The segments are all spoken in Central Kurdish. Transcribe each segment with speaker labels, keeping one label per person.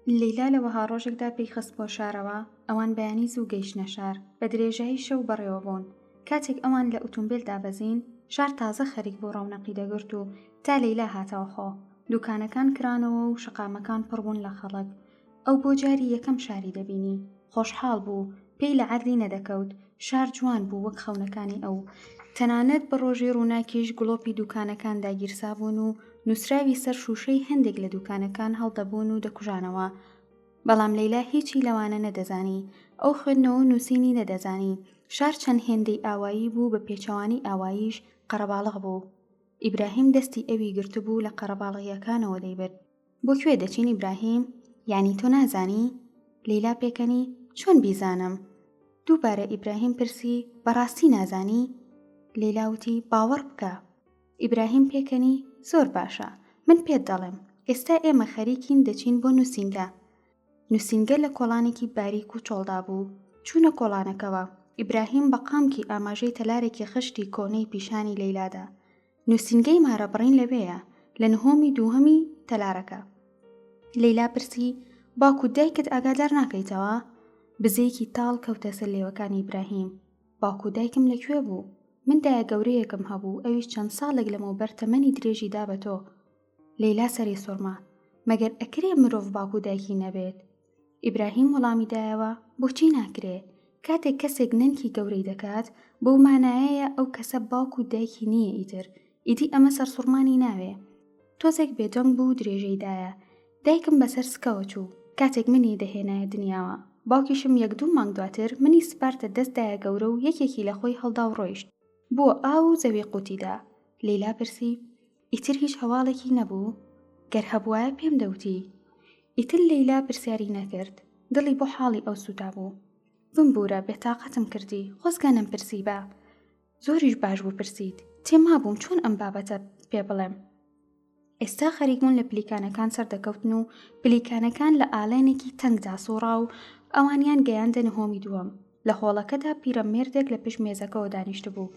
Speaker 1: لەیلا لە وەها ڕۆژێکدا پێی خستبووە شارەوە، ئەوان بەیانی زوو گەیشتنە شار، بە درێژایی شەو بەڕێوە بوون. کاتێک ئەوان لە ئوتومبێل دابەزین، شار تازە خەریک بوو ڕەونەقی دەگرت و تا لەیلا هاتەوە خۆ، دووکانەکان کرانەوە و شەقامەکان پڕ بوون لە خەڵک. ئەو بۆ جاری یەکەم شاری دەبینی. خۆشحاڵ بوو. پێی لە عەردی نەدەکەوت. شار جوان بوو وەک خەونەکانی ئەو. تەنانەت بە ڕۆژی ڕووناکیش گڵۆپی دووکانەکان داگیرسابوون و نووسراوی سەر شووشەی هەندێک لە دووکانەکان هەڵدەبوون و دەکوژانەوە. بەڵام لەیلا هیچی لەوانە نەدەزانی. ئەو خوێندنەوە و نووسینی نەدەزانی. شار چەند هێندەی ئاوایی بوو بە پێچەوانەی ئاواییش قەرەباڵغ بوو. ئیبراهیم دەستی ئەوی گرتبوو لە قەرەباڵغییەکانەوە دەیبرد. بۆ کوێ دەچین ئیبراهیم؟ یانی تۆ نازانی؟ لەیلا پێکەنی، چۆن بیزانم؟ دووبارە ئیبراهیم پرسی، بەڕاستی نازانی؟ لەیلا وتی، باوەڕ بکە. ئیبراهیم پێکەنی، زۆر باشە، من پێت دەڵێم، ئێستا ئێمە خەریکین دەچین بۆ نووسینگە. نووسینگە لە کۆڵانێکی باریک و چۆڵدا بوو. چوونە کۆڵانەکەوە. ئیبراهیم بە قامکی ئاماژەی تەلارێکی خشتی کۆنەی پیشانی لەیلا دا. نووسینگەی مارەبڕین لەوێیە، لە نهۆمی دووهەمی تەلارەکە. لەیلا پرسی، باوک و دایکت ئاگادار ناکەیتەوە؟ بزەیەکی تاڵ کەوتە سەر لێوەکانی ئیبراهیم. باوک و دایکم لە کوێ بوو؟ من دایە گەورەیەکم هەبوو، ئەویش چەند ساڵێک لەمەوبەر تەمەنی درێژی دا بە تۆ. لەیلا سەری سوڕما. مەگەر ئەکرێ مرۆڤ باوک و دایکی نەبێت؟ ئیبراهیم وەڵامی دایەوە، بۆچی ناکرێ؟ کاتێک کەسێک نەنکی گەورەی دەکات، بەو مانایەیە ئەو کەسە باوک و دایکی نییە ئیتر، ئیدی ئەمە سەرسوڕمانی ناوێ. تۆزێک بێدەنگ بوو و درێژەی دایە، دایکم بەسەر سکەوە چوو، کاتێک منی دەهێنایە دنیاوە. باوکیشم یەک دوو مانگ دواتر منی سپاردە دەست دایە گەورە و یەکێکی لە خۆی هەڵدا و ڕۆیشت. بووە ئاو و زەوی قوتی دا. لەیلا پرسی، ئیتر هیچ هەواڵێکی نەبوو؟ گەر هەبوایە پێم دەوتی. ئیتر لەیلا پرسیاری نەکرد. دڵی بۆ حاڵی ئەو سووتابوو. بمبوورە، بێتاقەتم کردی. خۆزگە نەمپرسیبا. زۆریش باش بوو پرسیت. تێمابووم چۆن ئەم بابەتە پێ بڵێم. ئێستا خەریک بوون لە پلیکانەکان سەردەکەوتن و پلیکانەکان لە ئالێنێکی تەنگدا سوڕا و ئەوانیان گەیاندە نهۆمی دووەم. لە هۆڵەکەدا پیرەمێردێک لە پشت مێزەکەوە دانیشتبوو.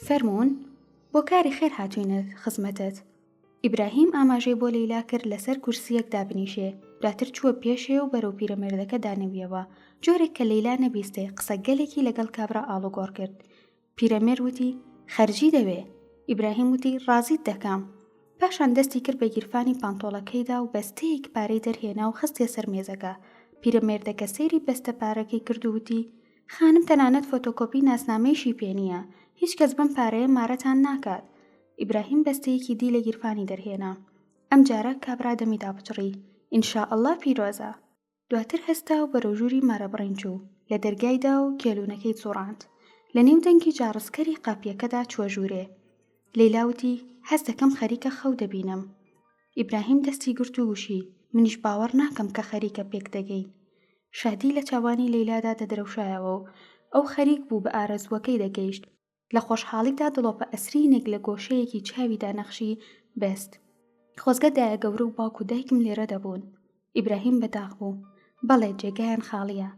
Speaker 1: فەرموون؟ بۆ کاری خێر هاتووینە خزمەتت. ئیبراهیم ئاماژەی بۆ لەیلا کرد لەسەر کورسییەک دابنیشێ، دواتر چووە پێشێ و بەرەو پیرەمێردەکە دانەویەوە، جۆرێک کە لەیلا نەبیستێ قسەگەلێکی لەگەڵ کابرا ئاڵوگۆڕ کرد. پیرەمێرد وتی، خەرجی دەوێ. ئیبراهیم وتی، ڕازیت دەکەم. پاشان دەستی کرد بە گیرفانی پانتۆڵەکەیدا و بەستەیەک پارەی دەرهێنا و خستیە سەر مێزەکە. پیرەمێردەکە سەیری بەستە پارەکەی کرد و وتی، خانم تەنانەت فۆتۆکۆپی ناسنامەیشی پێ نییە، هیچ کەس بەم پارەیە مارەتان ناکات. ئیبراهیم بەستەیەکی دی لە گیرفانی دەرهێنا. ئەمجارە کابرا دەمی داپچڕی، ان شاء اللە پیرۆزە. دواتر هەستا و بەرەو ژووری مارەبڕین چوو، لە دەرگای دا و کێلوونەکەی چوڕاند. لە نێو دەنگی جاڕسکەری قاپییەکەدا چووە ژوورێ. لەیلا وتی، هەست دەکەم خەریکە خەو دەبینم. ئیبراهیم دەستی گرت و گوشی، منیش باوەڕ ناکەم کە خەریکە پێک دەگەین. شادی لە چاوانی لەیلادا دەدرەوشایەوە و ئەو خەریک بوو بە ئارەزووەکەی دەگەیشت. لە خۆشحاڵیدا دڵۆپە ئەسرینێک لە گۆشەیەکی چاویدا نەخشی بەست. خۆزگە دایە گەورە و باوک و دایکم لێرە دەبوون. ئیبراهیم بە داخ بوو. بەڵێ جێگایان خاڵییە.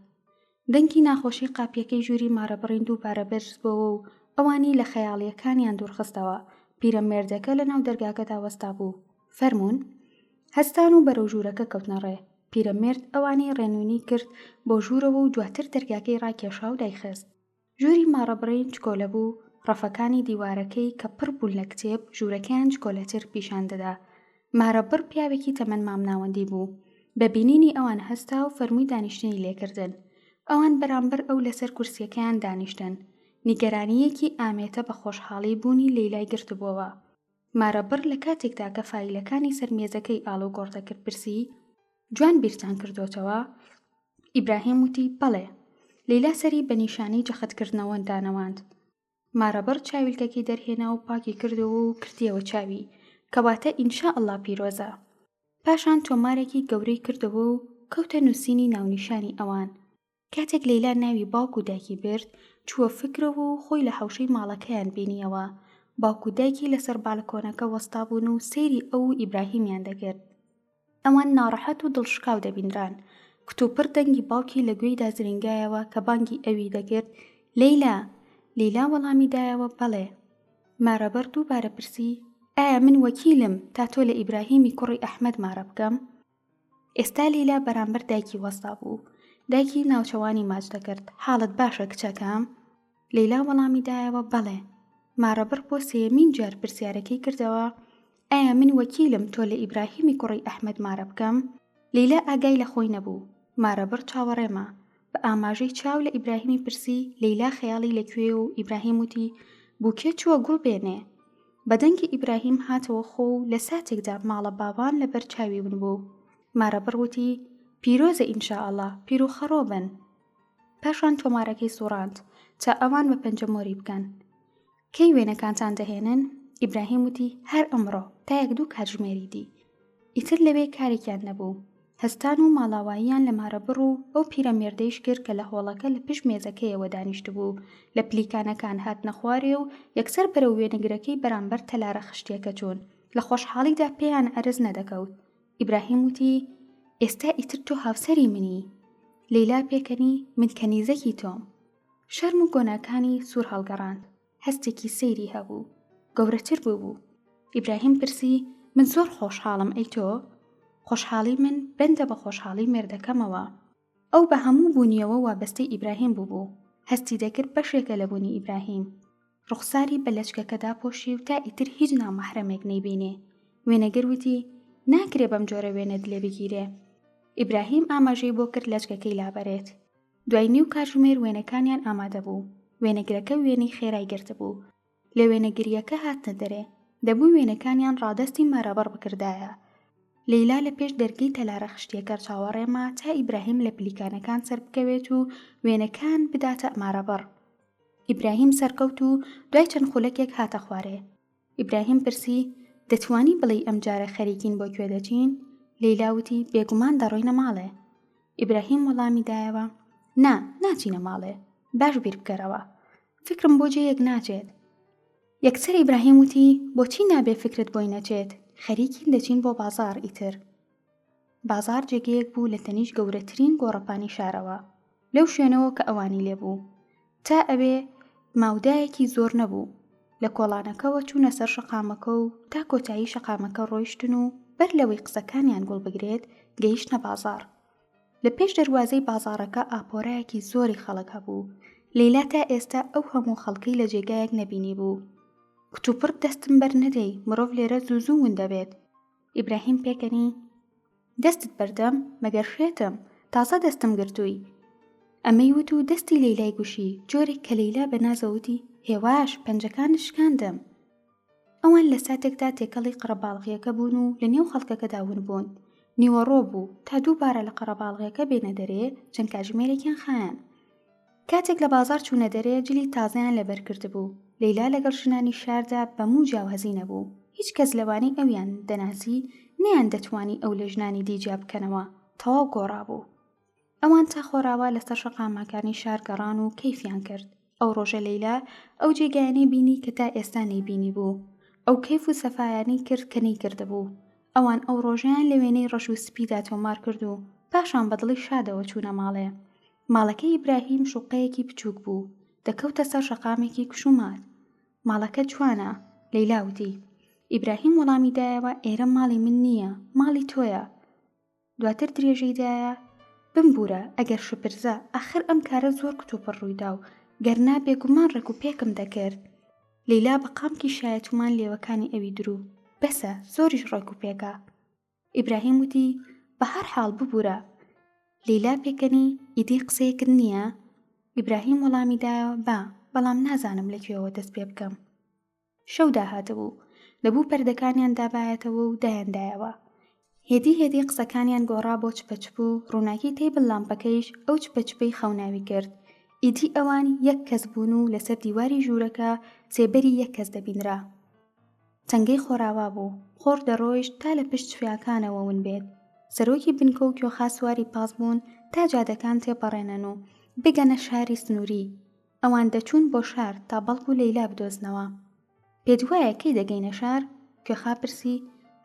Speaker 1: دەنگی ناخۆشی قاپییەکەی ژووری مارەبڕین دووبارە بەرز بۆوە و ئەوانی لە خەیاڵییەکانیان دوورخستەوە. پیرەمێردەکە لە ناو دەرگاکەدا وەستابوو. فەرموون؟ هەستان و بەرەو ژوورەکە کەوتنە ڕێ. پیرەمێرد ئەوانی ڕێنوینی کرد بۆ ژوورەوە و دواتر دەرگاکەی ڕاکێشا و دایخست. ژووری ماڕەبڕین چکۆلە بوو، ڕەفەکانی دیوارەکەی کە پڕ بوون لە کتێب، ژوورەکەیان چکۆلەتر پیشان دەدا. مارەبڕ پیاوێکی تەمەن مامناوەندی بوو. بە بینینی ئەوان هەستا و فەرمووی دانیشتنی لێ کردن. ئەوان بەرامبەر ئەو لەسەر کورسییەکەیان دانیشتن. نیگەرانییەکی ئامێتە بە خۆشحاڵی بوونی لەیلای گرتبۆوە. مارەبڕ لە کاتێکدا کە فایلەکانی سەر مێزەکەی ئاڵوگۆڕ دەکرد پرسی، جوان بیرتان کردۆتەوە؟ ئیبراهیم وتی، بەڵێ. لەیلا سەری بە نیشانەی جەختکردنەوە دانەواند. مارەبڕ چاویلکەکەی دەرهێنا و پاکی کردەوە و کردیەوە چاوی، کەواتە ان شاء اللە پیرۆزە. پاشان تۆمارێکی گەورەی کردەوە و کەوتە نووسینی ناونیشانی ئەوان. کاتێک لەیلا ناوی باوک و دایکی برد، چووە فکرەوە و خۆی لە حەوشەی ماڵەکەیان بینییەوە. باوک و دایکی لەسەر بالکۆنەکە وەستابوون و سەیری ئەو و ئیبراهیمیان دەکرد. ئەوان ناڕەحەت و دڵشکاو دەبینران. کتوپڕ دەنگی باوکی لە گوێیدا زرینگایەوە کە بانگی ئەوی دەکرد، لەیلا! لەیلا وەڵامی دایەوە، بەڵێ. مارەبڕ دووبارە پرسی، ئایا من وەکیلم تا تۆ لە ئیبراهیمی کوڕی ئەحمەد مارە بکەم؟ ئێستا لەیلا بەرامبەر دایکی وەستا بوو. دایکی ناوچەوانی ماچ دەکرد، حاڵت باشە کچەکەم؟ لەیلا وەڵامی دایەوە، بەڵێ. مارەبڕ بۆ سێیەمین جار پرسیارەکەی کردەوە، ئایا من وەکیلم تۆ لە ئیبراهیمی کوڕی ئەحمەد مارە بکەم؟ لەیلا ئاگای لە خۆی نەبوو. مارەبڕ چاوەڕێ ما. بە ئاماژەی چاو لە ئیبراهیمی پرسی، لەیلا خەیاڵی لە کوێیە و ئیبراهیم وتی، بووکێ چووە گوڵ بێنێ. بە دەنگی ئیبراهیم هاتەوە خۆ و لە ساتێکدا ماڵە باوان لە بەر چاوی ون بوو. مارەبڕ وتی، پیرۆزە ئینشائەڵا، پیروخەڕۆ بن. پاشان تۆمارەکەی سوڕاند تا ئەوان بە پەنجەمۆری بکەن. کەی وێنەکانتان دەهێنن؟ ئیبراهیم وتی، هەر ئەمڕۆ، تا یەک دوو کاتژمێری دی. ئیتر لەوێ کارێکیان نەبوو. هەستان و ماڵاواییان لە مارەبڕ و ئەو پیرەمێردەیش کرد کە لە هۆڵەکە لە پشت مێزەکەیەوە دانیشتبوو. لە پلیکانەکان هاتنە خوارێ و یەکسەر بەرەو وێنەگرەکەی بەرامبەر تەلارە خشتییەکە چوون. لە خۆشحاڵیدا پێیان عەرز نەدەکەوت. ئیبراهیم وتی، ئێستا ئیتر تۆ هاوسەری منی. لەیلا پێکەنی، من کەنیزەکی تۆم. شەرم و گۆناکانی سوور هەڵگەڕاند. هەستێکی سەیری هەبوو. گەورەتر بووبوو. ئیبراهیم پرسی، من زۆر خۆشحاڵم، ئەی تۆ؟ خۆشحاڵی من بەندە بە خۆشحاڵی مێردەکەمەوە. ئەو بە هەموو بوونیەوە وابەستەی ئیبراهیم بووبوو. هەستی دەکرد بەشێکە لە بوونی ئیبراهیم. ڕوخساری بە لەچکەکە داپۆشی و تا ئیتر هیچ نامەحرەمێک نەیبینێ. وێنەگر وتی، ناکرێ بەم جۆرە وێنەت لێ بگیرێ. ئیبراهیم ئاماژەی بۆ کرد لەچکەکەی لابەرێت. دوای نیو کاتژمێر وێنەکانیان ئامادە بوو. وێنەگرەکە وێنەی خێرای گرتبوو. لە وێنەگرییەکە هاتنە دەرێ. دەبوو وێنەکانیان ڕادەستی مارەبڕ بکردایە. لەیلا لە پێش دەرگەی تەلارە خشتییەکە چاوەڕێ ما تا ئیبراهیم لە پلیکانەکان سەربکەوێت و وێنەکان بداتە مارەبڕ. ئیبراهیم سەرکەوت و دوای چەند خولەکێک هاتە خوارێ. ئیبراهیم پرسی، دەتوانی بڵێی ئەم جارە خەریکین بۆ کوێ دەچین؟ لەیلا وتی، بێگومان دەڕۆینە ماڵێ. ئیبراهیم وەڵامی دایەوە، نا، ناچینە ماڵێ. باش بیر بکەرەوە. فکرم بۆ جێیەک ناچێت. یەکسەر ئیبراهیم وتی، بۆچی نابێ فکرت بۆی نەچێت؟ خەریکین دەچین بۆ بازاڕ ئیتر. بازاڕ جێگەیەک بوو لە تەنیشت گەورەترین گۆڕەپانی شارەوە، لەو شوێنەوە کە ئەوانی لێ بوو. تا ئەوێ ماودایەکی زۆر نەبوو. لە کۆڵانەکەوە چوونە سەر شەقامەکە و تا کۆتایی شەقامەکە ڕۆیشتن و بەر لەوەی قسەکانیان گوڵ بگرێت، گەیشتنە بازاڕ. لە پێش دەروازەی بازاڕەکە ئاپۆرایەکی زۆری خەڵک هەبوو. لەیلا تا ئێستا ئەو هەموو خەڵکەی لە جێگایەک نەبینیبوو. کتوپڕ دەستم بەر نەدەی، مرۆڤ لێرە زوو زوو ون دەبێت. ئیبراهیم پێکەنی، دەستت بەردەم، مەگەر شێتم، تازە دەستم گرتووی. ئەمەی وت و دەستی لەیلای گوشی، جۆرێک کە لەیلا بە نازەوە وتی، هێواش، پەنجەکانت شکاندم. ئەوان لە ساتێکدا تێکەڵی قەرەباڵغییەکە بوون و لە نێو خەڵکەکەدا ون بوون. نیوەڕۆ بوو، تا دووبارە لە قەرەباڵغییەکە بێنە دەرێ، چەند کاتژمێرێکیان خایاند. کاتێک لە بازاڕ چوونە دەرێ جلی تازەیان لەبەر کردبوو. لەیلا لەگەڵ ژنانی شاردا بە موو جیاوازی نەبوو. هیچ کەس لەوانەی ئەویان دەناسی نەیاندەتوانی ئەو لە ژنانی دی جیا بکەنەوە. تەواو گۆڕابوو. ئەوان تا خۆراوا لەسەر شەقامەکانی شار گەڕان و کەیفیان کرد. ئەو ڕۆژە لەیلا ئەو جێگایانەی بینی کە تا ئێستا نەیبینیبوو. ئەو کەیف و سەفایانەی کرد کە نەیکردبوو. ئەوان ئەو ڕۆژەیان لە وێنەی ڕەش و سپیدا تۆمار کرد و پاشان بە دڵی شادەوە چوونە ماڵێ. ماڵەکەی ئیبراهیم شوقەیەکی بچووک بوو، دەکەوتە سەر شەقامێکی کشومات. ماڵەکە جوانە، لەیلا وتی. ئیبراهیم وەڵامی دایەوە ئێرە ماڵی من نییە، ماڵی تۆیە. دواتر درێژەی دایە، بمبوورە ئەگەر شپرزە، ئاخر ئەم کارە زۆر کتوپڕ ڕوویدا و گەر نا بێگومان ڕێکوپێکم دەکرد. لەیلا بە قامکی شایەتومان لێوەکانی ئەوی دروو. بەسە، زۆریش ڕێکوپێکە. ئیبراهیم وتی، بە هەر حاڵ ببورە. لەیلا پێکەنی، ئیدی قسەیەکت نییە؟ ئیبراهیم وەڵامی دایەوە، با، بەڵام نازانم لە کوێوە دەست پێ بکەم. شەو داهاتبوو، دەبوو پەردەکانیان دابایەتەوە و دایاندایەوە. هێدی هێدی قسەکانیان گۆڕا بۆ چپەچپ و ڕووناکی تەیبل لامپەکەیش ئەو چپەچپەی خەوناوی کرد. ئیدی ئەوان یەک کەس بوون و لەسەر دیواری ژوورەکە سێبەری یەک کەس دەبینرا. تەنگەی خۆراوا بوو، خۆر دەڕۆیشت تا لە پشت چیاکانەوە ون بێت. سەرۆکی بنکە و کوێخا سواری پاس بوون تا جادەکان تێپەڕێنن و بگەنە شاری سنووری. ئەوان دەچوون بۆ شار تا بەڵکو لەیلا بدۆزنەوە. پێت وایە کەی دەگەینە شار؟ کوێخا پرسی.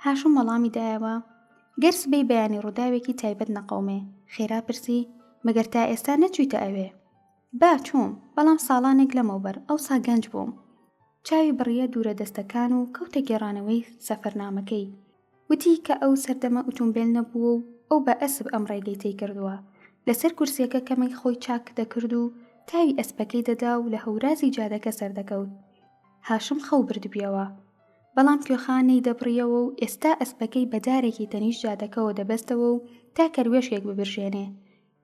Speaker 1: هاشم وەڵامی دایەوە، گەر سبەی بەیانی ڕووداوێکی تایبەت نەقەومێ. خێرا پرسی، مەگەر تا ئێستا نەچوویتە ئەوێ؟ با، چووم، بەڵام ساڵانێک لەمەوبەر، ئەوسا گەنج بووم. چاوی بڕییە دوورە دەستەکان و کەوتە گێڕانەوەی سەفەرنامەکەی. وتی کە ئەو سەردەمە ئوتومبێل نەبووە و ئەو بە ئەسپ ئەم ڕێگەی تەی کردووە. لەسەر کورسییەکە کەمێک خۆی چاک دەکرد و تاوی ئەسپەکەی دەدا و لە هەورازی جادەکە سەردەکەوت. هاشم خەو بردبیەوە. بەڵام کوێخا نەیدەبڕیەوە و ئێستا ئەسپەکەی بە دارێکی تەنیشت جادەکەوە دەبەستەوە و تا کەروێشکێک ببرژێنێ.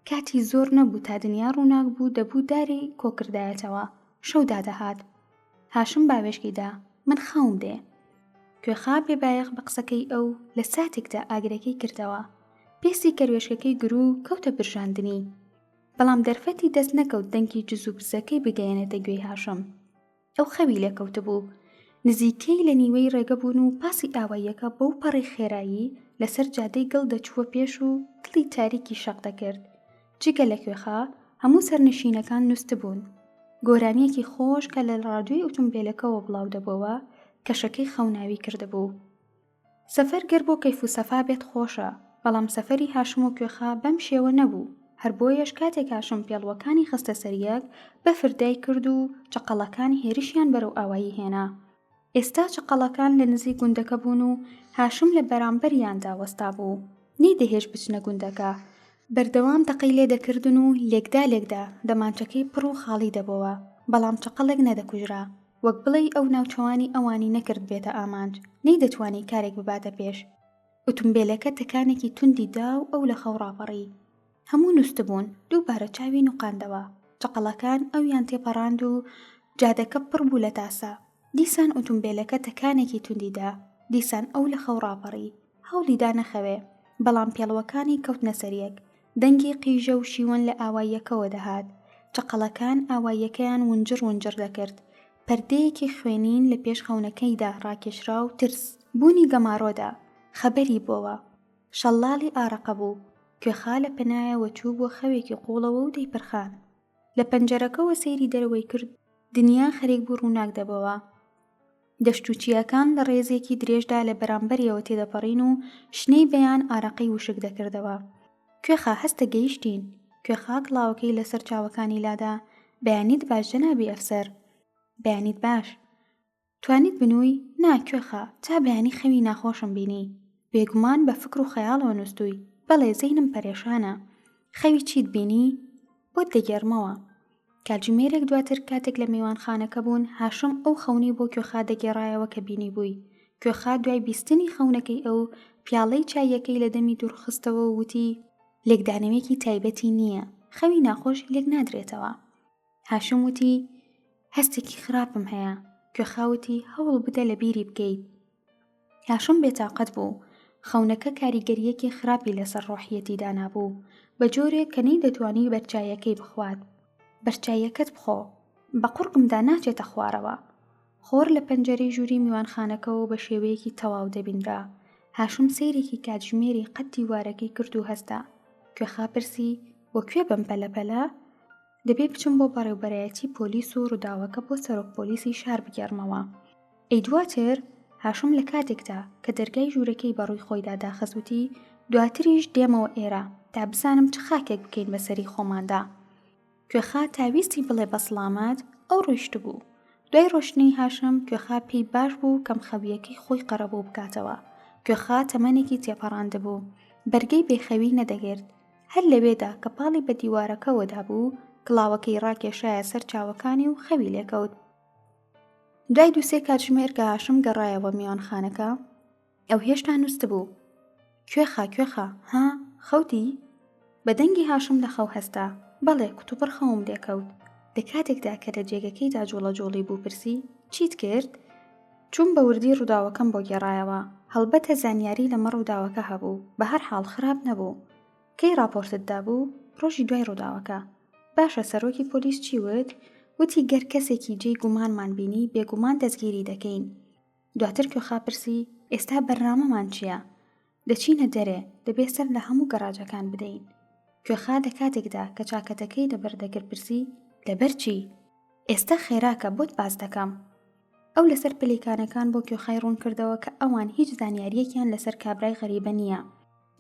Speaker 1: کاتی زۆر نەبوو تا دنیا ڕووناک بوو دەبوو داری کۆکردایەتەوە. شەو دادەهات. هاشم باوێشکی دا، من خەوم دێ. کوێخا بێ بایەخ بە قسەکەی ئەو لە ساتێکدا ئاگرەکەی کردەوە. پێستی کەروێشکەکەی گرو و کەوتە برژاندنی. بەڵام دەرفەتی دەست نەکەوت دەنگی جز و بزەکەی بگەیەنێتە گوێی هاشم. ئەو خەوی لێ کەوتبوو. نزیکەی لە نیوەی ڕێگە بوون و پاسی ئاواییەکە بەو پەڕی خێرایی لەسەر جادەی گڵ دەچووە پێش و دڵی تاریکی شەق دەکرد. جگە لە کوێخا، هەموو سەرنشینەکان نوستبوون. گۆرانییەکی خۆش کە لە ڕادیۆی ئوتومبێلەکەوە بڵاو دەبۆوە، کەشەکەی خەوناوی کردبوو. سەفەر گەر بۆ کەیف و سەفا بێت خۆشە، بەڵام سەفەری هاشم و کوێخا بەم شێوە نەبوو، هەر بۆیەش کاتێک هاشم پێڵووەکانی خستە سەر یەک، بەفر دایکرد و چەقەڵەکان هێرشیان بەرەو ئاوایی هێنا. ئێستا چەقەڵەکان لە نزیک گوندەکە بوون و هاشم لە بەرامبەریاندا وەستابوو. نەیدەهێشت بچنە گوندەکە. بەردەوام تەقەی لێ دەکردن و لێکدا لێکدا دەمانچەکەی پڕ و خاڵی دەبۆوە، بەڵام چەقەڵێک نەدەکوژرا. وەک بڵێی ئەو ناوچەوانی ئەوانی نەکردبێتە ئامانج، نەیدەتوانی کارێک بباتە پێش. ئوتومبێلەکە تەکانێکی توندی دا و ئەو لە خەو ڕاپەڕی. هەموو نوستبوون، دووبارە چاوی نوقاندەوە. چەقەڵەکان ئەویان تێپەڕاند و جادەکە پڕ بوو لە تاسە. دیسان ئوتومبێلەکە تەکانێکی توندی دا. دیسان ئەو لە خەو ڕاپەڕی. هەوڵی دا نەخەوێ، بەڵام پێڵوەکانی کەوتنە سەر یەک. دەنگی قیژە و شیوەن لە ئاواییەکەوە دەهات. چەقەڵەکان ئاواییەکەیان ونجڕ ونجڕ دەکرد. پەردەیەکی خوێنین لە پێش خەونەکەیدا ڕاکێشرا و ترس بوونی گەمارۆ دا. خەبەری بۆوە. شەڵاڵی ئارەقە بوو. کوێخا لە پەنایەوە چووبووە خەوێکی قووڵەوە و دەیپرخاند. لە پەنجەرەکەوە سەیری دەرەوەی کرد، دنیا خەریک بوو ڕووناک دەبۆوە. دەشت و چیاکان لە ڕێزێکی درێژدا لە بەرامبەریەوە تێدەپەڕین و شنەی بەیان ئارەقەی وشک دەکردەوە. کوێخا هەستە گەیشتین. کوێخا کڵاوەکەی لەسەر چاوەکانی لادا، بەیانیت باش جەنابی ئەفسەر. بەیانیت باش. توانیت بنووی؟ نا کوێخا، تا بەیانی خەوی ناخۆشم بینی. بێگومان بە فکر و خەیاڵەوە نووستووی. بەڵێ زەینم پەرێشانە. خەوی چیت بینی؟ بۆت دەگێڕمەوە. کاتژمێرێک دواتر کاتێک لە میوانخانەکە بوون، هاشم ئەو خەونەی بۆ کوێخا دەگێڕایەوە کە بینیبووی. کوێخا دوای بیستنی خەونەکەی ئەو، پیاڵەی چاییەکەی لە دەمی دوورخستەوە و وتی، لێکدانەوەیەکی تایبەتی نییە، خەوی ناخۆش لێک نادرێتەوە. هاشم وتی، هەستێکی خراپم هەیە. کوێخا وتی، هەوڵ بدە لە بیری بکەیت. هاشم بێتاقەت بوو. خەونەکە کاریگەرییەکی خراپی لەسەر ڕۆحیەتی دانابوو، بە جۆرێک کە نەیدەتوانی بەرچاییەکەی بخوات. بەرچاییەکەت بخۆ. بە قوڕگمدا ناچێتە خوارەوە. خۆر لە پەنجەرەی ژووری میوانخانەکەوە بە شێوەیەکی تەواو دەبینرا. هاشم سەیرێکی کاتژمێری قەد دیوارەکەی کرد و هەستا. کوێخا پرسی، بۆ کوێ بەم پەلە پەلە؟ دەبێ بچم بۆ بەڕێوبەرایەتی پۆلیس و ڕووداوەکە بۆ سەرۆک پۆلیسی شار بگێڕمەوە. ئەی دواتر؟ هاشم لە کاتێکدا کە دەرگای ژوورەکەی بە ڕووی خۆیدا داخست وتی، دواتریش دێمەوە ئێرە تا بزانم چ خاکێک بکەین بە سەری خۆماندا. کوێخا تا ویستی بڵێ بە سڵامەت، ئەو ڕۆیشتبوو. دوای ڕۆشتنی هاشم، کوێخا پێی باش بوو کەمخەوییەکەی خۆی قەرەبوو بکاتەوە. کوێخا تەمەنێکی تێپەڕاندبوو. بەرگەی بێخەوی نەدەگرت. هەر لەوێدا کە پاڵی بە دیوارەکەوە دابوو، کڵاوەکەی ڕاکێشایە سەر چاوەکانی و خەوی لێکەوت. دوای دووسێ کاتژمێر کە هاشم گەڕایەوە میوانخانەکە، ئەو هێشتا نووستبوو. کوێخا کوێخا، ها، خەوتی؟ بە دەنگی هاشم لە خەو هەستا. بەڵێ، کوتوپڕ خەوم لێکەوت. لە کاتێکدا کە لە جێگەکەیدا جوڵەجوڵی بوو پرسی، چیت کرد؟ چووم بە وردی ڕووداوەکەم بۆ گێڕایەوە. هەڵبەتە زانیاری لەمەڕ ڕووداوەکە هەبوو، بە هەر حاڵ خراپ نەبوو. کەی ڕاپۆرتت دابوو؟ ڕۆژی دوای ڕووداوەکە. باشە سەرۆکی پۆلیس چی وت؟ وتی گەر کەسێکی جێی گومانمان بینی بێگومان دەستگیری دەکەین. دواتر کوێخا پرسی، ئێستا بەرنامەمان چییە؟ دەچینە دەرێ، دەبێ سەر لە هەموو گەراجەکان بدەین. کوێخا لە کاتێکدا کە چاکەتەکەی لەبەر دەکرد پرسی، لەبەر چی؟ ئێستا خێراکە بۆت باس دەکەم. ئەو لەسەر پلیکانەکان بۆ کوێخای ڕوون کردەوە کە ئەوان هیچ زانیارییەکیان لەسەر کابرای غەریبە نییە،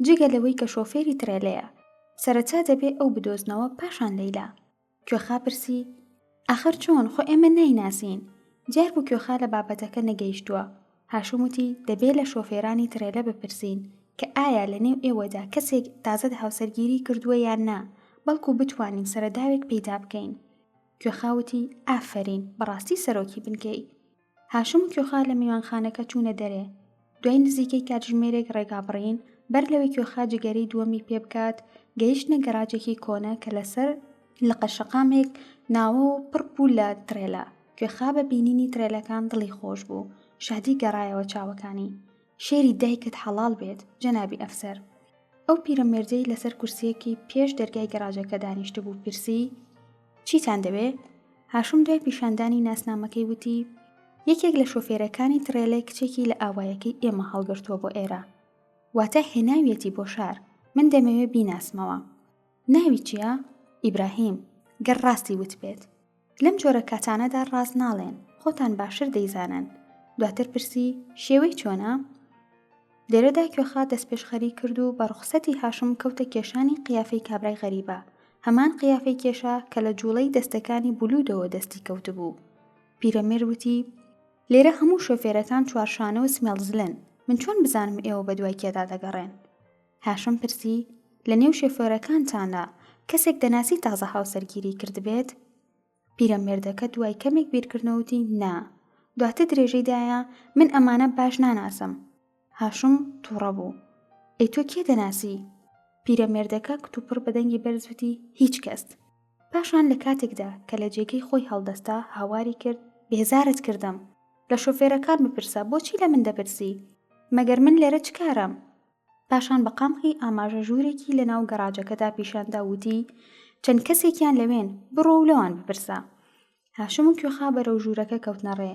Speaker 1: جگە لەوەی کە شۆفێری ترێلەیە. سەرەتا دەبێ ئەو بدۆزنەوە پاشان لەیلا. کوێخا پرسی، ئاخر چۆن، خۆ ئێمە نایناسین؟ دیار بوو کوێخا لە بابەتەکە نەگەیشتووە. هاشم وتی، دەبێ لە شۆفێرانی ترێلە بپرسین. کە ئایا لە نێو ئێوەدا کەسێک تازە هاوسەرگیری کردووە یان نا، بەڵکو بتوانین سەرەداوێک پەیدا بکەین. کوێخا وتی، ئافەرین، بەڕاستی سەرۆکی بنکەی. هاشم و کوێخا لە میوانخانەکە چوونە دەرێ. دوای نزیکەی کاتژمێرێک ڕێگابڕین، بەر لەوەی کوێخا جگەرەی دووەمی پێ بکات، گەیشتنە گەراجێکی کۆنە کە لەسەر لقە شەقامێک ناوە و پڕ بوو لە ترێلە. کوێخا بە بینینی ترێلەکان دڵی خۆش بوو. شادی گەڕایەوە چاوەکانی. شێری دایکت حەڵاڵ بێت جەنابی ئەفسەر. ئەو پیرەمێردەی لەسەر کورسییەکی پێش دەرگای گەراجەکە دانیشتبوو پرسی، چیتان دەوێ؟ هاشم دوای پیشاندانی ناسنامەکەی وتی، یەکێک لە شۆفێرەکانی تڕێلێ کچێکی لە ئاوایەکەی ئێمە هەڵگرتووە بۆ ئێرە. واتە هێناویەتی بۆ شار. من دەمەوێ بیناسمەوە. ناوی چییە؟ ئیبراهیم. گەر ڕاستی وتبێت. لەم جۆرە کاتانەدا ڕاست ناڵێن، خۆتان باشتر دەیزانن. دواتر پرسی، شێوەی چۆنە؟ لێرەدا کوێخا دەستپێشخەری کرد و بە ڕوخسەتی هاشم کەوتە کێشانی قیافەی کابرای غەریبە، هەمان قیافەی کێشا کە لە جووڵەی دەستەکانی بولوودەوە دەستی کەوتبوو. پیرەمێرد وتی، لێرە هەموو شۆفێرەکان چوارشانە و سمێڵزلن، من چۆن بزانم ئێوە بەدوای کێدا دەگەڕێن؟ هاشم پرسی، لە نێو شۆفێرەکانتاندا کەسێک دەناسی تازە هاوسەرگیری کردبێت؟ پیرەمێردەکە دوای کەمێک بیرکردنەوە وتی، نا. دواتر درێژەی دایە، من ئەمانە باش ناناسم. هاشم تووڕە بوو. ئەی تۆ کێ دەناسی؟ پیرەمێردەکە کتوپڕ بە دەنگی بەرز وتی، هیچ کەس. پاشان لە کاتێکدا کە لە جێگەی خۆی هەڵدەستا هاواری کرد، بێزارت کردم! لە شۆفێرەکان بپرسە بۆچی لە من دەپرسی؟ مەگەر من لێرە چ کارەم؟ پاشان بە قامکی ئاماژە ژوورێکی لەناو گەراجەکەدا پیشاندا و وتی، چەند کەسێکیان لەوێن، بڕۆ و لەوان بپرسە. هاشم و کوێخا بەرەو ژوورەکە کەوتنە ڕێ.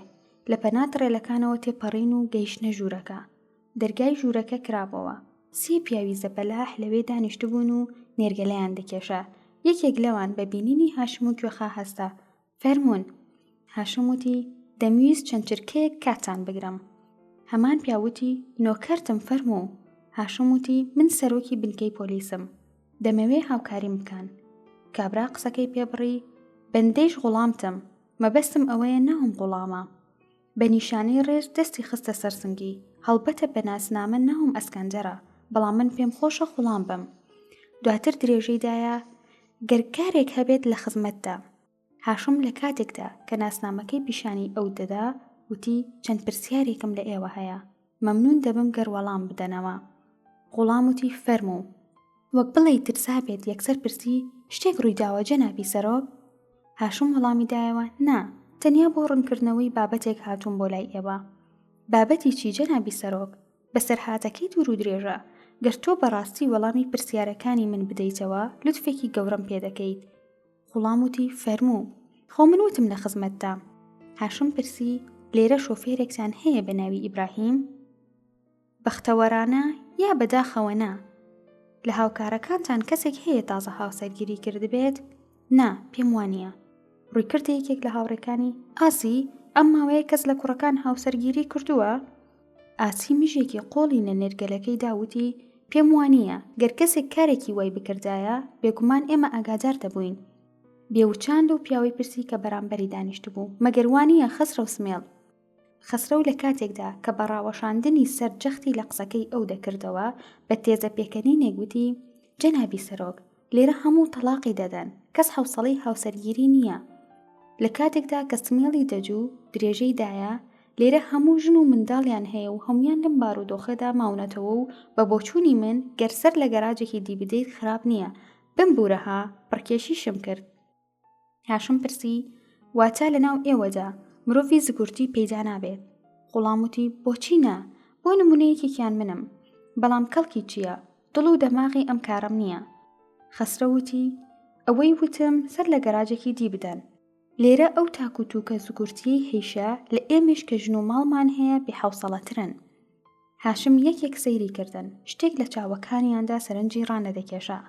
Speaker 1: لە پەنا تڕێلەکانەوە تێپەڕین و گەیشتنە ژوورەکە. دەرگای ژوورەکە کرابۆوە. سێ پیاوی زەبەلاح لەوێ دانیشتبوون و نێرگەلەیان دەکێشا. یەکێک لەوان بە بینینی هاشم و کوێخا هەستا. فەرموون. هاشم وتی، دەمویست چەند چرکەیەک کاتتان بگرم. هەمان پیاو وتی، نۆکەرتم فەرموو. هاشم وتی، من سەرۆکی بنکەی پۆلیسم. دەمەوێ هاوکاریم بکەن. کابرا قسەکەی پێ بڕی، بەندەیش غوڵامتم، مەبەستم ئەوەیە ناوم غوڵامە. بە نیشانەی ڕێز دەستی خستە سەر سنگی، هەڵبەتە بە ناسنامە ناوم ئەسکەندەرە، بەڵام من پێم خۆشە غوڵام بم. دواتر درێژەی دایە، گەر کارێک هەبێت لە خزمەتتام. هاشم لە کاتێکدا کە ناسنامەکەی پیشانی ئەو دەدا، وتی، چەند پرسیارێکم لە ئێوە هەیە. مەمنوون دەبم گەر وەڵام بدەنەوە. غوڵام وتی، فەرموو. وەک بڵێی ترسابێت یەکسەر پرسی، شتێک ڕوویداوە جەنابی سەرۆک؟ هاشم وەڵامی دایەوە، نا، تەنیا بۆ ڕوونکردنەوەی بابەتێک هاتووم بۆ لای ئێوە. بابەتی چی جەنابی سەرۆک؟ بەسەرهاتەکەی دوور و درێژە، گەر تۆ بەڕاستی وەڵامی پرسیارەکانی من بدەیتەوە، لوتفێکی گەورەم پێ دەکەیت. غوڵام وتی، فەرموو. خۆ من وتم لە خزمەتتام. هاشم پرسی، لێرە شۆفێرێکتان هەیە بە ناوی ئیبراهیم؟ بەختەوەرانە یا بەداخەوە نا. لە هاوکارەکانتان کەسێک هەیە تازە هاوسەرگیری کردبێت؟ نا، پێم وانییە. ڕووی کردە یەکێک لە هاوڕێکانی، ئاسی، ئەم ماوەیە کەس لە کوڕەکان هاوسەرگیری کردووە؟ ئاسی مژێکی قۆڵی لە نێرگەلەکەی دا وتی، پێم وانییە، گەر کەسێک کارێکی وای بکردایە، بێگومان ئێمە ئاگادار دەبووین. بێوچان لەو پیاوەی پرسی کە بەرامبەری دانیشتبوو، مەگەر وانییە خەسرەو سمێڵ؟ خەسرەو لە کاتێکدا کە بە ڕاوەشاندنی سەر جەختی لە قسەکەی ئەو دەکردەوە، بە تێزە پێکەنینێک وتی، جەنابی سەرۆک، لێرە هەموو تەڵاقی دەدەن، کەس حەوسەڵەی هاوسەرگیری نییە. لە کاتێکدا کە سمێڵی دەجوو، درێژەی دایە، لێرە هەموو ژن و منداڵیان هەیە و هەموویان لەم بارودۆخەدا ماونەتەوە و بە بۆچوونی من گەر سەر لە گەراجێکی دی بدەیت خراپ نییە. بمبوورە ها، پڕکێشیشم کرد. هاشم پرسی، واتە لەناو ئێوەدا مرۆڤی زگورتی پەیدا نابێت؟ غوڵام وتی، بۆچی نا؟ بۆ نموونە یەکێکیان منم. بەڵام کەڵکی چییە؟ دڵ و دەماغی ئەم کارەم نییە. خەسرەو وتی، ئەوەی وتم سەر لە گەراجێکی دی بدەن. لێرە ئەو تاک و تووکە زگورتییەی هەیشە لە ئێمەیش کە ژن و ماڵمان هەیە بێحەوسەڵەترن. هاشم یەک یەک سەیری کردن، شتێک لە چاوەکانیاندا سەرنجی ڕانەدەکێشا،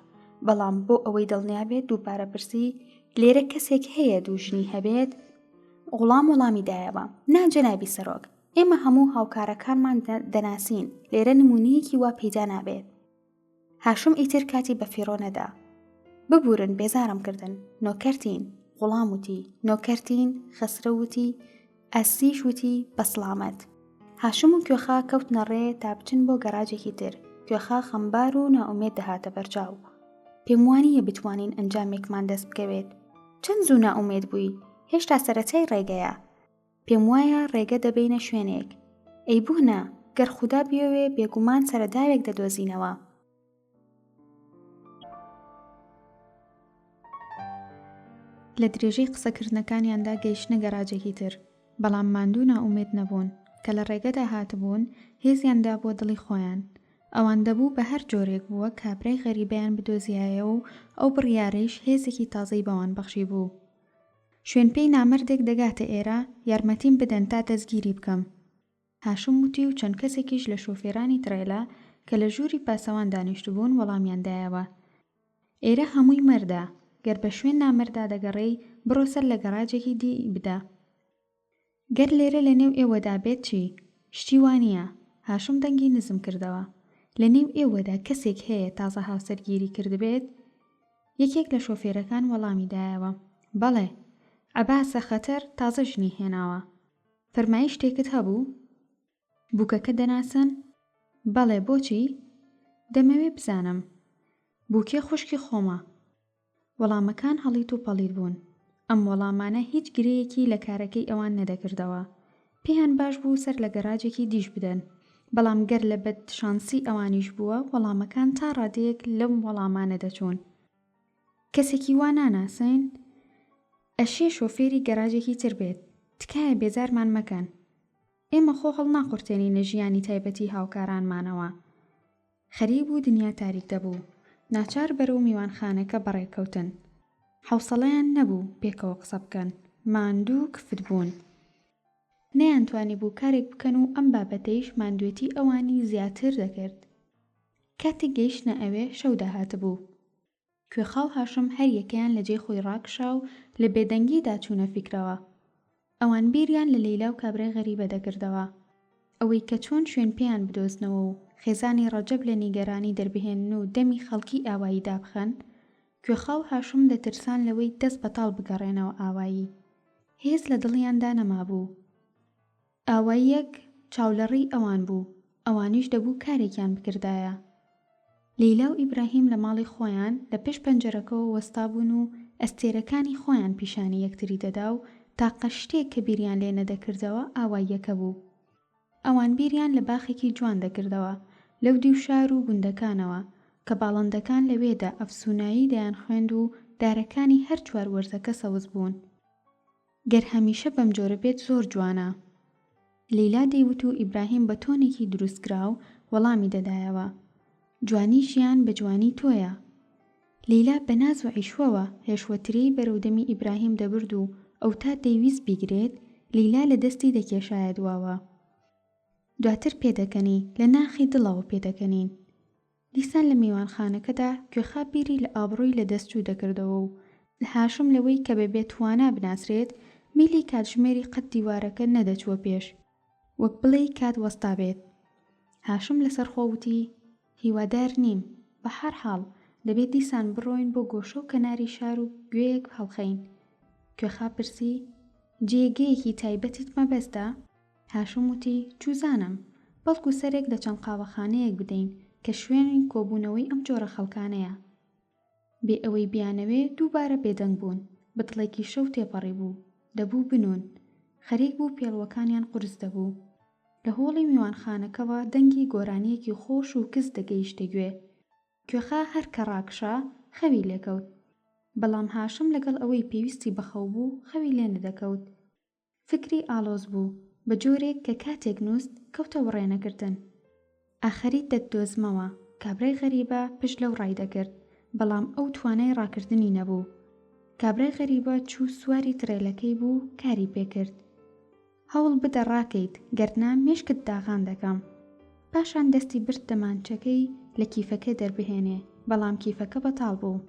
Speaker 1: بەڵام بۆ ئەوەی دڵنیا بێت دووبارە پرسی، لێرە کەسێک هەیە دوو ژنی هەبێت؟ غوڵام وەڵامی دایەوە، نا جەنابی سەرۆک، ئێمە هەموو هاوکارەکانمان دەناسین، لێرە نموونەیەکی وا پەیدا نابێت. هاشم ئیتر کاتی بەفیڕۆ نەدا. ببورن بێزارم کردن، نۆکەرتین، غوڵام وتی، نۆکەرتین، خەسرەو وتی، ئەسیش وتی، بەسڵامەت. هاشم و کوێخا کەوتنە ڕێ تا بچن بۆ گەراجێکی تر. کوێخا خەمبار و نائومێد دەهاتە بەرچاو. پێم وانییە بتوانین ئەنجامێکمان دەست بکەوێت. چەند زوو نائومێد بووی، هێشتا سەرەتای ڕێگەیە. پێم وایە ڕێگە دەبەینە شوێنێک. ئەی بۆ نا، گەر خودا بیەوێ بێگومان سەرەداوێک دەدۆزینەوە.
Speaker 2: لە درێژەی قسەکردنەکانیاندا گەیشتنە گەراجێکی تر، بەڵام ماندوو نائومێد نەبوون، کە لە ڕێگەدا هاتبوون، هێزیان دابووە دڵی خۆیان. ئەوان دەبوو بە هەر جۆرێک بووە کابرای غەریبەیان بدۆزیایەوە و ئەو بڕیارەیش هێزێکی تازەی بەوان بەخشیبوو. شوێنپێی نامەردێک دەگاتە ئێرە، یارمەتیم بدەن تا دەستگیری بکەم. هاشم وتی و چەند کەسێکیش لە شۆفێرانی تڕێلە کە لە ژووری پاسەوان دانیشتبوون وەڵامیان دایەوە، ئێرە هەمووی مەردە، گەر بە شوێن نامەردا دەگەڕێی بڕۆ سەر لە گەڕاجێکی دی بدە. گەر لێرە لە نێو ئێوەدا بێت چی؟ شتی وا نییە. هاشم دەنگی نزم کردەوە. لە نێو ئێوەدا کەسێک هەیە تازە هاوسەرگیری کردبێت؟ یەکێک لە شۆفێرەکان وەڵامی دایەوە، بەڵێ. عەباسە خەتەر تازە ژنی هێناوە. فەرمایشتێکت هەبوو؟ بووکەکە دەناسن؟ بەڵێ، بۆچی؟ دەمەوێ بزانم. بووکێ خوشکی خۆمە. وەڵامەکان هەڵیت و پەڵیت بوون. ئەم وەڵامانە هیچ گرێیەکی لە کارەکەی ئەوان نەدەکردەوە. پێیان باش بوو سەر لە گەراجێکی دیش بدەن. بەڵام گەر لە بەد شانسی ئەوانیش بووە، وەڵامەکان تا ڕادەیەک لەم وەڵامانە دەچوون. کەسێکی وا ناناسین؟ ئەشێ شۆفێری گەراجێکی تر بێت. تکایە بێزارمان مەکەن. ئێمە خۆ هەڵناقورتێنین لە ژیانی تایبەتی هاوکارانمانەوە. خەریک بوو دنیا تاریک دەبوو. ناچار بەرەو میوانخانەکە بەڕێ کەوتن. حەوسەڵەیان نەبوو پێکەوە قسە بکەن. ماندوو و کفت بوون. نەیانتوانیبوو کارێک بکەن و ئەم بابەتەیش ماندوێتی ئەوانی زیاتر دەکرد. کاتێک گەیشتنە ئەوێ شەو داهاتبوو. کوێخا و هاشم هەر یەکەیان لە جێی خۆی ڕاکشا و لە بێدەنگیدا چوونە فیکرەوە. ئەوان بیریان لە لەیلا و کابرای غەریبە دەکردەوە. ئەوەی کە چۆن شوێن پێیان بدۆزنەوە و خێزانی ڕەجەب لە نیگەرانی دەربهێنن و دەمی خەڵکی ئاوایی دابخەن. کوێخا و هاشم دەترسان لەوەی دەست بەتاڵ بگەڕێنەوە ئاوایی. هێز لە دڵیاندا نەمابوو. ئاواییەک چاولەڕێی ئەوان بوو، ئەوانیش دەبوو کارێکیان بکردایە. لەیلا و ئیبراهیم لە ماڵی خۆیان لە پشت پەنجەرەکەوە وەستابوون و ئەستێرەکانی خۆیان پیشانی یەکتری دەدا و تاقە شتێک کە بیریان لێ نەدەکردەوە ئاواییەکە بوو. ئەوان بیریان لە باخێکی جوان دەکردەوە لەو دیو شار و گوندەکانەوە کە باڵندەکان لەوێدا ئەفسوونایی دەیانخوێند و دارەکانی هەر چوار وەرزەکە سەوز بوون. گەر هەمیشە بەم جۆرە بێت زۆر جوانە. لەیلا دەیوت و ئیبراهیم بە تۆنێکی دروستکراو وەڵامی دەدایەوە، جوانی ژیان بە جوانی تۆیە. لەیلا بە ناز و عیشوەوە هێشوە ترێی بەرەو دەمی ئیبراهیم دەبرد و ئەو تا دەیویست بیگرێت، لەیلا لە دەستی دەکێشایە دواوە. دواتر پێدەکەنی، لە ناخی دڵەوە پێدەکەنین. دیسان لە میوانخانەکەدا کوێخا بیری لە ئابڕووی لە دەست چوو دەکردەوە و هاشم لەوەی کە بە بێ توانا بناسرێت، میلی کاتژمێری قەد دیوارەکە نەدەچووە پێش، وەک بڵێی کات وەستابێت. هاشم لەسەرخۆ وتی، هیوادار نیم. بە هەر حاڵ، دەبێ دیسان بڕۆین بۆ گۆشە و کەناری شار و گوێیەک هەڵخەین. کوێخا پرسی، جێگەیەکی تایبەتیت مەبەستە؟ هاشم وتی، چوزانم، بەڵکو سەرێک لە چەند قاوەخانەیەک بدەین کە شوێنی کۆبوونەوەی ئەم جۆرە خەڵکانەیە. بێ ئەوەی بیانەوێ دووبارە بێدەنگ بوون. بتڵێکی شەو تێپەڕیبوو. دەبوو بنوون. خەریک بوو پێڵوەکانیان قورس دەبوو. لە هۆڵی میوانخانەکەوە دەنگی گۆرانییەکی خۆش و کز دەگەیشتە گوێ. کوێخا هەر کە ڕاکشا، خەوی لێکەوت. بەڵام هاشم لەگەڵ ئەوەی پێویستی بە خەو بوو، خەوی لێ نەدەکەوت. فکری ئاڵۆز بوو، بە جۆرێک کە کاتێک نووست کەوتە وڕێنەکردن. ئاخەری دەتدۆزمەوە، کابرای غەریبە پشت لەو ڕایدەکرد، بەڵام ئەو توانای ڕاکردنی نەبوو. کابرای غەریبە چوو سواری ترێلەکەی بوو کاری پێکرد. هەوڵ بدە ڕاکەیت، گەرنا مێشکت داغان دەکەم. پاشان دەستی برد دەمانچەکەی لە کیفەکە دەربهێنێ، بەڵام کیفەکە بەتاڵ بوو.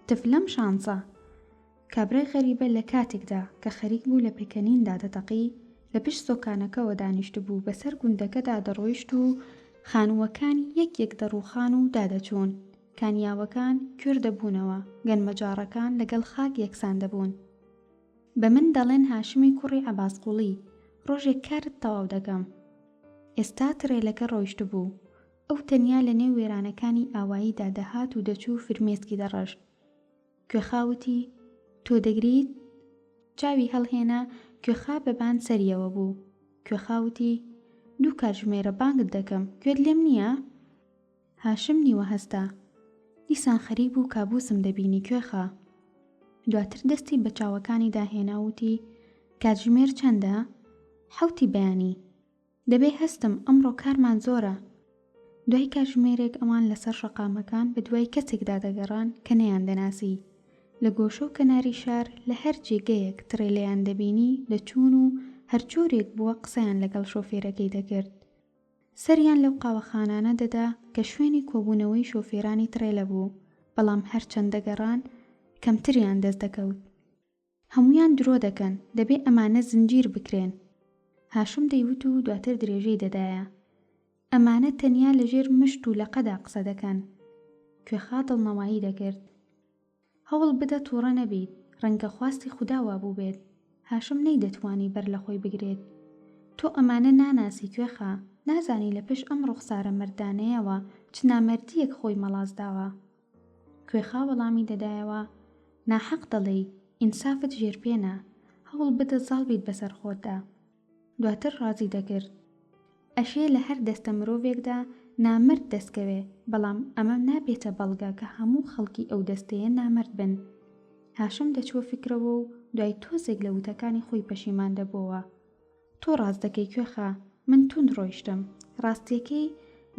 Speaker 2: تف لەم شانسە! کابرای غەریبە لە کاتێکدا کە خەریک بوو لە پێکەنیندا دەتەقی، لە پشت سۆکانەکەوە دانیشتبوو بەسەر گوندەکەدا دەڕۆیشت و خانووەکان یەک یەک دەڕووخان و دادەچوون، کانیاوەکان کوێر دەبوونەوە، گەنمەجاڕەکان لەگەڵ خاک یەکسان دەبوون. بە من دەڵێن هاشمی کوڕی عەباسقوڵی، ڕۆژێک کارت تەواو دەکەم. ئێستا ترێلەکە ڕۆیشتبوو. ئەو تەنیا لە نێو وێرانەکانی ئاواییدا دەهات و دەچوو و فرمێسکی دەڕشت. کوێخا وتی، تۆ دەگریت؟ چاوی هەڵهێنا، کوێخا بە بان سەریەوە بوو. کوێخا وتی، دوو کاتژمێرە بانگت دەکەم، گوێت لێم نییە؟ هاشم نیوە هەستا. دیسان خەریک بوو کابووسم دەبینی کوێخا. دواتر دەستی بە چاوەکانیدا هێنا و وتی، کاتژمێر چەندە؟ حەوتی بەیانی. دەبێ هەستم، ئەمڕۆ کارمان زۆرە. دوای کاتژمێرێک ئەوان لەسەر شەقامەکان بە دوای کەسێکدا دەگەڕان کە نەیاندەناسی. لە گۆشە و کەناری شار لە هەر جێگەیەک تڕێلەیان دەبینی دەچوون و هەرجۆرێک بووە قسەیان لەگەڵ شۆفێرەکەی دەکرد. سەریان لەو قاوەخانانە دەدا کە شوێنی کۆبوونەوەی شۆفێرانی تڕێلە بوو، بەڵام هەرچەند دەگەڕان کەمتریان دەست دەکەوت. هەموویان درۆ دەکەن، دەبێ ئەمانە زنجیر بکرێن. هاشم دەیوت و دواتر درێژەی دەدایە. ئەمانە تەنیا لە ژێر مشت و لەقەدا قسە دەکەن. کوێخا دڵنەوایی دەکرد. هەوڵ بدە تووڕە نەبیت، ڕەنگە خواستی خودا وابووبێت. هاشم نەیدەتوانی بەر لە خۆی بگرێت. تۆ ئەمانە ناناسی کوێخا، نازانی لە پشت ئەم ڕوخسارە مەردانەیەوە چ نامەردییەک خۆی مەڵاس داوە. کوێخا وەڵامی دەدایەوە، ناحەق دەڵێی، ئینسافت ژێرپێنە، هەوڵ بدە زاڵ بیت بەسەر خۆتدا. دواتر ڕازی دەکرد. ئەشێ لە هەر دەستە مرۆڤێکدا نامەرد دەستکەوێ، بەڵام ئەمە نابێتە بەڵگە کە هەموو خەڵکی ئەو دەستەیە نامەرد بن. هاشم دەچووە فیکرەوە و دوای تۆزێک لە وتەکانی خۆی پەشیمان دەبۆوە. تۆ ڕاست دەکەی کوێخا، من توند ڕۆیشتم. ڕاستیەکەی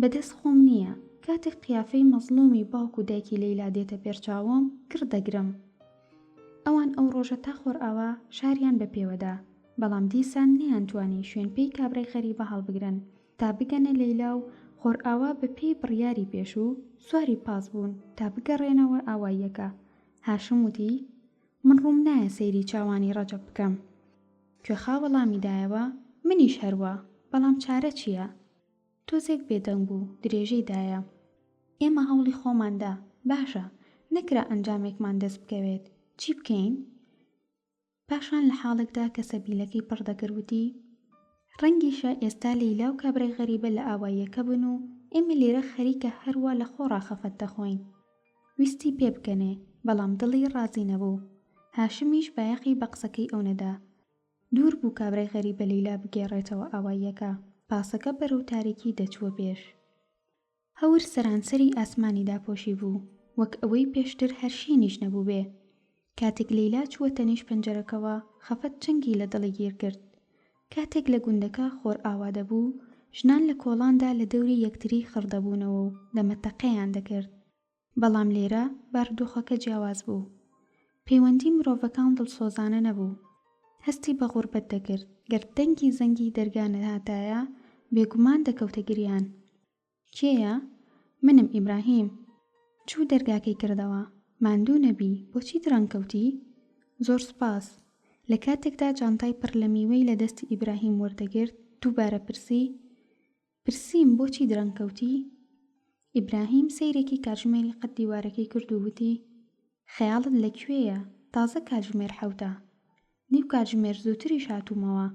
Speaker 2: بە دەست خۆم نییە. کاتێک قیافەی مەزڵومی باوک و دایکی لەیلا دێتە پێرچاوم، گڕ دەگرم. ئەوان ئەو ڕۆژە تا خۆرئاوا شاریان بە پێوە دا، بەڵام دیسان نەیانتوانی شوێن پێی کابرای غەریبە هەڵبگرن تا بگەنە لەیلا و خۆرئاوا بە پێی بڕیاری پێشوو سواری پاس بوون تا بگەڕێنەوە ئاواییەکە. هاشم وتی، من ڕووم نایە سەیری چاوانی ڕەجەب بکەم. کوێخا وەڵامی دایەوە، منیش هەروا، بەڵام چارە چییە؟ تۆزێک بێدەنگ بوو، درێژەی دایە. ئێمە هەوڵی خۆمان دا، باشە، نەکرا ئەنجامێکمان دەست بکەوێت، چی بکەین؟ پاشان لە حاڵێکدا کە سەبیلەکەی پڕ دەکرد وتی، ڕەنگیشە ئێستا لەیلا و کابرای غەریبە لە ئاواییەکە بن و ئێمە لێرە خەریکە هەروا لە خۆڕا خەفەت دەخۆین. ویستی پێبکەنێ، بەڵام دڵی ڕازی نەبوو. هاشمیش بایەخی بە قسەکەی ئەو نەدا. دوور بوو کابرای غەریبە لەیلا بگێڕێتەوە ئاواییەکە. پاسەکە بەرەو تاریکی دەچووە پێش. هەور سەرانسەری ئاسمانی داپۆشیبوو، وەک ئەوەی پێشتر هەر شینیش نەبووبێ. کاتێک لەیلا چووە تەنیشت پەنجەرەکەوە، خەفەت چنگی لە دڵی گیر کرد. کاتێک لە گوندەکە خۆرئاوا دەبوو، ژنان لە کۆڵاندا لە دەوری یەکتری خڕ دەبوونەوە و دەمەتەقێیان دەکرد. بەڵام لێرە بارودۆخەکە جیاواز بوو. پەیوەندی مرۆڤەکان دڵسۆزانە نەبوو. هەستی بە غوربەت دەکرد. گەر دەنگی زەنگی دەرگا نەهاتایە، بێگومان دەکەوتە گریان. کێیە؟ منم ئیبراهیم. چوو دەرگاکەی کردەوە. ماندوو نەبی، بۆچی درەنگ کەوتی؟ زۆر سوپاس. لە کاتێکدا جانتای پڕ لە میوەی لە دەستی ئیبراهیم وەردەگرت، دووبارە پرسی، پرسیم بۆچی درەنگ کەوتی؟ ئیبراهیم سەیرێکی کاتژمێری قەد دیوارەکەی کرد و وتی، خەیاڵت لە کوێیە؟ تازە کاتژمێر حەوتە. نیو کاتژمێر زووتریش هاتوومەوە.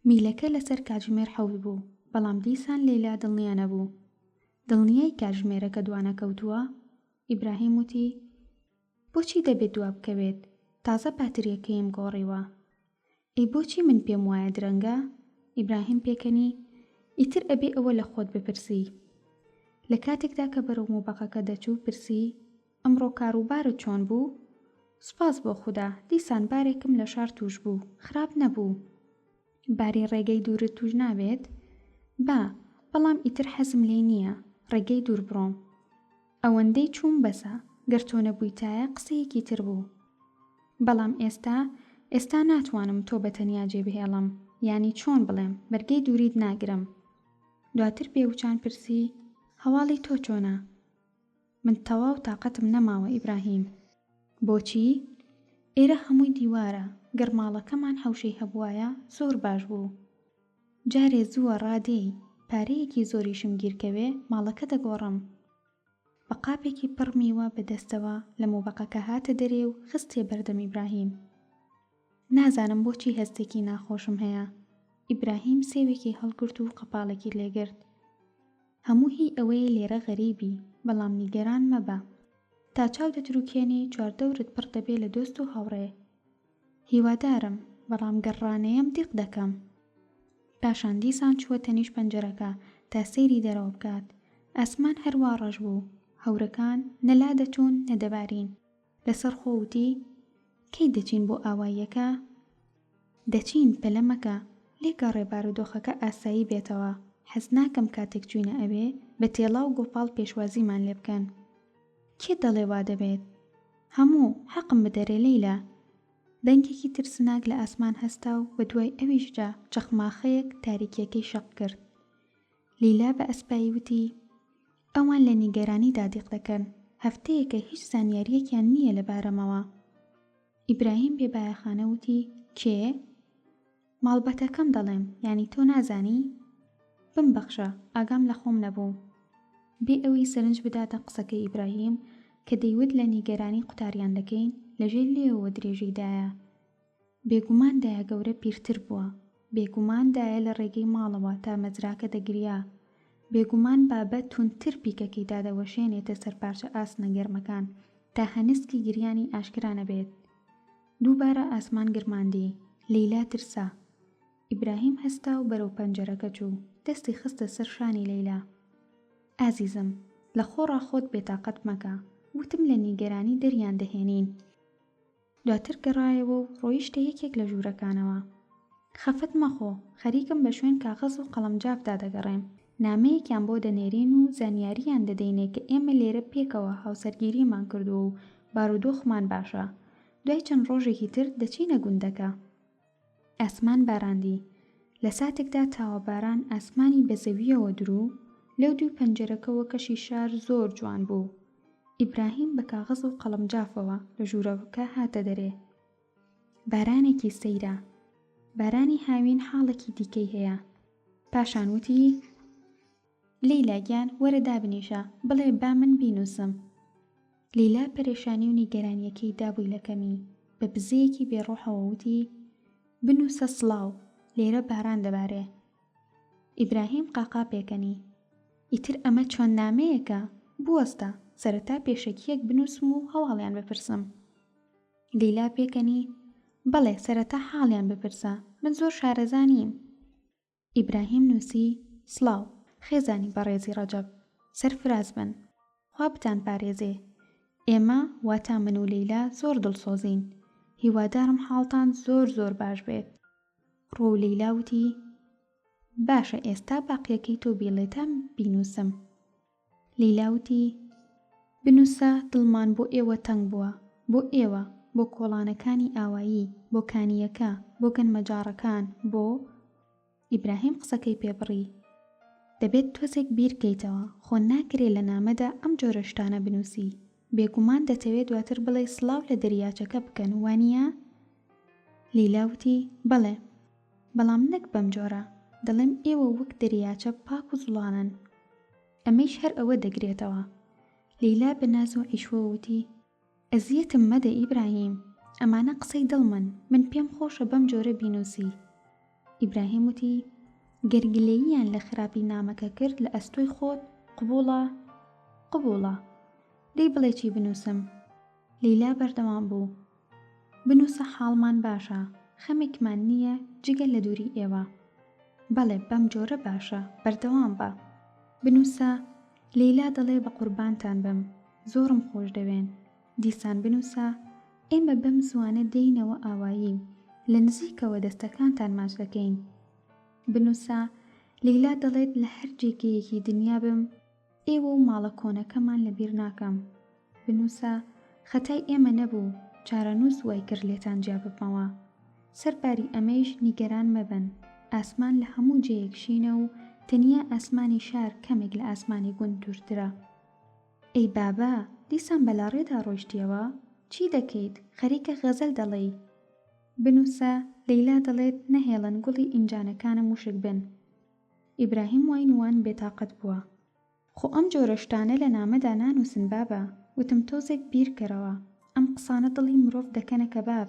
Speaker 2: میلەکە لەسەر کاتژمێر حەوت بوو، بەڵام دیسان لەیلا دڵنیا نەبوو. دڵنیای کاتژمێرەکە دوانەکەوتووە؟ ئیبراهیم وتی، بۆچی دەبێت دوابکەوێت؟ تازە پاترییەکەیم گۆڕیوە. ئەی بۆچی من پێم وایە درەنگە؟ ئیبراهیم پێکەنی، ئیتر ئەبێ ئەوە لە خۆت بپرسی. لە کاتێکدا کە بەرەو موبەقەکە دەچوو، پرسی، ئەمڕۆ کاروبارت چۆن بوو؟ سوپاس بۆ خودا، دیسان بارێکم لە شار تووش بوو، خراپ نەبوو. باری ڕێگەی دوورت تووش نابێت؟ با، بەڵام ئیتر حەزم لێی نییە ڕێگەی دوور بڕۆم. ئەوەندەی چووم بەسە، گەر تۆ نەبوویتایە قسەیەکی تر بوو. بەڵام ئێستا، ئێستا ناتوانم تۆ بە تەنیا جێ بهێڵم، یانی چۆن بڵێم، بەرگەی دووریت ناگرم. دواتر بێوچان پرسی، هەواڵی تۆ چۆنە؟ من تەواو تاقەتم نەماوە ئیبراهیم. بۆچی؟ ئێرە هەمووی دیوارە، گەر ماڵەکەمان حەوشەی هەبوایە زۆر باش بوو. جارێ زووە ڕادێی، پارەیەکی زۆریشم گیرکەوێ ماڵەکە دەگۆڕم. بە قاپێکی پڕ میوە بە دەستەوە لە موبەقەکە هاتە دەرێ و خستیە بەردەم ئیبراهیم. نازانم بۆچی هەستێکی ناخۆشم هەیە. ئیبراهیم سێوێکی هەڵگرت و قەپاڵێکی لێگرت. هەموو هی ئەوەیە لێرە غەریبی، بەڵام نیگەران مەبە. تا چاو دەتروکێنی چواردەورت پڕ دەبێ لە دۆست و هاوڕێ. هیوادارم، بەڵام گەر ڕانەیەم دیق دەکەم. پاشان دیسان چووە تەنیشت پەنجەرەکە تا سەیری دەرەوە بکات. ئاسمان هەر وا ڕەش بوو. هەورەکان نە لادەچوون نە دەبارین. لەسەرخۆ وتی، کەی دەچین بۆ ئاواییەکە؟ دەچین، پەلە مەکە. لێگەڕێ بارودۆخەکە ئاسایی بێتەوە. حەز ناکەم کاتێک چووینە ئەوێ، بە تێڵا و گۆپاڵ پێشوازیمان لێ بکەن. کێ دەڵێ وا دەبێت؟ هەموو، حەقم بدەرێ لەیلا. دەنگێکی ترسناک لە ئاسمان هەستا و بە دوای ئەویشدا چەخماخەیەک تاریکییەکەی شەق کرد. لیلا بە ئەسپایی وتی، ئەوان لە نیگەرانیدا دیق دەکەن، هەفتەیەکە هیچ زانیارییەکیان نییە لە بارەمەوە. ئیبراهیم بێبایەخانە وتی، کێ؟ ماڵبەتەکەم دەڵێم، یانی تۆ نازانی؟ بمبەخشە، ئاگام لە خۆم نەبوو. بێ ئەوەی سەرنج بداتە قسەکەی ئیبراهیم کە دەیوت لە نیگەرانی قوتاریان دەکەین، لەژێر لێوەوە درێژەی دایە، بێگومان دایەگەورە پیرتر بووە، بێگومان دایە لە ڕێگەی ماڵەوە تا مەزراکە دەگریا، بێگومان بابە توندتر پیکەکەی دادەوەشێنێتە سەر پارچە ئاسنە گەرمەکان تا هەنسکی گریانی ئاشکرا نەبێت. دووبارە ئاسمان گرماندی. لەیلا ترسا. ئیبراهیم هەستا و بەرەو پەنجەرەکە چوو، دەستی خستە سەر شانی لەیلا. ئازیزم، لە خۆڕا خۆت بێتاقەت مەکە. وتم لە نیگەرانی دەریان دەهێنین. دواتر گەڕایەوە و ڕۆیشتە یەکێک لە ژوورەکانەوە. خەفەت مەخۆ، خەریکم بە شوێن کاغەز و قەڵەمجافدا دەگەڕێم. نامەیەکیان بۆ دەنێرین و زانیارییان دەدەینێ کە ئێمە لێرە پێکەوە هاوسەرگیریمان کردووە و بارودۆخمان باشە. دوای چەند ڕۆژێکی تر دەچینە گوندەکە. ئاسمان باراندی. لە ساتێکدا تاوە باران ئاسمانی بە زەوییەوە دروو، لەو دوو پەنجەرەکەوە کەشی شار زۆر جوان بوو. ئیبراهیم بە کاغەز و قەڵەمجافەوە لە ژوورەکە هاتە دەرێ. بارانێکی سەیرە. بارانی هاوین حاڵێکی دیکەی هەیە. پاشان وتی، لەیلا گیان وەرە دابنیشە، بڵێ با من بینووسم. لیلا پەرێشانی و نیگەرانییەکەی دابووی لە کەمی، بە بزەیەکی بێ ڕۆحەوە وتی، بنووسە سڵاو، لێرە باران دەبارێ. ئیبراهیم قاقا پێکەنی. ئیتر ئەمە چۆن نامەیەکە؟ بوەستە، سەرەتا پێشەکییەک بنووسم و هەواڵیان بپرسم. لیلا پێکەنی، بەڵێ سەرەتا حاڵیان بپرسە، من زۆر شارەزا نیم. ئیبراهیم نووسی، سڵاو، خێزانی بەڕێزی ڕەجەب، سەرفراز بن. خوا بتانپارێزێ. ئێمە، واتا من و لەیلا زۆر دڵسۆزین. هیوادارم حاڵتان زۆر زۆر باش بێت. ڕووەو لەیلا وتی، باشە ئێستا باقیەکەی تۆ بیڵێ تا بینووسم. لەیلا وتی، بنووسە دڵمان بۆ ئێوە تەنگ بووە، بۆ ئێوە، بۆ کۆڵانەکانی ئاوایی، بۆ کانییەکە، بۆ گەنمەجاڕەکان، بۆ. ئیبراهیم قسەکەی پێ بڕی. دەبێت تۆزێک بیر کەیتەوە، خۆ ناکرێ لە نامەدا ئەم جۆرە شتانە بنووسی. بێگومان دەتەوێ دواتر بڵێی سڵاو لە دەریاچەکە بکەن، وانییە؟ لەیلا وتی، بەڵێ. بەڵام نەک بەم جۆرە. دەڵێم ئێوە وەک دەریاچە پاک و زوڵاڵن. ئەمەیش هەر ئەوە دەگرێتەوە. لەیلا بە ناز و عیشوەوە وتی، ئەزیەتم مەدە ئیبراهیم، ئەمانە قسەی دڵمن، من پێم خۆشە بەم جۆرە بینووسی. ئیبراهیم وتی، گەر گلەییان لە خراپی نامەکە کرد لە ئەستۆی خۆت، قبووڵە؟ قبووڵە. دەی بڵێ چی بنووسم؟ لەیلا بەردەوام بوو، بنووسە حاڵمان باشە، خەمێکمان نییە جگە لە دووری ئێوە. بەڵێ بەم جۆرە باشە، بەردەوام بە. بنووسە، لەیلا دەڵێ بە قوربانتان بم، زۆرم خۆش دەوێن. دیسان بنووسە، ئێمە بەم زووانە دێینەوە ئاوایی و لە نزیکەوە دەستەکانتان ماچ دەکەین. بنووسە، لەیلا دەڵێت لە هەر جێگەیەکی دنیا بم، ئێوە و ماڵە کۆنەکەمان لە بیر ناکەم. بنووسە، خەتای ئێمە نەبوو، چارەنووس وای کرد لێتان جیا ببمەوە. سەر باری ئەمەیش نیگەران مەبن، ئاسمان لە هەموو جێیەک شینە و تەنیا ئاسمانی شار کەمێک لە ئاسمانی گوند دوورترە. ئەی بابە، دیسان بە لاڕێدا ڕۆیشتیەوە؟ چی دەکەیت، خەریکە غەزەل دەڵێی. بنووسە، لەیلا دەڵێت نەهێڵن گوڵی ئینجانەکانم وشک بن. ئیبراهیم وای نوان بێتاقەت بووە. خۆ ئەم جۆرە شتانە لە نامەدا نانووسن بابە، وتم تۆزێک بیر کەرەوە، ئەم قسانە دڵی مرۆڤ دەکەنە کەباب،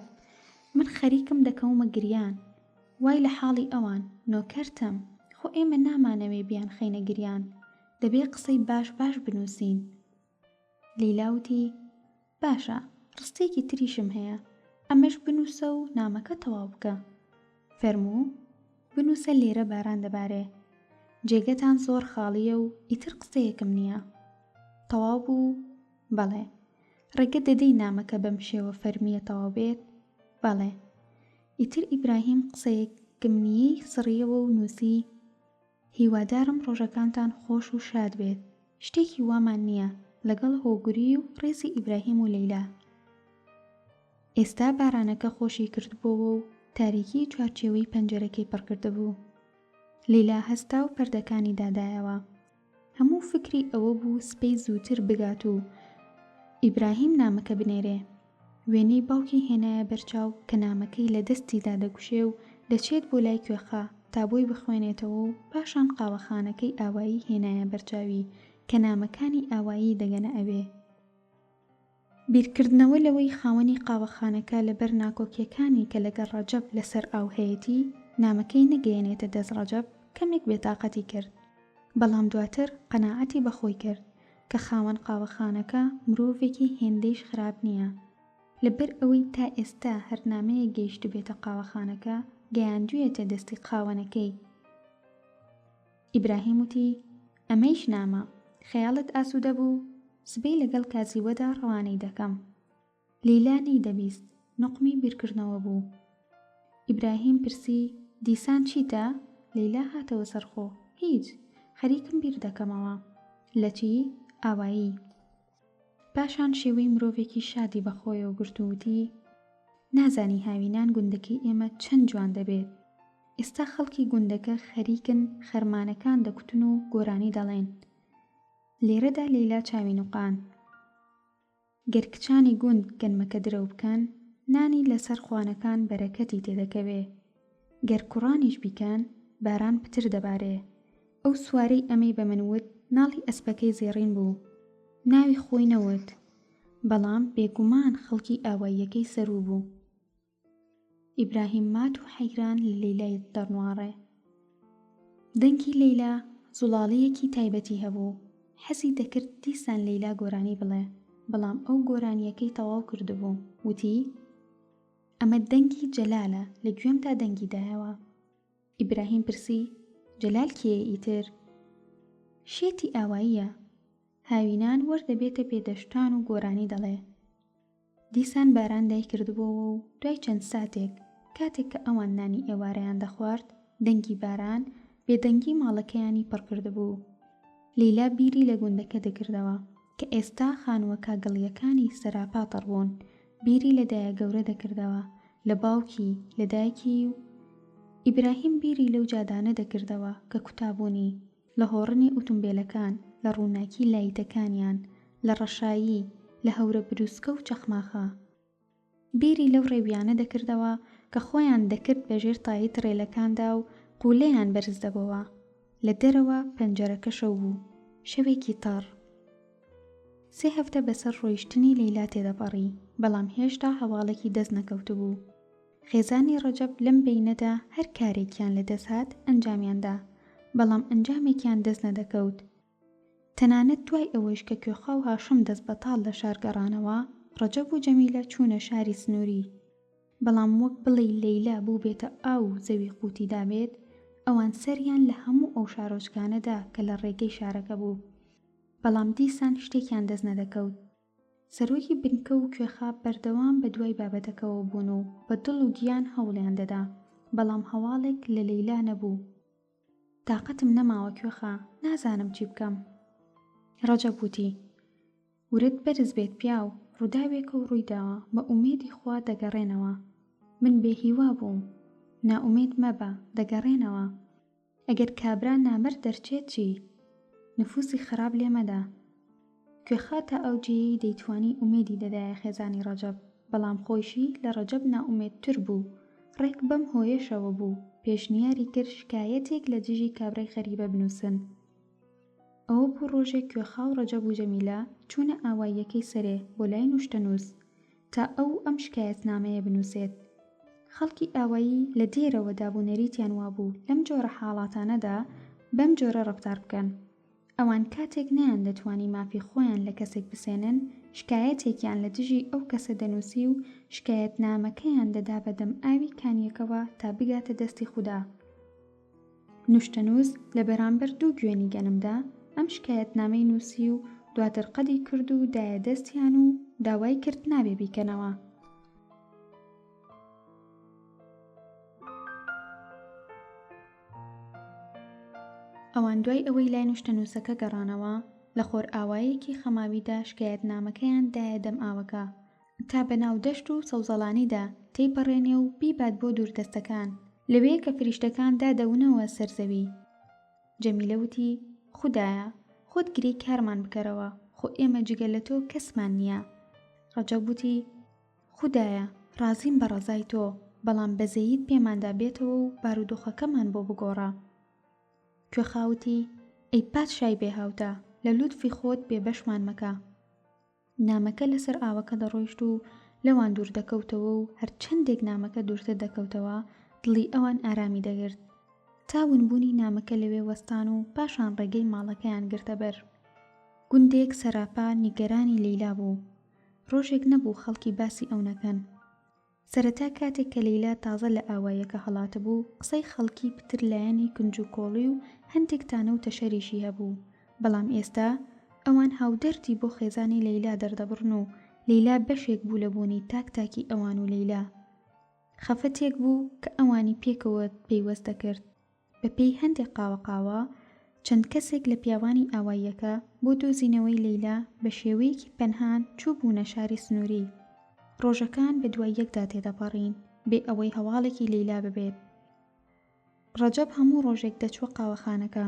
Speaker 2: من خەریکم دەکەومە گریان، وای لە حاڵی ئەوان، نۆکەرتم، خۆ ئێمە نامانەوێ بیانخەینە گریان. دەبێ قسەی باش باش بنووسین. لەیلا وتی، باشە، ڕستەیەکی تریشم هەیە، ئەمەش بنووسە و نامەکە تەواو بکە. فەرموو؟ بنووسە لێرە باران دەبارێ. جێگەتان زۆر خاڵییە و ئیتر قسەیەکم نییە. تەواو بوو؟ بەڵێ. ڕێگە دەدەی نامەکە بەم شێوە فەرمییە تەواو بێت؟ بەڵێ. ئیتر ئیبراهیم قسەیەکم نییەی سڕییەوە و نووسی، هیوادارم ڕۆژەکانتان خۆش و شاد بێت شتێکی وامان نییە لەگەڵ هۆگری و ڕێزی ئیبراهیم و لەیلا. ئێستا بارانەکە خۆشی کردبۆوە و تاریکی چوارچێوەی پەنجەرەکەی پڕ کردبوو. لەیلا هەستا و پەردەکانی دادایەوە. هەموو فکری ئەوە بوو سبەی زووتر بگات و ئیبراهیم نامەکە بنێرێ. وێنەی باوکی هێنایە بەرچاو کە نامەکەی لە دەستیدا دەگوشێ و دەچێت بۆ لای کوێخا تا بۆی بخوێنێتەوە و پاشان قاوەخانەکەی ئاوایی هێنایە بەرچاوی کە نامەکانی ئاوایی دەگەنە ئەوێ. بیرکردنەوە لەوەی خاوەنی قاوەخانەکە لەبەر ناکۆکیەکانی کە لەگەڵ ڕەجەب لەسەر ئاو هەیەتی نامەکەی نەگەیەنێتە دەست ڕەجەب کەمێک بێتاقەتی کرد بەڵام دواتر قەناعەتی بەخۆی کرد کە خاوەن قاوەخانەکە مرۆڤێکی هێندەیش خراپ نییە لەبەر ئەوەی تا ئێستا هەر نامەیەک گەیشتبێتە قاوەخانەکە گەیاندویەتە دەستی خاوەنەکەی. ئیبراهیم وتی، ئەمەیش نامە، خەیاڵت ئاسوودە بوو؟ سبەی لەگەڵ کازیوەدا ڕەوانەی دەکەم. لەیلا نەیدەبیست، نوقمی بیرکردنەوە بوو. ئیبراهیم پرسی، دیسان چیتە؟ لەیلا هاتەوە سەر خۆ، هیچ، خەریکم بیر دەکەمەوە. لە چی؟ ئاوایی. پاشان شێوەی مرۆڤێکی شادی بە خۆیەوە گرت و وتی، نازانی هاوینان گوندەکەی ئێمە چەند جوان دەبێت. ئێستا خەڵکی گوندەکە خەریکن خەرمانەکان دەکوتن و گۆرانی دەڵێن. لێرەدا لەیلا چاوی نوقاند. گەر کچانی گوند گەنمەکە درەو بکەن، نانی لەسەر خوانەکان بەرەکەتی تێدەکەوێ. گەر کوڕانیش بیکەن، باران پتر دەبارێ. ئەو سوارەی ئەمەی بە من وت ناڵی ئەسپەکەی زێڕین بوو. ناوی خۆی نەوت، بەڵام بێگومان خەڵکی ئاواییەکەی سەروو بوو. ئیبراهیم مات و حەیران لە لەیلای دەڕنواڕێ. دەنگی لەیلا زوڵاڵییەکی تایبەتی هەبوو، حەزی دەکرد دیسان لەیلا گۆرانی بڵێ، بەڵام ئەو گۆرانییەکەی تەواو کردبوو، وتی، ئەمە دەنگی جەلالە لە گوێمدا دەنگی دایەوە. ئیبراهیم پرسی، جەلال کێیە ئیتر؟ شێتی ئاواییە، هاوینان وەردەبێتە پێدەشتان و گۆرانی دەڵێ. دیسان باران دایکردبۆوە و دوای چەند ساتێک، کاتێک کە ئەوان نانی ئێوارەیان دەخوارد، دەنگی باران، بێدەنگی ماڵەکەیانی پڕ کردبوو. لەیلا بیری لە گوندەکە دەکردەوە، کە ئێستا خانووە کاگڵییەکانی سەراپا تەڕ بوون. بیری لە دایەگەورە دەکردەوە، لە باوکی، لە دایکی و. ئیبراهیم بیری لەو جادانە دەکردەوە کە کوتابوونی. لە هۆڕنی ئوتومبێلەکان، لە ڕووناکی لایتەکانیان، لە ڕەشایی، لە هەورە بروسکە و چەخماخە. بیری لەو ڕێویانە دەکردەوە کە خۆیان دەکرد بە ژێر تایەی تڕێلەکاندا و قوولەیان بەرز دەبۆوە. لە دەرەوە پەنجەرەکە شەو بوو. شەوێکی تەڕ. سێ هەفتە بەسەر ڕۆیشتنی لەیلا تێدەپەڕی، بەڵام هێشتا هەواڵێکی دەست نەکەوتبوو. خێزانی ڕەجەب لەم بەینەدا هەر کارێکیان لە دەست هات ئەنجامیان دا، بەڵام ئەنجامێکیان دەست نەدەکەوت. تەنانەت دوای ئەوەیش کە کوێخا و هاشم دەست بەتاڵ لە شار گەڕانەوە، ڕەجەب و جەمیلە چوونە شاری سنووری. بەڵام وەک بڵێی لەیلا بووبێتە ئاو و زەوی قووتی دابێت، ئەوان سەریان لە هەموو ئەو شارۆچکانە دا کە لە ڕێگەی شارەکە بوو. بەڵام دیسان شتێکیان دەست نەدەکەوت. سەرۆکی بنکە و کوێخا بەردەوام بە دوای بابەتەکەوە بوون و بە دڵ و گیان هەوڵیان دەدا، بەڵام هەواڵێک لە لەیلا نەبوو. تاقەتم نەماوە کوێخا، نازانم چی بکەم. ڕەجەب وتی، ورەت بەرز بێت پیاو، ڕووداوێکە و ڕووی داوە، بە ئومێدی خوا دەگەڕێنەوە. من بێ هیوا بووم. نائومێد مەبە، دەگەڕێنەوە. ئەگەر کابرا نامەرد دەرچێت چی؟ نفوسی خراپ لێ مەدە. کوێخا تا ئەو جێیەی دەیتوانی ئومێدی دەدایە خێزانی ڕەجەب، بەڵام خۆیشی لە ڕەجەب نائومێدتر بوو، ڕێک بەم هۆیەشەوە بوو پێشنیاری کرد شکایەتێک لە دژی کابرای غەریبە بنووسن. ئەوە بوو ڕۆژێک کوێخا و ڕەجەب و جەمیلە چوونە ئاواییەکەی سەرێ بۆ لای نوشتەنووس تا ئەو ئەم شکایەتنامەیە بنووسێت. خەڵکی ئاوایی لە دێرەوە دابونەریتیان وابوو لەم جۆرە حاڵاتانەدا بەم جۆرە ڕەفتار بکەن.
Speaker 1: ئەوان کاتێک نەیاندەتوانی مافی خۆیان لە کەسێک بسێنن، شکایەتێکیان لە دژی ئەو کەسە دەنووسی و شکایەتنامەکەیان دەدا بە دەم ئاوی کانییەکەوە تا بگاتە دەستی خودا. نوشتەنووس لە بەرامبەر دوو گوێنی گەنمدا ئەم شکایەتنامەی نووسی و دواتر قەدی کرد و دایە دەستیان و داوای کرد نابێ بیکەنەوە. ئەوان دوای ئەوەی لای نوشتەنووسەکە گەڕانەوە، لە خۆرئاوایەکی خەماویدا شکایەتنامەکەیان دایە دەم ئاوەکە، تا بە ناو دەشت و سەوزەڵانیدا تێیپەڕێنێ و بیبات بۆ دووردەستەکان، لەوێ کە فریشتەکان دادەونەوە سەر زەوی. جەمیلە وتی، خودایە، خۆت گرێی کارمان بکەرەوە، خۆ ئێمە جگە لە تۆ کەسمان نییە. ڕەجەب وتی، خودایە، ڕازیم بە ڕەزای تۆ، بەڵام بەزەییت پێماندا بێتەوە و بارودۆخەکەمان بۆ بگۆڕە. کوێخا وتی، ئەی پادشای بێهاوتا، لە لوتفی خۆت بێبەشمان مەکە. نامەکە لەسەر ئاوەکە دەڕۆیشت و لەوان دوور دەکەوتەوە و هەرچەندێک نامەکە دوورتر دەکەوتەوە، دڵی ئەوان ئارامی دەگرت. تا ونبوونی نامەکە لەوێ وەستان و پاشان ڕێگەی ماڵەکەیان گرتە بەر. گوندێک سەراپا نیگەرانی لەیلا بوو. ڕۆژێک نەبوو خەڵکی باسی ئەو نەکەن. سەرەتا کاتێک کە لەیلا تازە لە ئاواییەکە هەڵاتبوو، قسەی خەڵکی پتر لایەنی کنجوکۆڵی و هەندێک تانە و تەشەریشی هەبوو، بەڵام ئێستا ئەوان هاودەردی بۆ خێزانی لەیلا دەردەبڕن و لەیلا بەشێک بوو لە بوونی تاک تاکی ئەوان و لەیلا خەفەتێک بوو کە ئەوانی پێکەوە پەیوەست دەکرد. بە پێی هەندێک قاوەقاوە، چەند کەسێک لە پیاوانی ئاواییەکە بۆ دۆزینەوەی لەیلا بە شێوەیەکی پەنهان چووبوونە شاری سنووری. ڕۆژەکان بە دوای یەکدا تێدەپەڕین بێ ئەوەی هەواڵێکی لەیلا ببێت. ڕەجەب هەموو ڕۆژێک دەچووە قاوەخانەکە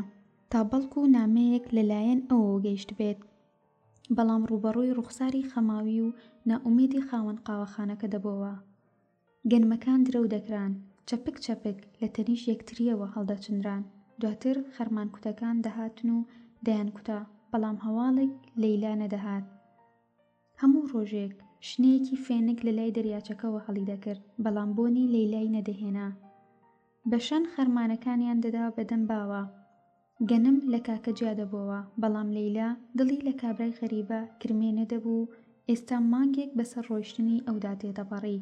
Speaker 1: تا بەڵکوو نامەیەک لە لایەن ئەوەوە گەیشتبێت. بەڵام ڕووبەڕووی ڕوخساری خەماوی و نائومێدی خاوەن قاوەخانەکە دەبۆوە. گەنمەکان درەو دەکران، چەپک چەپک لە تەنیشت یەکترییەوە هەڵدەچنران، دواتر خەرمانکوتەکان دەهاتن و دەیانکوتا، بەڵام هەواڵێک لەیلا نەدەهات. هەموو ڕۆژێک شنەیەکی فێنک لە لای دەریاچەکەوە هەڵیدەکرد، بەڵام بۆنی لەیلای نەدەهێنا. بە شەن خەرمانەکانیان دەدا بە دەم باوە. گەنم لە کاکە جیا دەبۆوە، بەڵام لەیلا دڵی لە کابرای غەریبە کرمێ نەدەبوو و ئێستا مانگێک بەسەر ڕۆیشتنی ئەودا تێدەپەڕی.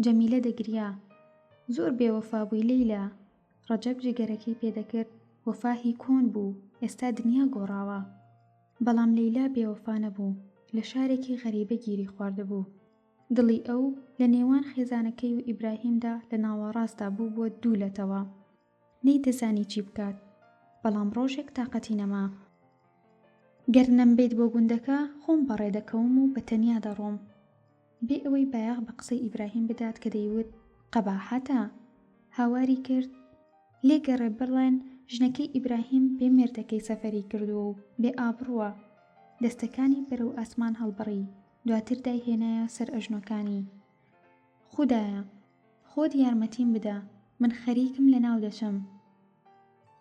Speaker 1: جەمیلە دەگریا. زۆر بێوەفا بووی لەیلا. ڕەجەب جگەرەکەی پێ دەکرد، وەفا هی کۆن بوو، ئێستا دنیا گۆڕاوە. بەڵام لەیلا بێوەفا نەبوو، لە شارێکی غەریبە گیری خواردبوو. دڵی ئەو لە نێوان خێزانەکەی و ئیبراهیمدا لە ناوەڕاستدا بووبووە دوو لەتەوە. نەیدەزانی چی بکات، بەڵام ڕۆژێک تاقەتی نەما. گەر نەمبەیت بۆ گوندەکە، خۆم بەڕێ دەکەوم و بە تەنیا دەڕۆم. بێ ئەوەی بایەخ بە قسەی ئیبراهیم بدات کە دەیوت قەباحەتە، هاواری کرد، لێگەڕێ بڵێن ژنەکەی ئیبراهیم بێ مێردەکەی سەفەری کردووە و بێ ئابڕووە. دەستەکانی بەرەو ئاسمان هەڵبڕی، دواتر دایهێنایە سەر ئەژنۆکانی. خودایە! خۆت یارمەتیم بدە، من خەریکم لەناو دەچم.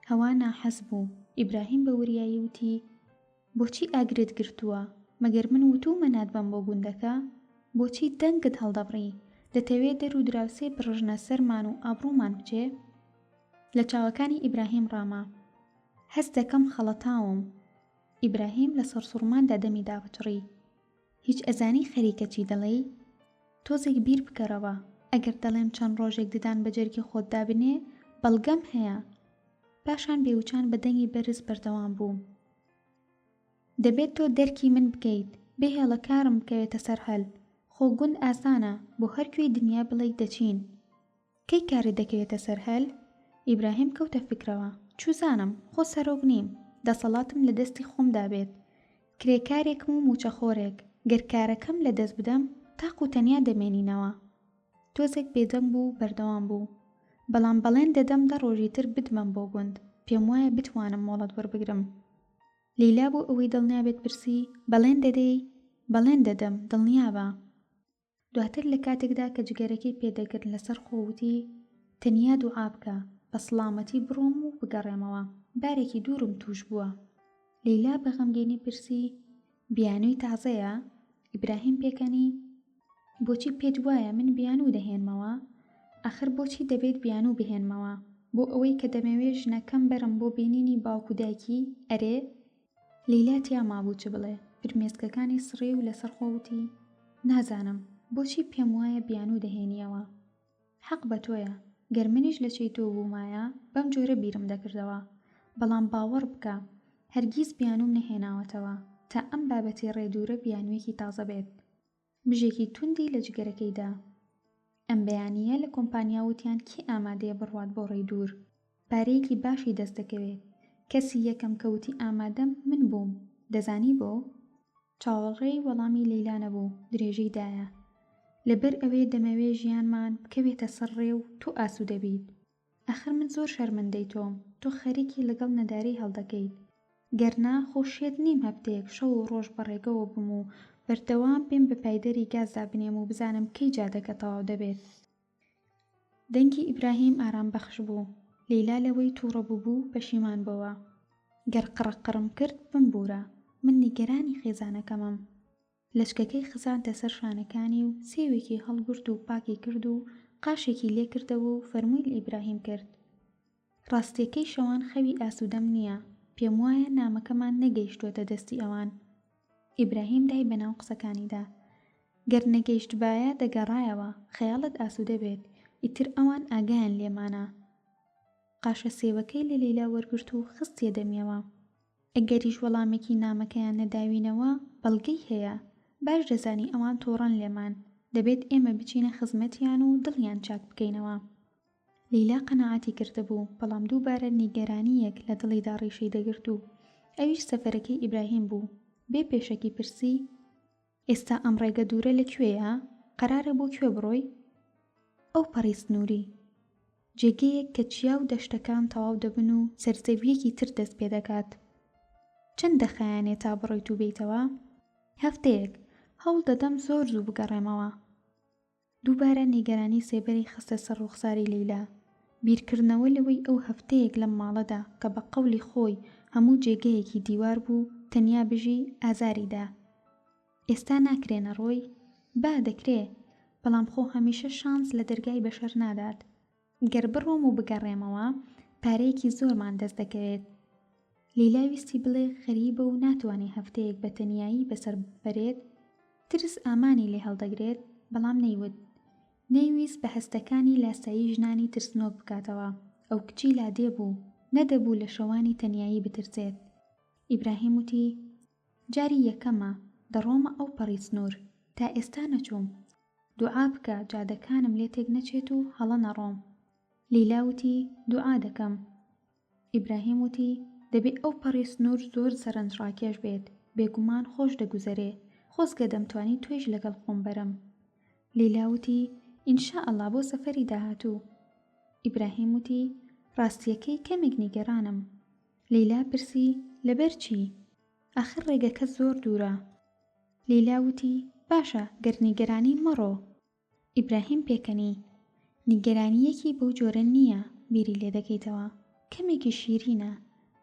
Speaker 1: هەوا ناحەز بوو. ئیبراهیم بە وریایی وتی، بۆچی ئاگرت گرتووە؟ مەگەر من وتوومە ناتبەم بۆ گوندەکە؟ بۆچی دەنگت هەڵدەبڕی؟ دەتەوێ دەر و دراوسێ بڕژنە سەرمان و ئابڕوومان بچێ؟ لە چاوەکانی ئیبراهیم ڕاما. هەست دەکەم خەڵەتاوم. ئیبراهیم لە سەرسوڕماندا دەمی داپچڕی. هیچ ئەزانی خەریکە چی دەڵێی؟ تۆزێک بیر بکەرەوە، ئەگەر دەڵێم چەند ڕۆژێک ددان بە جەرگی خۆتدا بنێ، بەڵگەم هەیە. پاشان بێوچان بە دەنگی بەرز بەردەوام بوو. دەبێت تۆ دەرکی من بکەیت، بهێڵە کارم بکەوێتە سەر هەل. خۆ گوند ئاسانە، بۆ هەر کوێی دنیا بڵێیت دەچین. کەی کارت دەکەوێتە سەر هەل؟ ئیبراهیم کەوتە فکرەوە، چوزانم، خۆ سەرۆک نیم، دەسەڵاتم لە دەستی خۆمدا بێت. کرێکارێکم و مووچەخۆرێک، گەر کارەکەم لە دەست بدەم، تاق و تەنیا دەمێنینەوە. تۆزێک بێدەنگ بوو و بەردەوام بوو، بەڵام بەڵێن دەدەم دە ڕۆژی تر بتبەم بۆ گوند، پێموایە بتوانم مۆڵەت وەربگرم. لەیلا بۆ ئەوەی دڵنیا بێت پرسی، بەڵێن دەدەی؟ بەڵێن دەدەم، دڵنیابە. دواتر لە کاتێکدا کە جگەرەکەی پێ دەگرت لەسەر خۆ وتی، تەنیا دوعا بکە بە سڵامەتی بڕۆم و بگەڕێمەوە، بارێکی دوورم تووش بووە. لەیلا بە غەمگینی پرسی، بیانووی تازەیە؟ ئیبراهیم پێکەنی، بۆچی پێت وایە من بیانوو دەهێنمەوە؟ ئاخر بۆچی دەبێت بیانوو بهێنمەوە؟ بۆ ئەوەی کە دەمەوێ ژنەکەم بەرم بۆ بینینی باوک و دایکی، ئەرێ؟
Speaker 2: لەیلا تیا مابوو چ بڵێ، فرمێسکەکانی سڕی و لەسەرخۆ وتی، نازانم، بۆچی پێم وایە بیانوو دەهێنییەوە. حەق بە تۆیە، گەر منیش لە چێی تۆ بوومایە بەم جۆرە بیرم دەکردەوە. بەڵام باوەڕ بکە، هەرگیز بیانووم نەهێناوەتەوە، تا ئەم بابەتی ڕێ دوورە بیانوویەکی تازە بێت. مژێکی توندی لە جگەرەکەی دا. ئەم بەیانییە لە کۆمپانیا وتیان کێ ئامادەیە بڕوات بۆ ڕێی دوور، پارەیەکی باشی دەست دەکەوێت. کەسی یەکەم کە وتی ئامادەم من بووم. دەزانی بۆ؟ چاوەڕێی وەڵامی لەیلا نەبوو، درێژەی دایە. لەبەر ئەوێ دەمەوێ ژیانمان بکەوێتە سەر ڕێ و تۆ ئاسوودە بیت. ئەخر من زۆر شەرمەندەی تۆم، تۆ خەریکی لەگەڵ نەداری هەڵدەکەیت. گەر نا خۆ شێت نیم هەفتەیەک شەو و ڕۆژ بە ڕێگەوە بم و بەردەوام پێم بە پایدەری گازدا بنێم و بزانم کەی جادەکە تەواو دەبێت. دەنگی ئیبراهیم ئارام بەخش بوو. لەیلا لەوەی تووڕە بووبوو پەشیمان بۆوە. گەر قڕەقڕم کرد بمبوورە، من نیگەرانی خێزانەکەمم. لەچکەکەی خزاندە سەر شانەکانی و سێوێکی هەڵگرت و پاکی کرد و قاشێکی لێ کردەوە و فەرمووی لە ئیبراهیم کرد، ڕاستییەکەی شەوان خەوی ئاسوودەم نییە، پێموایە نامەکەمان نەگەیشتووەتە دەستی ئەوان. ئیبراهیم دای بەناو قسەکانیدا، گەر نەگەیشتبایە دەگەڕایەوە، خەیاڵت ئاسوودە بێت، ئیتر ئەوان ئاگایان لێمانە. قاشە سێوەکەی لە لەیلا وەرگرت و خستیە دەمیەوە. ئەگەریش وەڵامێکی نامەکەیان نەداوینەوە بەڵگەی هەیە، باش دەزانی ئەوان توڕەن لێمان، دەبێت ئێمە بچینە خزمەتیان و دڵیان چاک بکەینەوە. لەیلا قەناعەتی کردبوو، بەڵام دووبارە نیگەرانییەک لە دڵیدا ڕیشەی دەگرت و ئەویش سەفەرەکەی ئیبراهیم بوو. بێ پێشەکی پرسی، ئێستا ئەم ڕێگە دوورە لە کوێیە؟ قەرارە بۆ کوێ بڕۆی؟ ئەو پەڕی سنووری. جێگەیەک کە چیا و دەشتەکان تەواو دەبن و سەرزەوییەکی تر دەست پێ دەکات. چەند دەخایەنێ تا بڕۆیت و بێیتەوە؟ هەفتەیەک. هەوڵ دەدەم زۆر زوو بگەڕێمەوە. دووبارە نیگەرانی سێبەری خستە سەر ڕووخساری لەیلا. بیرکردنەوە لەوەی ئەو هەفتەیەک لەم ماڵەدا کە بە قەولی خۆی هەموو جێگەیەکی دیوار بوو، تەنیا بژی، ئازاری دا. ئێستا ناکرێ نەڕۆی؟ با، دەکرێ. بەڵام خۆ هەمیشە شانس لە دەرگای بەشەر نادات. گەر بڕۆم و بگەڕێمەوە، پارەیەکی زۆرمان دەست دەکەوێت. لەیلا ویستی بڵێ غەریبە و ناتوانێ هەفتەیەک بە تەنیایی بەسەر بەرێت، ترس ئامانی لێ هەڵدەگرێت، بەڵام نەیوت. نەیویست بە هەستەکانی لاسایی ژنانی ترسنۆک بکاتەوە. ئەو کچی لادێ بوو، نەدەبوو لە شەوانی تەنیایی بترسێت. ئیبراهیم وتی، جاری یەکەمە دەڕۆمە ئەو پەڕی سنوور، تا ئێستا نەچووم. دوعا بکە جادەکانم لێ تێک نەچێت و هەڵە نەڕۆم. لەیلا وتی، دوعا دەکەم. ئیبراهیم وتی، دەبێ ئەو پەڕی سنوور زۆر سەرنجڕاکێش بێت، بێگومان خۆش دەگوزەرێ، خۆزگە دەمتوانی تۆیش لەگەڵ خۆم بەرم. لەیلا وتی، ان شاء اللە بۆ سەفەری داهاتوو. ئیبراهیم وتی، ڕاستییەکەی کەمێک نیگەرانم. لەیلا پرسی، لەبەر چی؟ ئاخر ڕێگەکە زۆر دوورە. لەیلا وتی، باشە، گەر نیگەرانی مەڕۆ. ئیبراهیم پێکەنی، نیگەرانییەکی بەو جۆرە نییە بیری لێ دەکەیتەوە، کەمێکی شیرینە،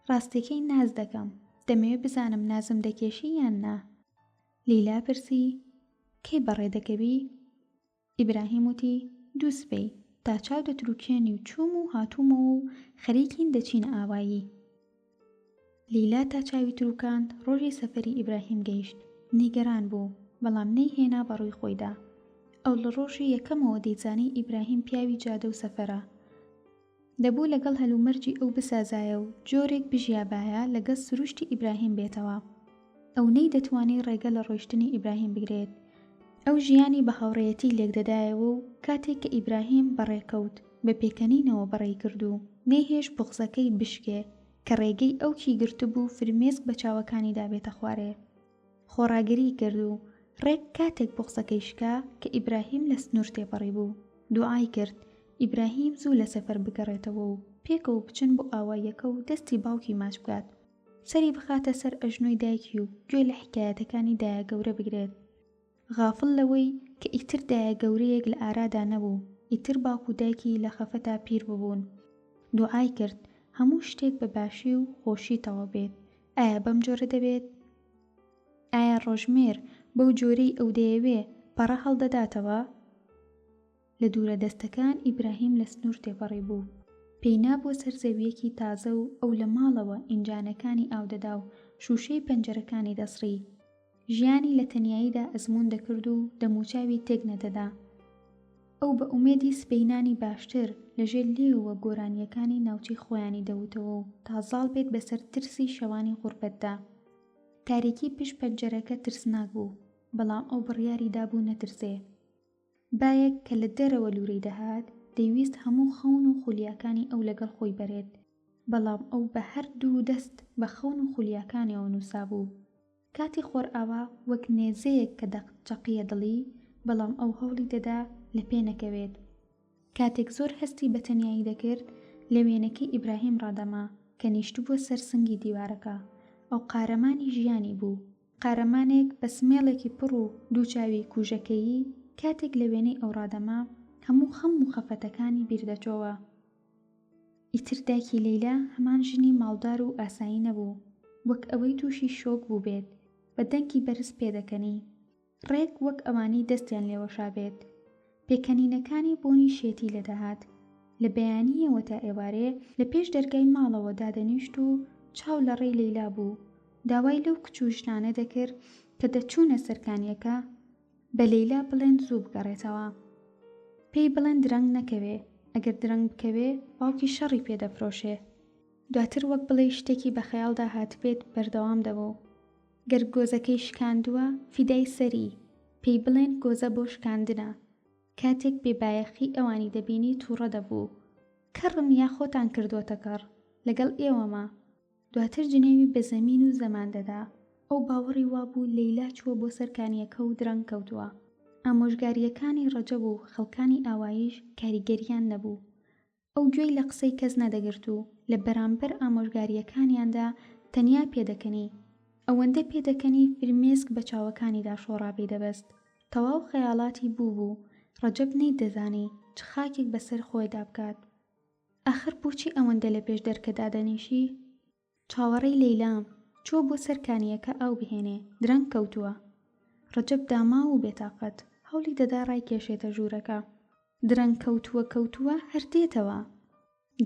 Speaker 2: ڕاستییەکەی ناز دەکەم، دەمەوێ بزانم نازم دەکێشی یان نا؟ لەیلا پرسی، کەی بەڕێ دەکەوی؟ ئیبراهیم وتی، دووسبەی، تا چاو دەتروکێنی و چووم و هاتوومەوە و خەریکین دەچینە ئاوایی. لیلا تا چاوی تروکاند ڕۆژی سەفەری ئیبراهیم گەیشت، نیگەران بوو، بەڵام نەیهێنا بە ڕووی خۆیدا. ئەو لە ڕۆژی یەکەمەوە دەیزانی ئیبراهیم پیاوی جادە و سەفەرە. دەبوو لەگەڵ هەلومەرجی ئەو بسازایە و جۆرێک بژیابایە لەگەڵ سروشتی ئیبراهیم بێتەوە. ئەو نەیدەتوانی ڕێگە لە ڕۆیشتنی ئیبراهیم بگرێت. ئەو ژیانی بە هاوڕێیەتی لێکدەدایەوە و کاتێک کە ئیبراهیم بەڕێکەوت، بە پێکەنینەوە بەڕێی کرد و نەیهێشت بوغزەکەی بشکێ کە ڕێگەی ئەوکی گرتبوو فرمێسک بە چاوەکانیدا بێتە خوارێ. خۆڕاگریی کرد و ڕێک کاتێک بوغزەکەی شکا کە ئیبراهیم لە سنوور تێپەڕیبوو، دوعای کرد ئیبراهیم زوو لە سەفەر بگەڕێتەوە و پێکەوە بچن بۆ ئاواییەکە و دەستی باوکی ماچ بکات، سەری بخاتە سەر ئەژنۆی دایکی و گوێ لە حیکایەتەکانی دایەگەورە بگرێت. غافڵ لەوەی کە ئیتر دایەگەورەیەک لە ئارادا نەبوو، ئیتر باوک و دایکی لە خەفەتا پیر ببوون. دوعای کرد هەموو شتێک بە باشی و خۆشی تەواو بێت. ئایا بەم جۆرە دەبێت؟ ئایا ڕۆژمێر بەو جۆرەی ئەو دەیەوێ پەڕە هەڵدەداتەوە؟ لە دوورە دەستەکان ئیبراهیم لە سنوور تێپەڕیبوو. پێی نابووە سەر زەوییەکی تازە و ئەو لە ماڵەوە ئینجانەکانی ئاو دەدا و شووشەی پەنجەرەکانی دەسڕی. ژیانی لە تەنیاییدا ئەزموون دەکرد و دەموچاوی تێک نەدەدا. ئەو بە ئومێدی سبەینانی باشتر لە ژێر لێوەوە گۆرانییەکانی ناوچەی خۆیانی دەوتەوە و تا زاڵ بێت بەسەر ترسی شەوانی غوربەتدا. تاریکی پشت پەنجەرەکە ترسناک بوو، بەڵام ئەو بڕیاری دابوو نەترسێ. بایەک کە لە دەرەوە لوورەی دەهات، دەیویست هەموو خەون و خولیاکانی ئەو لەگەڵ خۆی بەرێت، بەڵام ئەو بە هەردوو دەست بە خەون و خولیاکانیەوە نووسابوو. کاتی خۆرئاوا وەک نێزەیەک کە دەچەقییە دڵی، بەڵام ئەو هەوڵی دەدا لە پێ نەکەوێت. کاتێک زۆر هەستی بە تەنیایی دەکرد، لە وێنەکەی ئیبراهیم ڕادەما کە نیشتبووە سەر سنگی دیوارەکە. ئەو قارەمانی ژیانی بوو. قارەمانێک بە سمێڵێکی پڕ و دوو چاوی کوژەکەیی، کاتێک لە وێنەی ئەو ڕادەما، هەموو خەم و خەفەتەکانی بیر دەچۆوە. ئیتر دایکی لەیلا هەمان ژنی ماڵدار و ئاسایی نەبوو، وەک ئەوەی تووشی شۆک بووبێت، بە دەنگی بەرز پێدەکەنی. ڕێک وەک ئەوانەی دەستیان لێوەشابێت. پێکەنینەکانی بۆنی شێتی لێدەهات. لە بەیانییەوە تا ئێوارێ لە پێش دەرگای ماڵەوە دادەنیشت و چاو لە ڕێی لەیلا بوو. داوای لەو کچ و ژنانە دەکرد کە دەچوونە سەر کانییەکە، بە لەیلا بڵێن زوو بگەڕێتەوە. پێی بڵێن درەنگ نەکەوێ، ئەگەر درەنگ بکەوێ باوکی شەڕی پێ دەفرۆشێ. دواتر وەک بڵێی شتێکی بە خەیاڵدا هاتبێت بەردەوام دەبوو. گەر گۆزەکەی شکاندووە فیدای سەری، پێی بڵێن گۆزە بۆ شکاندنە. کاتێک بێبایەخی ئەوانی دەبینی تووڕە دەبوو. کەڕن یا خۆتان کردووەتە کەڕ، لەگەڵ ئێوەمە. دواتر جنێوی بە زەمین و زەمان دەدا. ئەو باوەڕی وابوو لەیلا چووە بۆ سەر کانییەکە و درەنگ کەوتووە. ئامۆژگارییەکانی ڕەجەب و خەڵکانی ئاواییش کاریگەرییان نەبوو. ئەو گوێی لە قسەی کەس نەدەگرت و لە بەرامبەر ئامۆژگارییەکانیاندا تەنیا پێدەکەنی. ئەوەندە پێدەکەنی فرمێسک بە چاوەکانیدا شۆڕابەی دەبەست. تەواو خەیاڵاتی بوو بوو. ڕەجەب نەیدەزانی چ خاکێک بەسەر خۆیدا بکات. ئاخر بۆچی ئەوەندە لە پێش دەرکە دادەنیشی؟ چاوەڕێی لەیلام، چووە بۆ سەر کانییەکە ئاو بهێنێ، درەنگ کەوتووە. ڕەجەب داماو و بێتاقەت، هەوڵی دەدا ڕایکێشێتە ژوورەکە. درەنگ کەوتووە کەوتووە، هەر دێتەوە.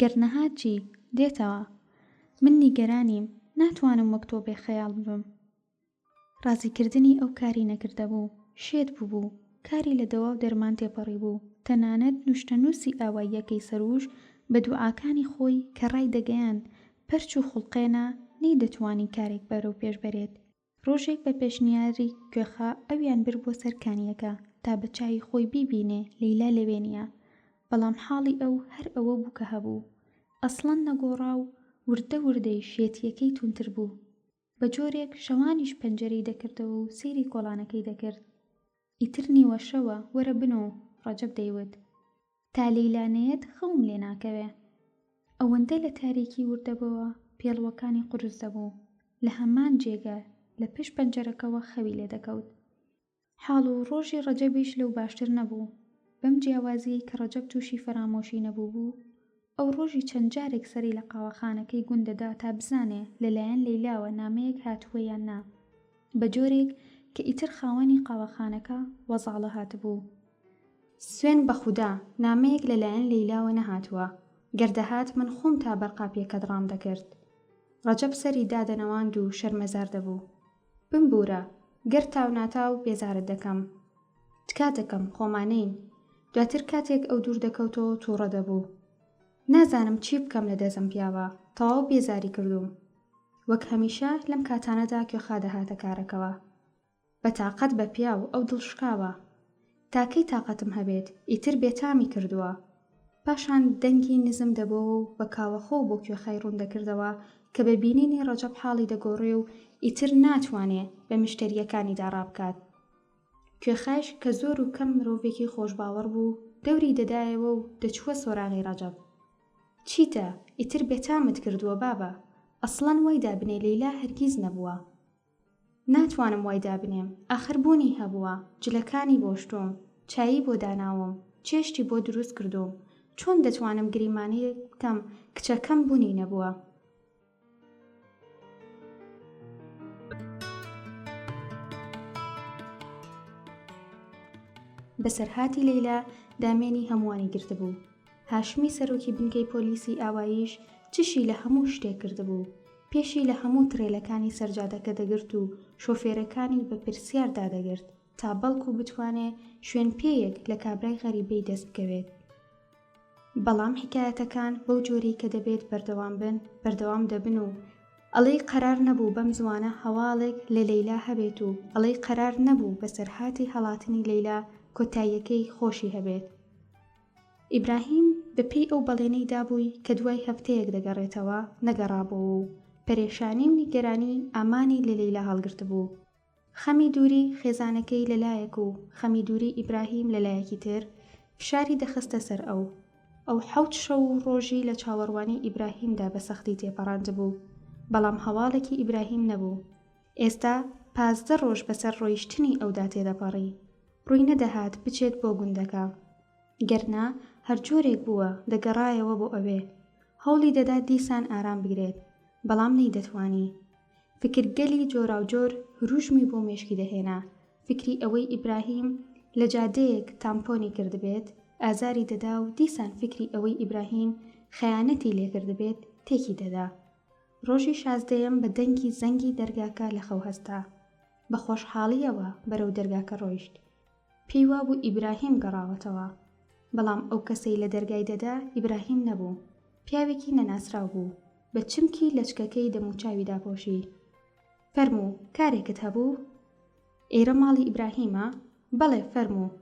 Speaker 2: گەر نەهات چی؟ دێتەوە. من نیگەرانیم، ناتوانم وەک تۆ بێ خەیاڵ ببم. ڕازیکردنی ئەو کاری نەکردەبوو، شێت بووبوو، کاری لە دەوا و دەرمان تێپەڕیبوو، تەنانەت نوشتەنووسی ئاواییەکەی سەرووش بە دوعاکانی خۆی کە ڕایدەگەیاند پەرچ و خوڵقێنە، نەیدەتوانی کارێک بەرەو پێش بەرێت. ڕۆژێک بە پێشنیاری کوێخا ئەویان برد بۆ سەر کانییەکە تا بە چاوی خۆی بیبینێ لەیلا لەوێ نییە، بەڵام حاڵی ئەو هەر ئەوە بوو کە هەبوو، ئەسڵەن نەگۆڕا و وردە وردەی شێتییەکەی توندتر بوو. بە جۆرێک شەوانیش پەنجەرەی دەکردەوە و سەیری کۆڵانەکەی دەکرد. ئیتر نیوە شەوە، وەرە بنوو، ڕەجەب دەیوت. تا لەیلا نەیەت خەوم لێ ناکەوێ. ئەوەندە لە تاریکی ورد دەبۆوە، پێڵووەکانی قورس دەبوو. لە هەمان جێگە، لە پشت پەنجەرەکەوە خەوی لێ دەکەوت. حاڵ و ڕۆژی ڕەجەبیش لەو باشتر نەبوو، بەم جیاوازییەی کە ڕەجەب تووشی فەرامۆشی نەبووبوو، ئەو ڕۆژی چەند جارێک سەری لە قاوەخانەکەی گوند دەدا تا بزانێ لە لایەن لەیلاوە نامەیەک هاتووە یان نا، بە جۆرێک کە ئیتر خاوەنی قاوەخانەکە وەزاڵە هاتبوو. سوێند بە خودا نامەیەک لە لایەن لەیلاوە نەهاتووە، گەر دەهات من خۆم تا بەر قاپییەکەت ڕام دەکرد. ڕەجەب سەری دادەنەواند و شەرمەزار دەبوو. بمبوورە گەر تاوناتاو بێزارت دەکەم. تکا دەکەم خۆمانەین. دواتر کاتێک ئەو دوور دەکەوتەوە تووڕە دەبوو. نازانم چی بکەم لە دەست ئەم پیاوە، تەواو بێزاری کردووم. وەک هەمیشە لەم کاتانەدا کوێخا دەهاتە کارەکەوە. بە تاقەت بە پیاو ئەو دڵ شکاوە. تا کەی تاقەتم هەبێت، ئیتر بێتامی کردووە. پاشان دەنگی نزم دەبۆوە و بە کاوەخۆ بۆ کوێخای ڕوون دەکردەوە کە بە بینینی ڕەجەب حاڵی دەگۆڕێ و ئیتر ناتوانێ بە مشتەرییەکانیدا ڕابکات. کوێخایش کە زۆر و کەم مرۆڤێکی خۆشباوەڕ بوو، دەوری دەدایەوە و دەچووە سۆراغی ڕەجەب. چیتە، ئیتر بێتامت کردووە بابە، ئەسڵەن وای دابنێ لەیلا هەرگیز نەبووە. ناتوانم وای دابنێم، ئاخر بوونی هەبووە، جلەکانی بۆ شتووم، چایی بۆ داناوم، چێشتی بۆ دروست کردووم، چۆن دەتوانم گریمانەیەک بکەم کچەکەم بوونی نەبووە؟ بەسەرهاتی لەیلا دامێنی هەمووانی گرتبوو. هاشمی سەرۆکی بنکەی پۆلیسی ئاواییش چشی لە هەموو شتێک کردبوو.
Speaker 1: پێشی لە هەموو ترێلەکانی سەرجادەکە دەگرت و شۆفێرەکانی بە پرسیار دادەگرت تا بەڵکو بتوانێ شوێن پێیەک لە کابرای غەریبەی دەست بکەوێت. بەڵام حیکایەتەکان بەو جۆرەی کە دەبێت بەردەوام بن، بەردەوام دەبن و ئەڵێی قەرار نەبوو بەم زووانە هەواڵێک لە لەیلا هەبێت و ئەڵێی قەرار نەبوو بەسەرهاتی هەڵاتنی لەیلا کۆتاییەکەی خۆشی هەبێت. ئیبراهیم بە پێی ئەو بەڵێنەی دابووی کە دوای هەفتەیەک دەگەڕێتەوە، نەگەڕابۆوە و پەرێشانی و نیگەرانی ئامانی لە لەیلا هەڵگرتبوو. خەمی دووری خێزانەکەی لە لایەک و خەمی دووری ئیبراهیم لە لایەکی تر فشاری دەخستە سەر ئەو. ئەو حەوت شەو و ڕۆژی لە چاوەڕوانی ئیبراهیمدا بە سەختی تێپەڕاندبوو، بەڵام هەواڵێکی ئیبراهیم نەبوو. ئێستا 15 ڕۆژ بەسەر ڕۆیشتنی ئەودا تێدەپەڕی. ڕووی نەدەهات بچێت بۆ گوندەکە. گەرنا هەر جۆرێک بووە دەگەڕایەوە بۆ ئەوێ. هەوڵی دەدا دیسان ئارام بگرێت، بەڵام نەیدەتوانی. فکرگەلی جۆراوجۆر هروژمی بۆ مێشکی دەهێنا، فکری ئەوەی ئیبراهیم لە جادەیەک تامپۆنی کردبێت ئازاری دەدا و دیسان فکری ئەوەی ئیبراهیم خەیانەتی لێکردبێت تێکی دەدا. ڕۆژی شازدەیەم بە دەنگی زەنگی دەرگاکە لە خەو هەستا. بە خۆشحاڵییەوە بەرەو دەرگاکە ڕۆیشت. پێی وابوو ئیبراهیم گەڕاوەتەوە. بەڵام ئەو کەسەی لە دەرگای دەدا ئیبراهیم نەبوو، پیاوێکی نەناسراو بوو، بە چمکی لەچکەکەی دەموچاوی داپۆشی. فەرموو، کارێکت هەبوو؟ ئێرە ماڵی ئیبراهیمە؟ بەڵێ، فەرموو.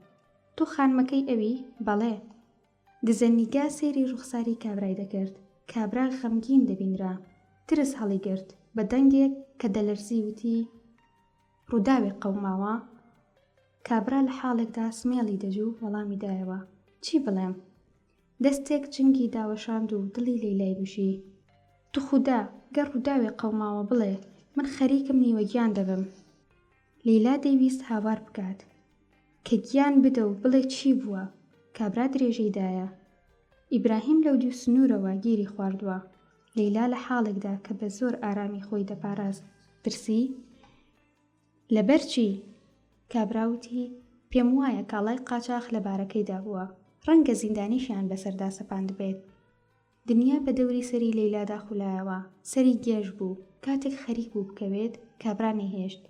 Speaker 1: تۆ خانمەکەی ئەوی؟ بەڵێ. دزە نیگا سەیری ڕوخساری کابرای دەکرد، کابرا غەمگین دەبینرا. ترس هەڵیگرت، بە دەنگێک کە دەلەرزی وتی. ڕووداوێک قەوماوە؟ کابرا لە حاڵێکدا سمێڵی دەجوو وەڵامی دایەوە، چی بڵێم؟ دەستێک جنگی داوەشاند و دڵی لەیلای گوشی. توخودا گەر ڕووداوێک قەوماوە بڵێ، من خەریکم نیوەگیان دەبم. لەیلا دەیویست هاوار بکات کە گیان بدە و بڵێ چی بووە، کابرا درێژەی دایە. ئیبراهیم لەودیو سنوورەوە گیری خواردووە. لەیلا لە حاڵێکدا کە بە زۆر ئارامی خۆی دەپاراست، پرسی، لەبەر چی؟ کابرا وتی، پێم وایە کاڵای قاچاخ لە بارەکەیدا بووە، ڕەنگە زیندانیشیان بەسەردا سەپاندبێت. دنیا بە دەوری سەری لەیلادا خولایەوە، سەری گێژ بوو، کاتێک خەریک بوو بکەوێت، کابرا نەیهێشت.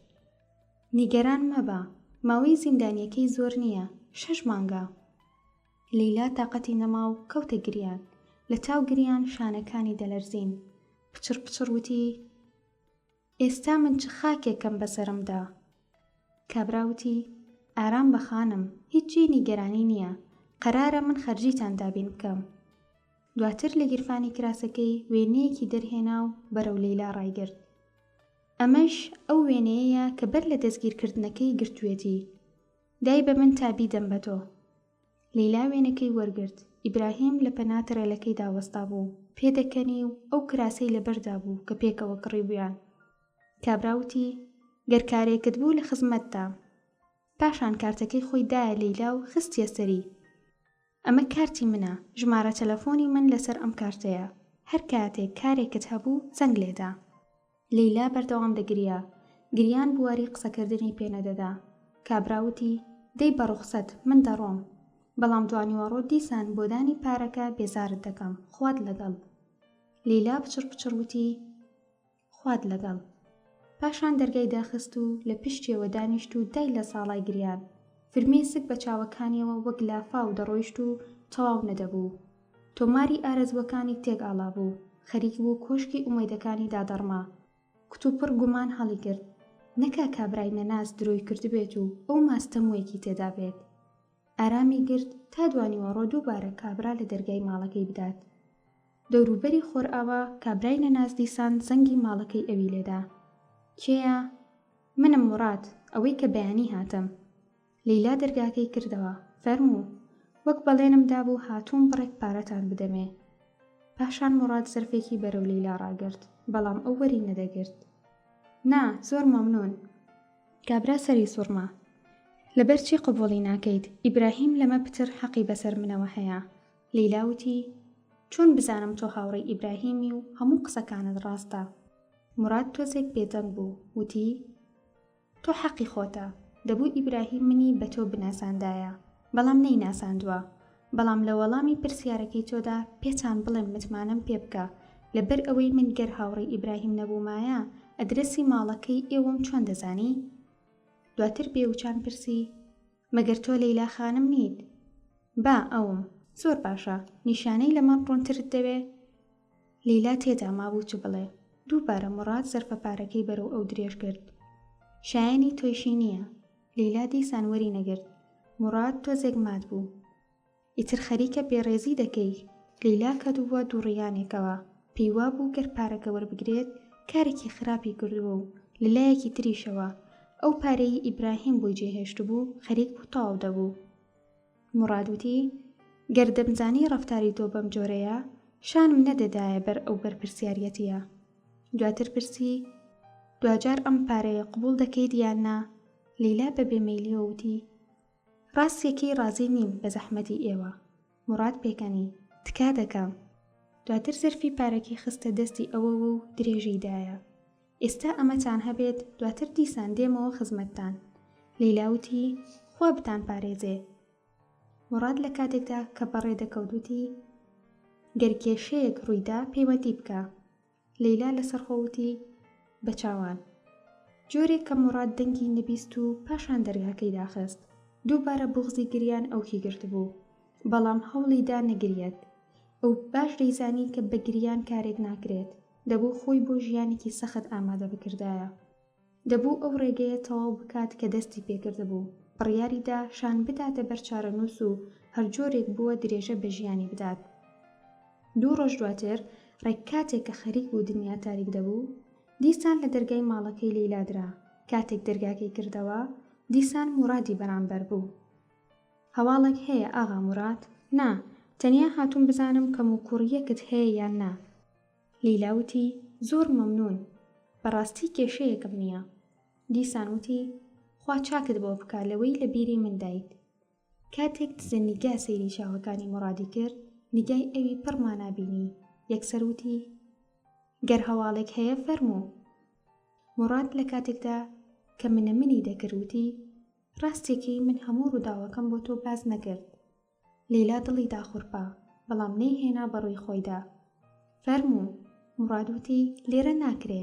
Speaker 1: نیگەران مەبە، ماوەی زیندانییەکەی زۆر نییە، شەش مانگە. لەیلا تاقەتی نەما و کەوتە گریان، لە چاو گریان شانەکانی دەلەرزین، پچڕ پچڕ وتی، ئێستا من چ خاکێکم بەسەرمدا؟ کابرا وتی، ئارام بە خانم، هیچ جێی نیگەرانی نییە، قەرارە من خەرجیتان دابین بکەم. دواتر لە گیرفانی کراسەکەی وێنەیەکی دەرهێنا و بەرەو لەیلا ڕایگرت. ئەمەش ئەو وێنەیەیە کە بەر لە دەستگیرکردنەکەی گرتوویەتی. دای بە من تا بیدەم بە تۆ. لەیلا وێنەکەی وەرگرت. ئیبراهیم لە پەنا تڕێلەکەیدا وەستابوو، پێدەکەنی و ئەو کراسەی لەبەردا بوو کە پێکەوە کڕیبوویان. کابرا وتی، گەر کارێکت بوو لە خزمەتتام. پاشان کارتەکەی خۆی دایە لەیلا و خستیە سەری. ئەمە کارتی منە، ژمارە تەلەفۆنی من لەسەر ئەم کارتەیە. هەر کاتێک کارێکت هەبوو زەنگ لێدە. لەیلا بەردەوام دەگریا، گریان بواری قسەکردنی پێ نەدەدا. کابرا وتی، دەی بە ڕوخسەت، من دەڕۆم. بەڵام دوانیوەڕۆ دیسان بۆ دانی پارەکە بێزارت دەکەم، خوات لەگەڵ. لەیلا پچڕ پچڕ وتی، خوات لەگەڵ. پاشان دەرگای داخست و لە پشتیەوە دانیشت و دای لە ساڵای گریان. فرمێسک بە چاوەکانیەوە وەک لافاو دەڕۆیشت و تەواو نەدەبوو. تۆماری ئارەزووەکانی تێک ئاڵابوو، خەریک بوو کۆشکی ئومێدەکانی دادەڕما. کتوپڕ گومان هەڵیگرت، نەکا کابرای نەناس درۆی کردبێت و ئەو ماستە مووێکی تێدا بێت. ئارامی گرت تا دوانیوەڕۆ دووبارە کابرا لە دەرگای ماڵەکەی بدات. دەوروبەری خۆرئاوا کابرای نەناس دیسان زەنگی ماڵەکەی ئەوی لێدا. کێیە؟ منم موراد، ئەوەی کە بەیانی هاتم. لەیلا دەرگاکەی کردەوە، فەرموو، وەک بەڵێنم دابوو هاتووم بڕێک پارەتان بدەمێ. پاشان موڕاد زەرفێکی بەرەو لەیلا ڕاگرت، بەڵام ئەو وەری نەدەگرت. نا، زۆر مەمنوون. کابرا سەری سوڕما. لەبەرچی قبووڵی ناکەیت، ئیبراهیم لەمە پتر حەقی بەسەر منەوە هەیە. لەیلا وتی، چۆن بزانم تۆ هاوڕێی ئیبراهیمی و هەموو قسەکانت ڕاستە؟ موراد تۆزێک بێدەنگ بوو، وتی، تۆ حەقی خۆتە، دەبوو ئیبراهیم منی بە تۆ بناساندایە، بەڵام نەیناساندووە، بەڵام لە وەڵامی پرسیارەکەی تۆدا پێتان بڵێم متمانەم پێ بکە، لەبەر ئەوەی من گەر هاوڕێی ئیبراهیم نەبوومایە، ئەدرەسی ماڵەکەی ئێوەم چۆن دەزانی؟ دواتر بێوچان پرسی، مەگەر تۆ لەیلا خانم نیت؟ با، ئەوم. زۆر باشە، نیشانەی لەمە ڕوونترت دەوێ؟ لەیلا تێدا مابوو چ بڵێ. دووبارە موڕاد زەرفە پارەکەی بەرەو ئەو درێژ کرد. شایەنی تۆیشی نییە. لەیلا دیسان وەری نەگرت. موڕاد تۆزێک مات بوو. ئیتر خەریکە بێڕێزی دەکەی. لەیلا کەوتبووە دووڕیانێکەوە. پێی وابوو گەر پارەکە وەربگرێت کارێکی خراپی کردووە و لە لایەکی تریشەوە ئەو پارەیەی ئیبراهیم بۆی جێهێشتبوو خەریک بوو تەواو دەبوو. موڕاد وتی، گەر دەمزانی ڕەفتاری تۆ بەم جۆرەیە، شانم نەدەدایە بەر ئەو بەرپرسیاریەتییە. دواتر پرسی، دواجار ئەم پارەیە قبوڵ دەکەیت یان نا؟ لەیلا بە بێمەیلییەوە وتی، ڕاستیەکەی ڕازی نیم بە زەحمەتی ئێوە. موڕاد پێکەنی، تکا دەکەم. دواتر زەرفی پارەکەی خستە دەستی ئەوەوە و درێژەی دایە. ئێستا ئەمەتان هەبێت دواتر دیسان دێمەوە خزمەتتان. لەیلا وتی، خوا بتانپارێزێ. موڕاد لە کاتێکدا کە بەڕێ دەکەوت وتی، گەر کێشەیەک ڕوویدا پەیوەندی بکە. لەیلا لەسەرخۆ وتی، بە چاوان. جۆرێک کە موڕاد دەنگی نەبیست و پاشان دەرگاکەی داخست. دووبارە بوغزی گریان ئەوکی گرتبوو. بەڵام هەوڵی دا نەگریەت. ئەو باش دەیزانی کە بە گریان کارێک ناکرێت. دەبوو خۆی بۆ ژیانێکی سەخت ئامادە بکردایە. دەبوو ئەو ڕێگەیە تەواو بکات کە دەستی پێکردبوو. بڕیاری دا شان بداتە بەر چارەنووس و هەرجۆرێک بووە درێژە بە ژیانی بدات. دوو ڕۆژ دواتر، ڕێک کاتێک کە خەریک بوو دنیا تاریک دەبوو، دیسان لە دەرگای ماڵەکەی لەیلا درا. کاتێک دەرگاکەی کردەوە، دیسان مورادی بەرامبەر بوو. هەواڵێک هەیە ئاغا موراد؟ نا، تەنیا هاتووم بزانم کەموکوڕییەکت هەیە یان نا. لەیلا وتی، زۆر مەمنوون. بەڕاستی کێشەیەکم نییە. دیسان وتی، خوا چاکت بۆ بکا لەوەی لە بیری من دایت. کاتێک دزە نیگا سەیری چاوەکانی مورادی کرد، نیگای ئەوی پڕ مانا بینی. یەکسەر وتی، گەر هەواڵێک هەیە فەرموو. موراد لە کاتێکدا کە منە منی دەکرد وتی، ڕاستیەکەی من هەموو ڕووداوەکەم بۆ تۆ باس نەکرد. لەیلا دڵی داخورپا، بەڵام نەیهێنا بە ڕووی خۆیدا. فەرموو. موڕاد وتی، لێرە ناکرێ.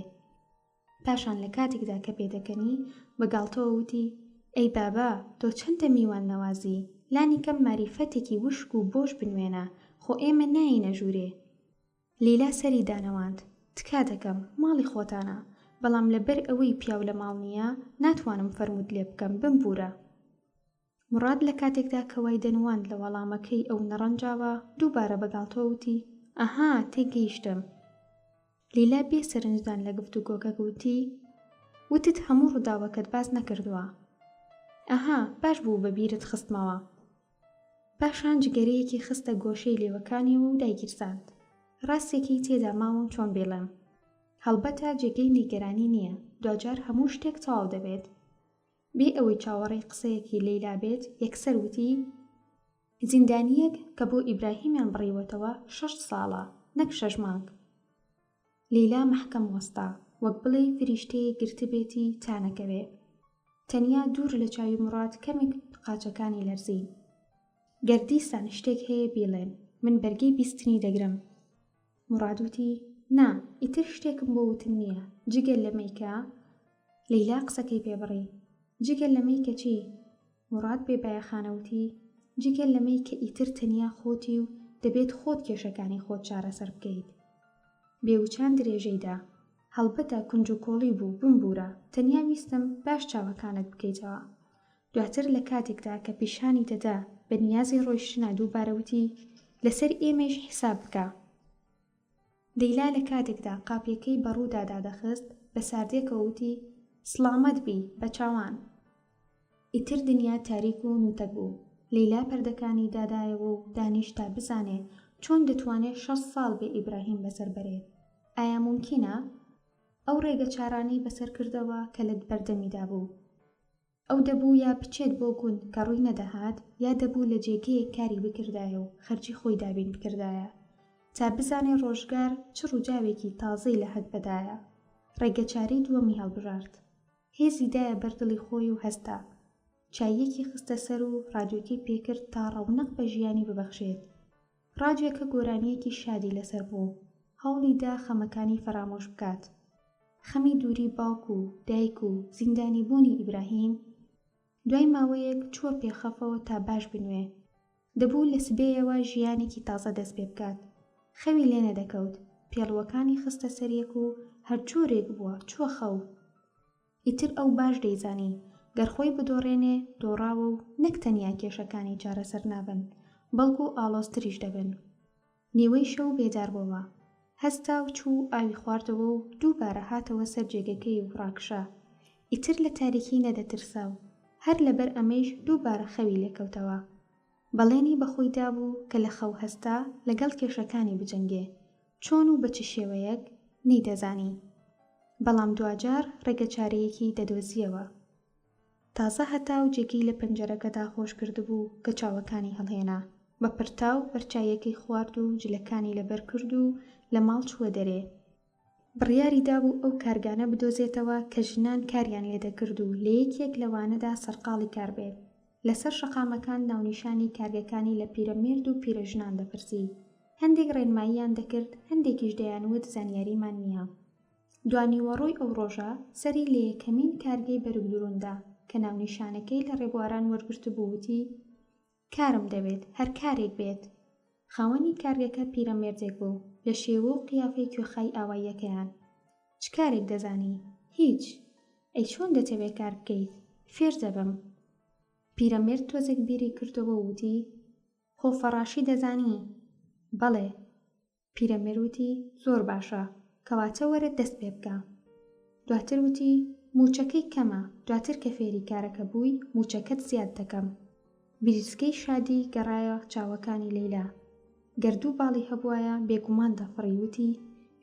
Speaker 1: پاشان لە کاتێکدا کە پێدەکەنی، بە گاڵتەوە وتی، ئەی بابە، تۆ چەندە میوان نەوازی، لانیکەم ماریفەتێکی وشک و بۆش بنوێنە، خۆ ئێمە نایەینە ژوورێ. لەیلا سەری دانەواند، تکا دەکەم، ماڵی خۆتانە، بەڵام لەبەر ئەوەی پیاو لە ماڵ نییە، ناتوانم فەرمووت لێ بکەم، بمبوورە. موڕاد لە کاتێکدا کە وای دەنواند لە وەڵامەکەی ئەو نەڕەنجاوە، دووبارە بە گاڵتەوە وتی، ئەها، تێگەیشتم. لیلا بێ سەرنجدان لە گفتوگۆکە وتی، وتت هەموو ڕووداوەکەت باس نەکردووە. ئەها، باش بوو بە بیرت خستمەوە. پاشان جگەرەیەکی خستە گۆشەی لێوەکانیەوە و دایگیرساند. ڕاستێکی تێدا ماوم چۆن بیڵێم. هەڵبەتە جێگەی نیگەرانی نییە، دواجار هەموو شتێک تەواو دەبێت. بێ ئەوەی چاوەڕێی قسەیەکی لەیلا بێت، یەکسەر وتی، زیندانییەک کە بۆ ئیبراهیمیان بڕیوەتەوە شەش ساڵە، نەک شەش مانگ. لەیلا مەحکەم وەستا، وەک بڵێی فریشتەیەک گرتبێتی تا نەکەوێ. تەنیا دوور لە چاوی موڕاد کەمێک قاچەکانی لەرزی. گەر دیسان شتێک هەیە بیڵێن، من بەرگەی بیستنی دەگرم. موڕاد وتی، نا، ئیتر شتێکم بۆ وتن نییە، جگە لەمەی کە. لەیلا قسەکەی پێ بڕی. جگە لەمەی کە چی؟ موڕاد بێ بایەخانە وتی، جگە لەمەی کە ئیتر تەنیا خۆتی و دەبێت خۆت کێشەکانی خۆت چارەسەر بکەیت. بێوچان درێژەی دا. هەڵبەتە کونجوکۆڵی بوو، بمبوورە، تەنیا ویستم باش چاوەکانت بکەیتەوە. دواتر لە کاتێکدا کە پیشانی دەدا بە نیازی ڕۆیشتنە دووبارە وتی، لەسەر ئێمەیش حیساب بکە. لەیلا لە کاتێکدا قاپیەکەی بە ڕوودا دادەخست، بە ساردیەکەوە وتی، سڵامەت بی، بە چاوان. ئیتر دنیا تاریک و نووتەک بوو. لەیلا پەردەکانی دادایەوە و دانیشت تا بزانێ چۆن دەتوانێ 60 ساڵ بێ ئیبراهیم بەسەر بەرێت. ئایا مومکینە؟ ئەو ڕێگەچارانەی بەسەر کردەوە کە لە بەردەمیدا بوو. ئەو دەبوو یا بچێت بۆ گوند کە ڕووی نەدەهات، یا دەبوو لە جێگەیەک کاری بکردایە و خەرجی خۆی دابین بکردایە. تا بزانێ ڕۆژگار چ ڕووداوێکی تازەی لە هەگبەدایە. ڕێگەچارەی دووەمی هەڵبژارد. هێزی دایە بەر دڵی خۆی و هەستا. چاییەکی خستە سەر و ڕادیۆکەی پێکرد تا ڕەونەق بە ژیانی ببەخشێت. ڕادیۆکە گۆرانییەکی شادی لەسەر بوو. هەوڵی دا خەمەکانی فەرامۆش بکات. خەمی دووری باوک و دایک و زیندانی بوونی ئیبراهیم. دوای ماوەیەک چووە پێخەفەوە تا باش بنوێ. دەبوو لە سبەیەوە ژیانێکی تازە دەست پێ بکات. خەوی لێ نەدەکەوت. پێڵووەکانی خستە سەر یەک و هەرجۆرێک بووە چووە خەو. ئیتر ئەو باش دەیزانی گەر خۆی بدۆڕێنێ دۆڕاوە و نەک تەنیا کێشەکانی چارەسەر نابن، بەڵکو ئاڵۆزتریش دەبن. نیوەی شەو بێدار بۆوە. هەستا و چوو ئاوی خواردەوە و دووبارە هاتەوە سەر جێگەکەی و ڕاکشا. ئیتر لە تاریکی نەدەترسا و هەر لەبەر ئەمەیش دووبارە خەوی لێ کەوتەوە. بەڵێنی بە خۆی دابوو کە لە خەو هەستا لەگەڵ کێشەکانی بجەنگێ. چۆن و بە چ شێوەیەک؟ نەیدەزانی. بەڵام دواجار ڕێگەچارەیەکی دەدۆزییەوە. تازە هەتاو جێگەی لە پەنجەرەکەدا خۆش کردبوو کە چاوەکانی هەڵهێنا. بە پرتاو بەرچاییەکەی خوارد و جلەکانی لەبەر کرد و لە ماڵ چووە دەرێ. بڕیاری دابوو ئەو کارگانە بدۆزێتەوە کە ژنان کاریان لێ دەکرد و لە یەکێک لەوانەدا سەرقاڵی کار بێت. لەسەر شەقامەکان ناونیشانی کارگەکانی لە پیرەمێرد و پیرەژنان دەپرسی. هەندێک ڕێنماییان دەکرد، هەندێکیش دەیانوت زانیاریمان نییە. دوانیوەڕۆی ئەو ڕۆژە سەری لە یەکەمین کارگەی بەرگدروون دا کە ناونیشانەکەی لە ڕێبواران وەرگرتبوو وتی، کارم دەوێت، هەر کارێک بێت. خاوەنی کارگەکە پیرەمێردێک بوو، لە شێوە و قیافەی کوێخای ئاواییەکەیان. چ کارێک دەزانی؟ هیچ. ئەی چۆن دەتەوێ کار بکەیت؟ فێر دەبم. پیرەمێرد تۆزێک بیری کردەوە و وتی، خۆ فەڕاشی دەزانی؟ بەڵێ. پیرەمێرد وتی، زۆر باشە، کەواتە وەرە دەست پێ بکە. دواتر وتی، مووچەکەی کەمە، دواتر کە فێری کارەکە بووی، مووچەکەت زیاد دەکەم. بریسکەی شادی گەڕایە چاوەکانی لەیلا. گەر دوو باڵی هەبوایە بێگومان دەفڕی، وتی،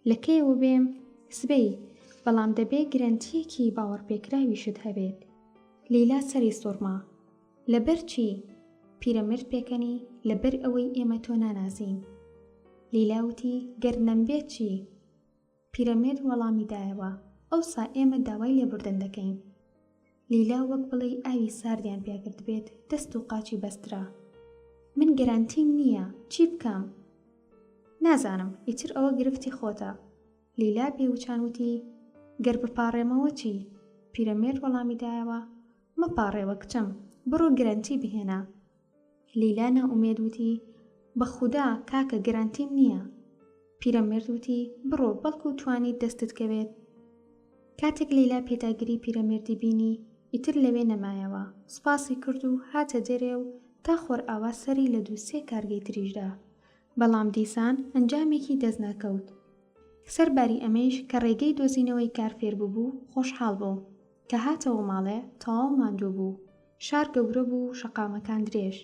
Speaker 1: لە کەیەوە بێم؟ سبەی، بەڵام دەبێ گرەنتییەکی باوەڕپێکراویشت هەبێت. لەیلا سەری سوڕما. لەبەر چی؟ پیرەمێرد پێکەنی، لەبەر ئەوەی ئێمە تۆ ناناسین. لیلا وتی، گەر نەمبێت چی؟ پیرەمێرد وەڵامی دایەوە، ئەوسا ئێمە داوای لێبوردن دەکەین. لیلا وەک بڵێی ئاوی ساردیان پێکردبێت دەست و قاچی بەسترا. من گەرەنتیم نییە، چی بکەم؟ نازانم، ئیتر ئەوە گرفتی خۆتە. لیلا بێ وچان وتی، گەر بپاڕێمەوە چی؟ پیرەمێرد وەڵامی دایەوە، مەپاڕێوە کچم، بڕۆ گرەنتی بهێنە. لیلا نائومێد وتی، بە خودا کاکە گرەنتیم نییە. پیرەمێرد وتی، بڕۆ بەڵکو توانیت دەستت کەوێت. کاتێک لەیلا پێداگری پیرەمێردی بینی، ئیتر لەوێ نەمایەوە، سوپاسی کرد و هاتە دەرێ و تا خۆرئاوا سەری لە دوو سێ کارگەی تریش دا. بەڵام دیسان ئەنجامێکی دەست نەکەوت. سەرباری ئەمەیش کە ڕێگەی دۆزینەوەی کار فێر بووبوو، خۆشحاڵ بوو. کە هاتەوە ماڵێ تەواو ماندوو بوو. شار گەورە بوو و شەقامەکان درێژ.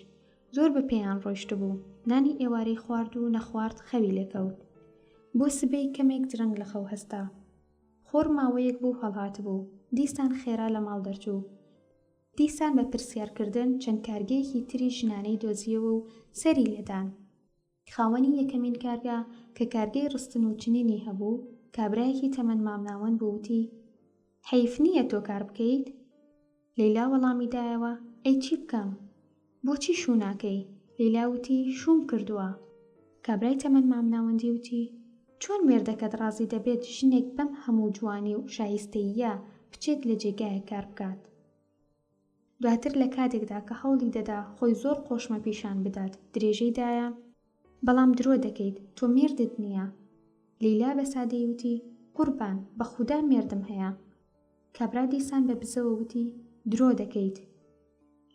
Speaker 1: زۆر بە پێیان ڕۆیشتبوو. نانی ئێوارەی خوارد و نەخوارد خەوی لێ کەوت. بۆ سبەی کەمێک درەنگ لە خەو هەستا. خۆر ماوەیەک بوو هەڵهاتبوو. دیسان خێرا لە ماڵ دەرچوو. دیسان بە پرسیارکردن چەند کارگەیەکی تری ژنانەی دۆزییەوە و سەری لێدان. خاوەنی یەکەمین کارگە کە کارگەی ڕستن و چنینی هەبوو، کابرایەکی تەمەن مامناوەند بوو وتی، حەیف نییە تۆ کار بکەیت؟ لەیلا وەڵامی دایەوە، ئەی چی بکەم؟ بۆچی شوو ناکەی؟ لەیلا وتی، شووم کردووە. کابرای تەمەن مامناوەندی وتی، چۆن مێردەکەت ڕازی دەبێت ژنێک بەم هەموو جوانی و شایستەییە بچێت لە جێگایەک کار بکات؟ دواتر لە کاتێکدا کە هەوڵی دەدا خۆی زۆر قۆشمە پیشان بدات درێژەی دایە، بەڵام درۆ دەکەیت، تۆ مێردت نییە. لەیلا بە سادەیی وتی، قوربان، بە خودا مێردم هەیە. کابرا دیسان بە بزەوە وتی، درۆ دەکەیت.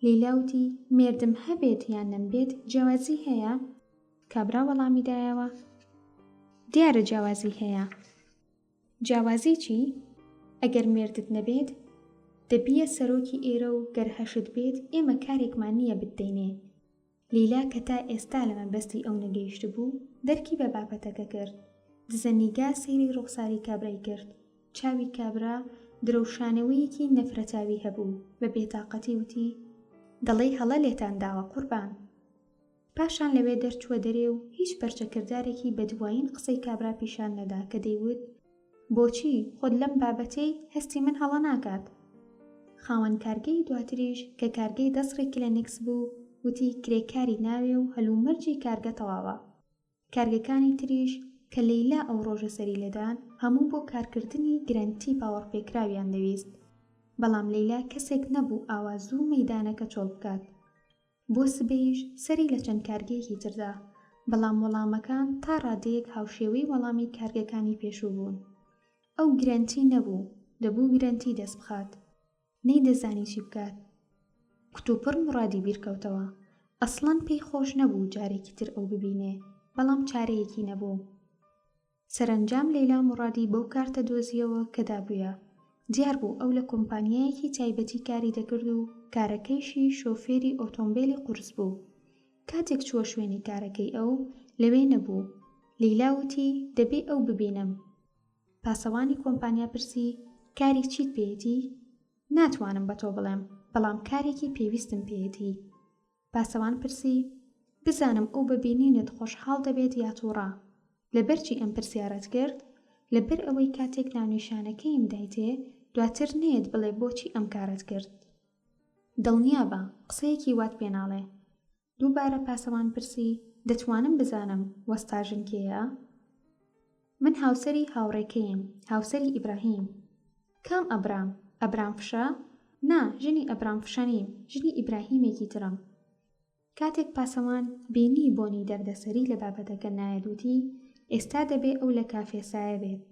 Speaker 1: لەیلا وتی، مێردم هەبێت یان نەمبێت جیاوازی هەیە؟ کابرا وەڵامی دایەوە، دیارە جیاوازی هەیە. جیاوازی چی؟ ئەگەر مێردت نەبێت دەبیە سەرۆکی ئێرە و گەر هەشت بێت ئێمە کارێکمان نییە بتدەینێ. لیلا کە تا ئێستا لە مەبەستی ئەو نەگەیشتبوو، دەرکی بە بابەتەکە کرد. دزە نیگا سەیری ڕوخساری کابرای کرد. چاوی کابرا درەوشانەوەیەکی نەفرەتاوی هەبوو، بە بێتاقەتی وتی، دەڵێی هەڵە لێتان داوە قوربان. پاشان لەوێ دەرچووە دەرێ و هیچ پەرچەکردارێکی بە دوایین قسەی کابرا پیشان نەدا کە دەیوت، بۆچی خۆت لەم بابەتەی هەستی من هەڵە ناکات؟ خاوەن کارگەی دواتریش کە کارگەی دەسڕی کلێنکس بوو وتی کرێکاری ناوێ و هەلومەرجی کارگە تەواوە. کارگەکانی تریش.
Speaker 2: کە لەیلا ئەو ڕۆژە سەری لێدان، هەموو بۆ کارکردنی گرەنتی باوەڕپێکراویان دەویست. بەڵام لەیلا کەسێک نەبوو ئاوا زوو مەیدانەکە چۆڵ بکات. بۆ سبەیش سەری لە چەند کارگەیەکی تر دا، بەڵام وەڵامەکان تا ڕادەیەک هاوشێوەی وەڵامی کارگەکانی پێشوو بوون. ئەو گرەنتی نەبوو، دەبوو گرەنتی دەست بخات. نەیدەزانی چی بکات. کتوپڕ موڕادی بیر کەوتەوە. ئەسڵەن پێی خۆش نەبوو جارێکی تر ئەو ببینێ، بەڵام چارەیەکی نەبوو. سەرەنجام لەیلا موڕادی بەو کارتە دۆزییەوە کە دابوویە. دیار بوو ئەو لە کۆمپانیایەکی تایبەتی کاری دەکرد و کارەکەیشی شۆفێری ئۆتۆمبێلی قورس بوو. کاتێک چووە شوێنی کارەکەی ئەو، لەوێ نەبوو. لەیلا وتی، دەبێ ئەو ببینم. پاسەوانی کۆمپانیا پرسی، کاری چیت پێیەتی؟ ناتوانم بە تۆ بڵێم، بەڵام کارێکی پێویستم پێیەتی. پاسەوان پرسی، بزانم ئەو بە بینینت خۆشحاڵ دەبێت یا تووڕە؟ لەبەرچی ئەم پرسیارەت کرد؟ لەبەر ئەوەی کاتێک ناونیشانەکەیم دایتێ، دواتر نەیەت بڵێ بۆچی ئەم کارەت کرد. دڵنیابە، قسەیەکی وات پێ ناڵێ. دووبارە پاسەوان پرسی، دەتوانم بزانم وەستا ژن کێیە؟ من هاوسەری هاوڕێکەیم، هاوسەری ئیبراهیم. کام ئەبرام؟ ئەبرام فشە؟ نا، ژنی ئەبرام فشە نیم، ژنی ئیبراهیمێکی ترم. کاتێک پاسەوان بینی بۆنی دەردەسەری لە بابەتەکە نایەت وتی، ئێستا دەبێ ئەو لە کافێ سایە بێت.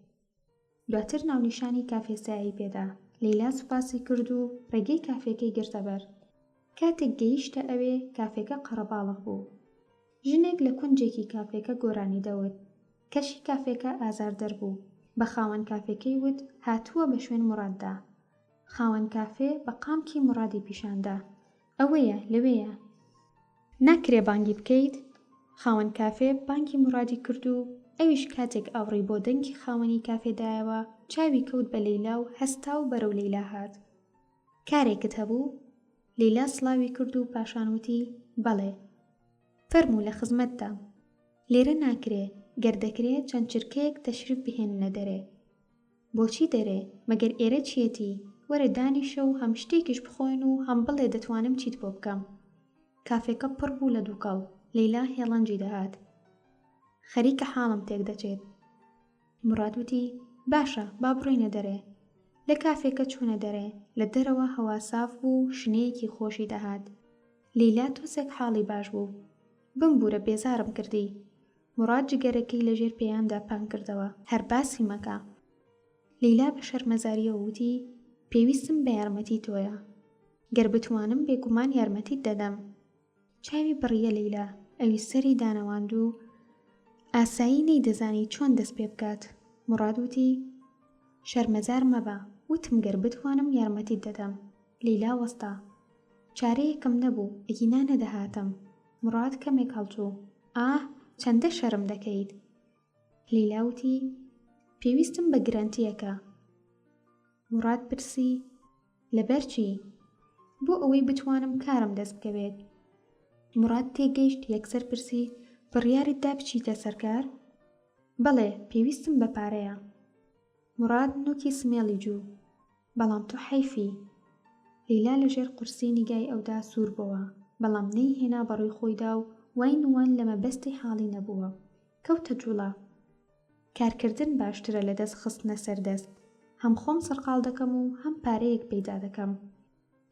Speaker 2: دواتر ناونیشانی کافێ سایەی پێدا. لەیلا سوپاسی کرد و ڕێگەی کافێکەی گرتە بەر. کاتێک گەیشتە ئەوێ، کافێکە قەڕەباڵغ بوو. ژنێک لە کونجێکی کافێکە گۆرانی دەوت. کەشی کافێکە ئازاردەر بوو. بە خاوەن کافێکەی وت هاتووە بە شوێن موڕاددا. خاوەن کافێ بە قامکی موڕادی پیشان دا. ئەوەیە، لەوێیە. ناکرێ بانگی بکەیت؟ خاوەن کافێ بانگی موڕادی کرد و ئەویش کاتێک ئاوڕی بۆ دەنگی خاوەنی کافێ دایەوە، چاوی کەوت بە لەیلا و هەستا و بەرەو لەیلا هات. کارێکت هەبوو؟ لەیلا سڵاوی کرد و پاشان وتی، بەڵێ. فەرموو لە خزمەتتام. لێرە ناکرێ، گەر دەکرێ چەند چرکەیەک تەشریف بهێننە دەرێ. بۆچی دەرێ؟ مەگەر ئێرە چییەتی؟ وەرە دانیشە و هەم شتێکیش بخۆین و هەم بڵێ دەتوانم چیت بۆ بکەم. کافێکە پڕ بوو لە دووکەڵ. لەیلا هێڵنجی دەهات. خەریکە حاڵم تێک دەچێت. موڕاد وتی، باشە، با بڕۆینە دەرێ. لە کافێکە چوونە دەرێ. لە دەرەوە هەوا ساف بوو و شنەیەکی خۆشی دەهات. لەیلا تۆزێک حاڵی باش بوو. بمبوورە بێزارم کردی. موڕاد جگەرەکەی لە ژێر پێیاندا پان کردەوە. هەر باسی مەکە. لەیلا بە شەرمەزارییەوە وتی، پێویستم بە یارمەتی تۆیە. گەر بتوانم بێگومان یارمەتیت دەدەم. چاوی بڕییە لەیلا، ئەویش سەری دانەواند و ئاسایی نەیدەزانی چۆن دەست پێ بکات. موڕاد وتی، شەرمەزار مەبە، وتم گەر بتوانم یارمەتیت دەدەم. لەیلا وەستا. چارەیەکم نەبوو، ئەگینا نەدەهاتم. موڕاد کەمێک هەڵچوو. ئاه، چەندە شەرم دەکەیت. لەیلا وتی، پێویستم بە گرەنتییەکە. موڕاد پرسی، لەبەر چی؟ بۆ ئەوەی بتوانم کارم دەست بکەوێت. موڕاد تێگەیشت یەکسەر پرسی، بڕیارت دا بچیتە سەر کار؟ بەڵێ، پێویستم بە پارەیە. موڕاد نوکی سمێڵی جوو. بەڵام تۆ حەیفی. لەیلا لە ژێر قورسی نیگای ئەودا سوور بۆوە، بەڵام نەیهێنا بە ڕووی خۆیدا و وای نووان لە مەبەستی حاڵی نەبووە. کەوتە جووڵە. کارکردن باشترە لە دەست خستنە سەر دەست. هەم خۆم سەرقاڵ دەکەم و هەم پارەیەک پەیدا دەکەم.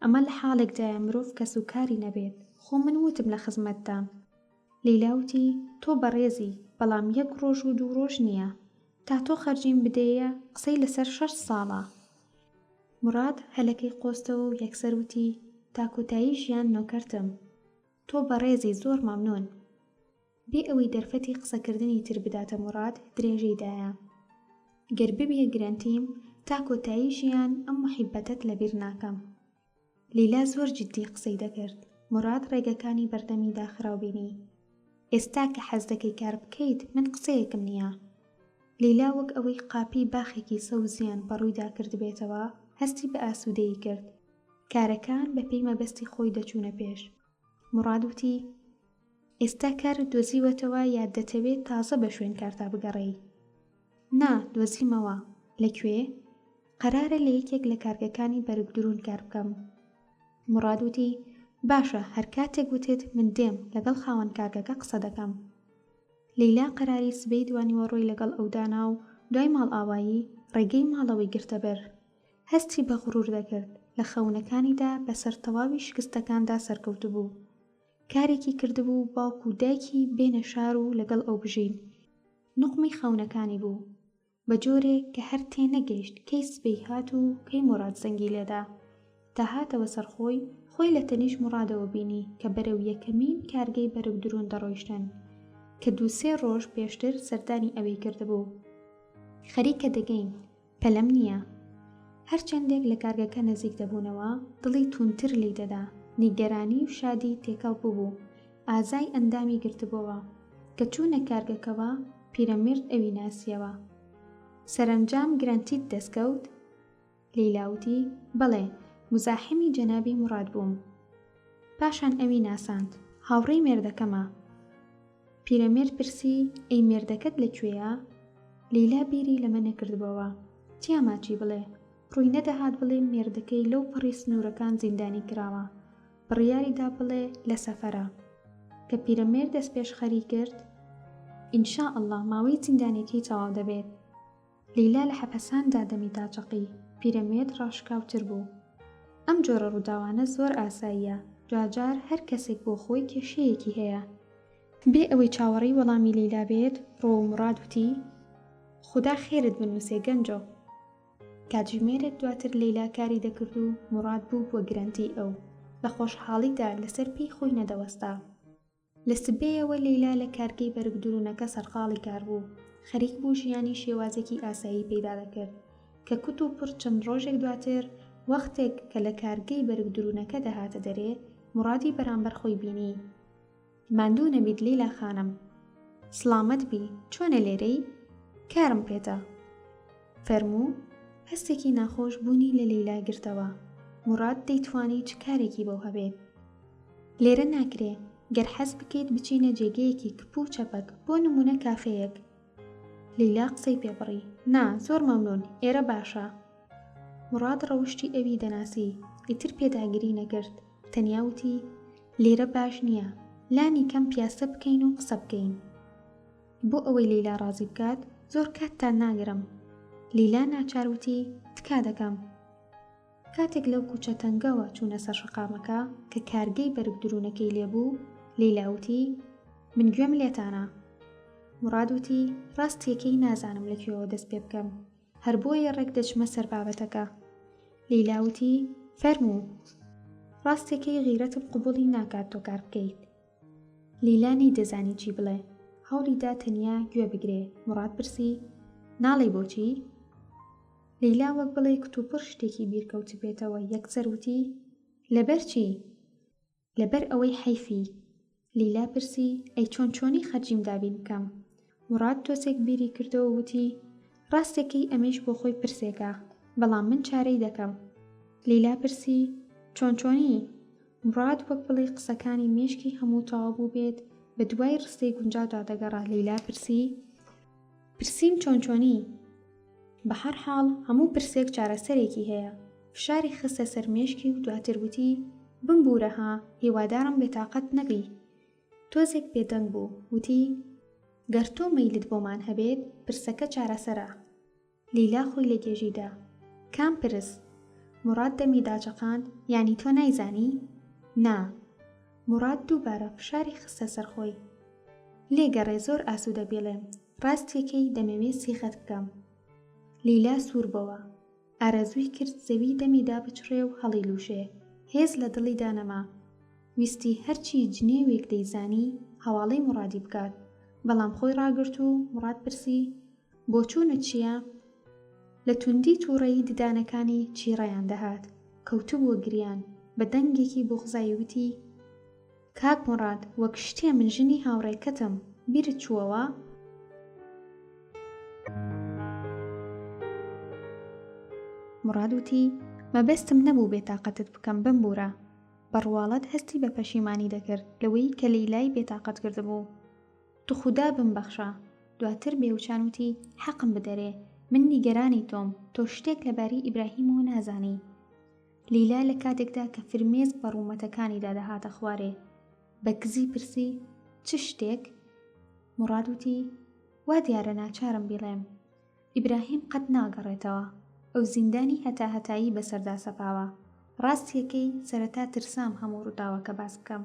Speaker 2: ئەمە لە حاڵێکدایە مرۆڤ کەس و کاری نەبێت. خۆ من وتم لە خزمەتتام. لەیلا وتی، تۆ بەڕێزی، بەڵام یەک ڕۆژ و دوو ڕۆژ نییە. تا تۆ خەرجیم بدەیە قسەی لەسەر شەش ساڵە. موراد هەلەکەی قۆستەوە و یەکسەر وتی، تا کۆتایی ژیان نۆکەرتم. تۆ بەڕێزی زۆر مەمنوون. بێ ئەوەی دەرفەتی قسەکردنی تر بداتە موراد درێژەی دایە. گەر ببیە گرەنتیم تا کۆتایی ژیان ئەم موحیبەتەت لەبیر ناکەم. لیلا زۆر جدی قسەی دەکرد. موراد ڕێگەکانی بەردەمی داخراو بینی. ئێستا کە حەز دەکەی کار بکەیت من قسەیەکم نییە. لیلا وەک ئەوەی قاپی باخێکی سەوزیان بە ڕوویدا کردبێتەوە هەستی بە ئاسوودەیی کرد. کارەکان بە پێی مەبەستی خۆی دەچوونە پێش. موراد وتی، ئێستا کارت دۆزیوەتەوە یا دەتەوێ تازە بە شوێن کارتا بگەڕێی؟ نا، دۆزیمەوە. لە کوێ؟ قەرارە لە یەکێک لە کارگەکانی بەرگدروون کار بکەم. موراد وتی، باشە، هەر کاتێک وتت من دێم، لەگەڵ خاوەن کارگەکە قسە دەکەم. لەیلا قەراری سبەی دوانیوەڕۆی لەگەڵ ئەو دانا و دوای ماڵئاوایی، ڕێگەی ماڵەوەی گرتە بەر. هەستی بە غرور دەکرد، لە خەونەکانیدا بەسەر تەواوی شکستەکاندا سەرکەوتبوو. کارێکی کردبوو باوک و دایکی بێنە شار و لەگەڵ ئەو بژین. نوقمی خەونەکانی بوو. بە جۆرێک کە هەر تێنەگەیشت کەی سبەی هات و کەی موراد زەنگی لێدا. تا هاتەوە سەر خۆی، خۆی لە تەنیشت مورادەوە بینی کە بەرەو یەکەمین کارگەی بەرگدروون دەڕۆیشتن کە دوو سێ ڕۆژ پێشتر سەردانی ئەوێی کردبوو. خەریکە دەگەین. پەلەم نییە. هەرچەندێک لە کارگەکە نزیک دەبوونەوە، دڵی توندتر لێی دەدا، نیگەرانی و شادی تێکەڵ بووبوو، ئازای ئەندامی گرتبۆوە. کە چوونە کارگەکەوە، پیرەمێرد ئەوی ناسییەوە. سەرەنجام گرەنتیت دەست کەوت؟ لەیلا وتی، بەڵێ، موزاحیمی جەنابی موراد بووم. پاشان ئەوی ناساند، هاوڕێی مێردەکەمە. پیرەمێرد پرسی، ئەی مێردەکەت لە کوێیە؟ لەیلا بیری لەمە نەکردبۆوە. تیاما چی بڵێ؟ ڕووی نەدەهات بڵێ مێردەکەی لەو پەڕی سنوورەکان زیندانی کراوە. بڕیاری دا بڵێ لە سەفەرە. کە پیرەمێرد دەستپێشخەری کرد، ان شاء اللە ماوەی زیندانیەکەی تەواو دەبێت. لەیلا لە حەپەساندا دەمی داچەقی، پیرەمێرد ڕاشکاوتر بوو. ئەم جۆرە ڕووداوانە زۆر ئاساییە، جارجار هەر کەسێک بۆ خۆی کێشەیەکی هەیە. بێ ئەوەی چاوەڕێی وەڵامی لەیلا بێت، ڕووەو موراد وتی، خودا خێرت بنووسێ گەنجۆ. کاتژمێرێک دواتر لەیلا کاری دەکرد و موراد بووبووە گرەنتی ئەو. لە خۆشحاڵیدا لەسەر پێی خۆی نەدەوەستا. لە سبەیەوە لەیلا لە کارگەی بەرگدروونەکە سەرقاڵی کار بوو، خەریک بوو ژیانی شێوازێکی ئاسایی پەیدا دەکرد، کە کوت و پڕ چەند ڕۆژێک دواتر وەختێک کە لە کارگەی بەرگدروونەکە دەهاتە دەرێ، موڕادی بەرامبەر خۆی بینی. ماندوو نەبیت لەیلا خانم. سڵامەت بی، چۆنە لێرەی؟ کارم پێتە. فەرموو؟ هەستێکی ناخۆش بوونی لە لەیلا گرتەوە، موڕاد دەیتوانی چ کارێکی بەو هەبێ؟ لێرە ناکرێ، گەر حەز بکەیت بچینە جێگەیەکی کپ و چەپەک، بۆ نموونە کافێیەک. لەیلا قسەی پێ بڕی، نا، زۆر مەمنوون، ئێرە باشە. موڕاد ڕەوشتی ئەوی دەناسی، ئیتر پێداگری نەکرد، تەنیا وتی، لێرە باش نییە، لانی کەم پیاسە بکەین و قسە بکەین. بۆ ئەوەی لەیلا ڕازی بکات، زۆر کاتتان ناگرم. لەیلا ناچار وتی، تکا دەکەم. کاتێک لەو کوچە تەنگەوە چوونە سەر شەقامەکە کە کارگەی بەرگدروونەکەی لێ بوو، لەیلا وتی، من گوێم لێتانە. موڕاد وتی، ڕاستییەکەی نازانم لە کوێوە دەست پێ بکەم، هەر بۆیە ڕێک دەچمە سەر بابەتەکە. لەیلا وتی، فەرموو. ڕاستییەکەی غیرەتم قبووڵی ناکات تۆ کار بکەیت. لەیلا نەیدەزانی چی بڵێ، هەوڵی دا تەنیا گوێ بگرێ، موڕاد پرسی، ناڵێی بۆچی؟ لەیلا وەک بڵێی کتوپڕ شتێکی بیر کەوتبێتەوە یەکسەر وتی، لەبەر چی؟ لەبەر ئەوەی حەیفی. لەیلا پرسی، ئەی چۆن چۆنی خەرجیم دابین بکەم؟ موڕاد تۆزێک بیری کردەوە وتی، ڕاستەکەی ئەمەیش بۆ خۆی پرسێکە، بەڵام من چارەی دەکەم. لەیلا پرسی، چۆن چۆنی؟ موڕاد وەک بڵێی قسەکانی مێشکی هەموو تەواو بووبێت بە دوای ڕستەی گونجاودا دەگەڕا لەیلا پرسی، پرسیم چۆن چۆنی؟ بە هەر حاڵ هەموو پرسێک چارەسەرێکی هەیە. فشاری خستە سەر مێشکی و دواتر وتی، بمبوورە ها، هیوادارم بێتاقەت نەبی. تۆزێک بێدەنگ بوو، وتی، گەر تۆ مەیلت بۆمان هەبێت، پرسەکە چارەسەرە. لیلا خۆی لە گێژی دا. کام پرس؟ موڕاد دەمی داچەقاند، یانی تۆ نایزانی؟ نا. موڕاد دووبارە فشاری خستە سەر خۆی. لێگەڕێ زۆر ئاسوودە بیڵێم، ڕاستیەکەی دەمەوێ سیخەت بکەم. لیلا سوور بۆوە. ئارەزووی کرد زەوی دەمی دابچڕێ و هەڵیلووشێ. هێز لە دڵیدا نەما. ویستی هەرچی جنێوێک دەیزانی هەواڵەی موڕادی بکات، بەڵام خۆی ڕاگرت و موڕاد پرسی، بۆچوونت چییە؟ لە توندی تووڕەیی ددانەکانی چیڕەیان دەهات، کەوتبووە گریان، بە دەنگێکی بوغزایی وتی، کاک موڕاد وەک شتێ من ژنی هاوڕێکەتم، بیرت چووەوە؟ موڕاد وتی، مەبەستم نەبوو بێتاقەتت بکەم بمبوورە. بە ڕواڵەت هەستی بە پەشیمانی دەکرد لەوەی کە لەیلای بێتاقەت کردبوو. توخودا بمبەخشە. دواتر بێوچان وتی، حەقم بدەرێ، من نیگەرانی تۆم، تۆ شتێک لەبارەی ئیبراهیمەوە نازانی. لیلا لە کاتێکدا کە فرمێسک بە ڕوومەتەکانیدا دەهاتە خوارێ، بە کزی پرسی، چ شتێک؟
Speaker 1: موڕاد وتی، وا دیارە ناچارم بیڵێم. ئیبراهیم قەت ناگەڕێتەوە. ئەو زیندانی هەتاهەتایی بەسەردا سەپاوە. ڕاستییەکەی سەرەتا ترسام هەموو ڕووداوەکە باس بکەم.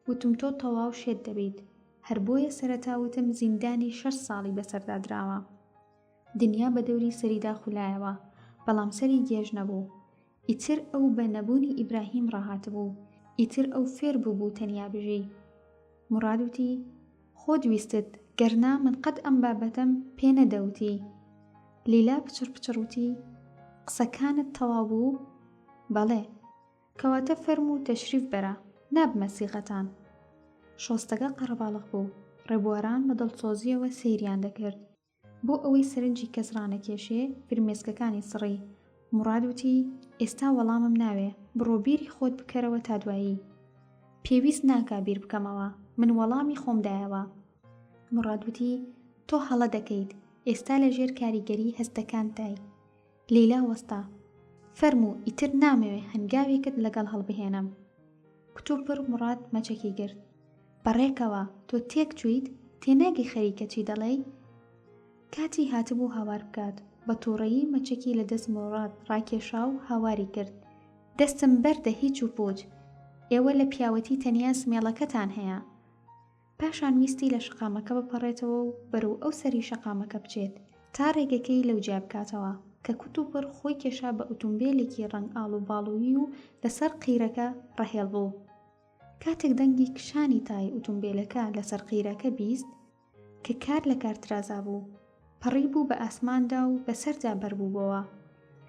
Speaker 1: وتم تۆ تەواو شێت دەبیت. هەر بۆیە سەرەتا وتم زیندانی شەش ساڵی بەسەردا دراوە. دنیا بە دەوری سەریدا خولایەوە، بەڵام سەری گێژ نەبوو. ئیتر ئەو بە نەبوونی ئیبراهیم ڕاهاتبوو. ئیتر ئەو فێر بووبوو تەنیا بژی. موڕاد وتی، خۆت ویستت، گەرنا من قەت ئەم بابەتەم پێ نەدەوتی. لیلا پچڕ پچڕ وتی، قسەکانت تەواو بوو؟ بەڵێ. کەواتە فەرموو تەشریف بەرە، نابمە سیغەتان. شۆستەکە قەرەباڵغ بوو، ڕێبواران بە دڵسۆزییەوە سەیریان دەکرد. بۆ ئەوەی سەرنجی کەس ڕانەکێشێ، فرمێسکەکانی سڕی. موڕاد وتی، ئێستا وەڵامم ناوێ، بڕۆ بیری خۆت بکەرەوە تا دوایی. پێویست ناکا بیر بکەمەوە، من وەڵامی خۆم دایەوە. موڕاد وتی، تۆ هەڵە دەکەیت، ئێستا لە ژێر کاریگەریی هەستەکانتدای. لەیلا وەستا. فەرموو، ئیتر نامەوێ هەنگاوێکت لەگەڵ هەڵبهێنم. کتوپڕ موڕاد مەچەکی گرت. بەڕێکەوە، تۆ تێکچوویت؟ تێناگەی خەریکە چی دەڵێی؟ کاتی هاتبوو هاوار بکات، بە تووڕەیی مەچەکی لە دەست موڕاد ڕاکێشا و هاواری کرد، دەستم بەردە هیچ و پووچ! ئێوە لە پیاوەتی تەنیا سمێڵەکەتان هەیە! پاشان ویستی لە شەقامەکە بپەڕێتەوە و بەرەو ئەو سەری شەقامەکە بچێت تا ڕێگەکەی لەو جیا بکاتەوە، کە کوتوپڕ خۆی کێشا بە ئوتومبێلێکی ڕەنگ ئاڵوباڵووی و لەسەر قیرەکە ڕەهێڵ بوو. کاتێک دەنگی کشانی تای ئوتومبێلەکە لەسەر قیرەکە 20 کە کار لە کار ترازابوو، پەڕیبوو بە ئاسماندا و بەسەردا بەربووبۆوە.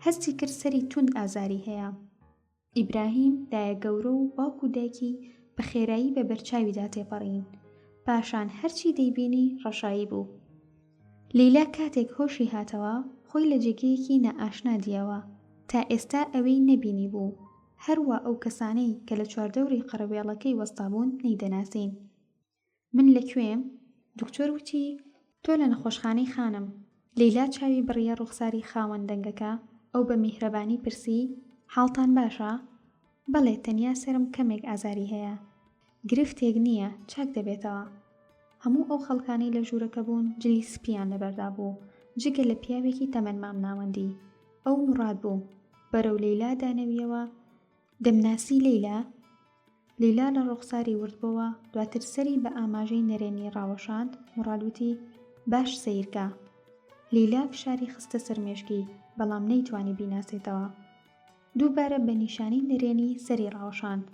Speaker 1: هەستی کرد سەری توند ئازاری هەیە. ئیبراهیم، دایەگەورە و باوک و دایکی بە خێرایی بە بەرچاویدا تێپەڕین. پاشان هەرچی دەیبینی ڕەشایی بوو. لەیلا کاتێک هۆشی هاتەوە، خۆی لە جێگەیەکی نائاشنا دییەوە. تا ئێستا ئەوێی نەبینیبوو. هەروا ئەو کەسانەی کە لە چواردەوری قەرەوێڵەکەی وەستابوون نەیدەناسین. من لە کوێم؟ دکتۆر وتی، تۆ لە نەخۆشخانەی خانم. لەیلا چاوی بڕییە ڕوخساری خاوەن دەنگەکە، ئەو بە میهرەبانی پرسی، حاڵتان باشە؟ بەڵێ، تەنیا سەرم کەمێک ئازاری هەیە. گرفتێک نییە، چاک دەبێتەوە. هەموو ئەو خەڵکانەی لە ژوورەکە بوون جلی سپییان لەبەردا بوو، جگە لە پیاوێکی تەمەن مامناوەندی. ئەو موڕاد بوو. بەرەو لەیلا دانەوییەوە، دەمناسی لەیلا؟ لەیلا لە ڕوخساری ورد بۆوە، دواتر سەری بە ئاماژەی نەرێنی ڕاوەشاند، موڕاد وتی، باش سەیرکە. لەیلا فشاری خستە سەر مێشکی، بەڵام نەیتوانی بیناسێتەوە. دووبارە بە نیشانەی نەرێنی سەری ڕاوەشاند.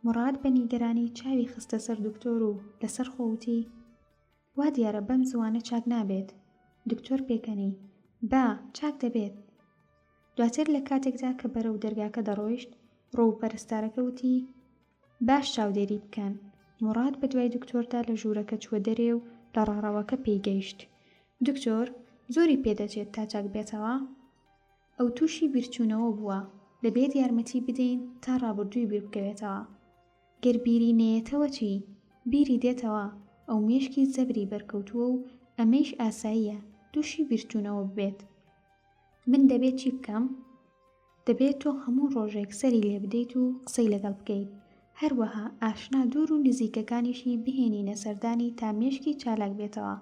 Speaker 1: موڕاد بە نیگەرانی چاوی خستە سەر دکتۆر و لەسەر خۆ وتی، وا دیارە بەم زووانە چاک نابێت. دکتۆر پێکەنی، با، چاک دەبێت. دواتر لە کاتێکدا کە بەرەو دەرگاکە دەڕۆیشت، ڕوو پەرستارەکە وتی، باش چاودێری بکەن. موڕاد بە دوای دکتۆردا لە ژوورەکە چووە دەرێ و لە ڕاڕەوەکە پێی گەیشت. دکتۆر، زۆری پێ دەچێت تا چاک بێتەوە؟ ئەو تووشی بیرچوونەوە بووە، دەبێت یارمەتی بدەین تا ڕابردووی بیر بکەوێتەوە. گەر بیری نەیەتەوە چی؟ بیری دێتەوە، ئەو مێشکی زەبری بەرکەوتووە و ئەمەیش ئاساییە تووشی بیرچوونەوە ببێت. من دەبێت چی بکەم؟ دەبێت تۆ هەموو ڕۆژێک سەری لێ بدەیت و قسەی لەگەڵ بکەیت، هەروەها ئاشنا دوور و نزیکەکانیشی بهێنینە سەردانی تا مێشکی چالاک بێتەوە.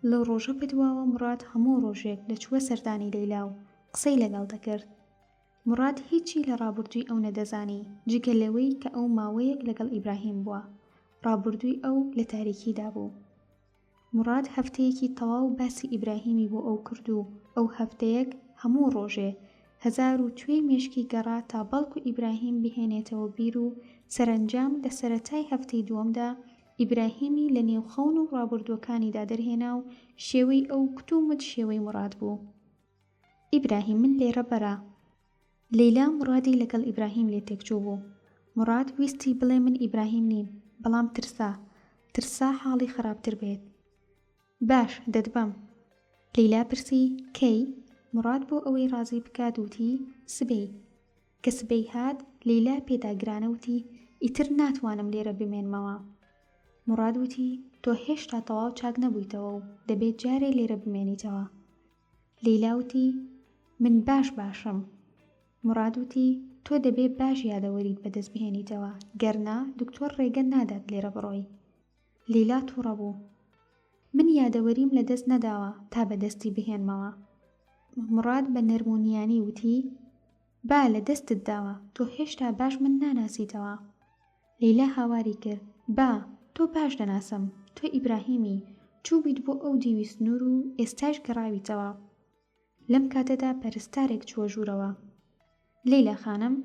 Speaker 1: لەو ڕۆژە بەدواوە موڕاد هەموو ڕۆژێک دەچووە سەردانی لەیلا و قسەی لەگەڵ دەکرد. موڕاد هیچی لە ڕابوردووی ئەو نەدەزانی، جگە لەوەی کە ئەو ماوەیەک لەگەڵ ئیبراهیم بووە. ڕابوردووی ئەو لە تاریکیدا بوو. موڕاد هەفتەیەکی تەواو باسی ئیبراهیمی بۆ ئەو کرد و ئەو هەفتەیەک هەموو ڕۆژێ هەزارو توێی مێشکی گەڕا تا بەڵکو ئیبراهیم بهێنێتەوە بیر و سەرەنجام لە سەرەتای هەفتەی دووەمدا ئیبراهیمی لە نێو خەون و ڕابوردووەکانیدا دەرهێنا و شێوەی ئەو کتومت شێوەی موڕاد بوو. ئیبراهیم من لێرە بەرە. لەیلا موڕادی لەگەڵ ئیبراهیم لێ تێکچووبوو. موڕاد ویستی بڵێ من ئیبراهیم نیم، بەڵام ترسا. ترسا حاڵی خراپتر بێت. باش، دەتبەم. لەیلا پرسی، کەی؟ موڕاد بۆ ئەوەی ڕازی بکات وتی، سبەی. کە سبەی هات، لەیلا پێداگرانە وتی، ئیتر ناتوانم لێرە بمێنمەوە. موڕاد وتی، تۆ هێشتا تەواو چاک نەبوویتەوە و دەبێت جارێ لێرە بمێنیتەوە. لەیلا وتی، من باش باشم. موڕاد وتی، تۆ دەبێ باش یادەوەریت بەدەست بهێنیتەوە، گەرنا دکتۆر ڕێگە نادات لێرە بڕۆی. لەیلا توڕە بوو. من یادەوەریم لە دەست نەداوە تا بە دەستی بهێنمەوە. موراد بە نەرم و نیانی وتی، با، لە دەستت داوە، تۆ هێشتا باش من ناناسیتەوە. لەیلا هاواری کرد، با، تۆ باش دەناسم، تۆ ئیبراهیمی، چووبیت بۆ ئەو دیوی سنوور و ئێستاش گەڕاویتەوە. لەم کاتەدا پەرستارێک چووە ژوورەوە. لەیلا خانم،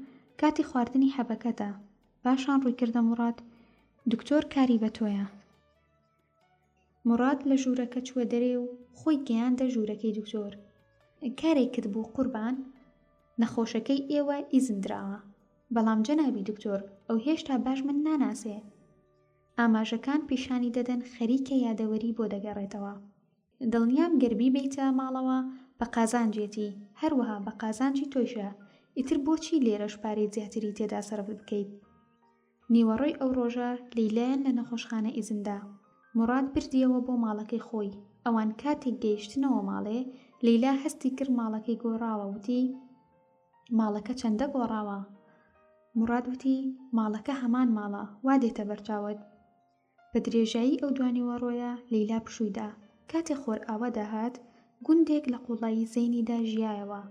Speaker 1: کاتی خواردنی حەبەکەتە. پاشان ڕووی کردە موڕاد، دکتۆر کاری بە تۆیە. موڕاد لە ژوورەکە چووە دەرێ و خۆی گەیاندە ژوورەکەی دکتۆر. کارێکت بوو قوربان؟ نەخۆشەکەی ئێوە ئیزن دراوە. بەڵام جەنابی دکتۆر، ئەو هێشتا باش من ناناسێ. ئاماژەکان پیشانی دەدەن خەریکە یادەوەری بۆ دەگەڕێتەوە. دڵنیام گەر بیبەیتە ماڵەوە بە قازانجێتی، هەروەها بە قازانجی تۆیشە، ئیتر بۆچی لێرەش پارەی زیاتری تێدا سەرف بکەیت؟ نیوەڕۆی ئەو ڕۆژە لەیلایان لە نەخۆشخانە ئیزن دا. موڕاد بردیەوە بۆ ماڵەکەی خۆی. ئەوان کاتێک گەیشتنەوە ماڵێ، لەیلا هەستی کرد ماڵەکەی گۆڕاوە، وتی، ماڵەکە چەندە گۆڕاوە؟ موڕاد وتی، ماڵەکە هەمان ماڵە، وا دێتە بەرچاوت. بە درێژایی ئەو دوانیوەڕۆیە لەیلا پشووی دا. کاتێ خۆرئاوا داهات، گوندێک لە قووڵایی زەینیدا ژیایەوە.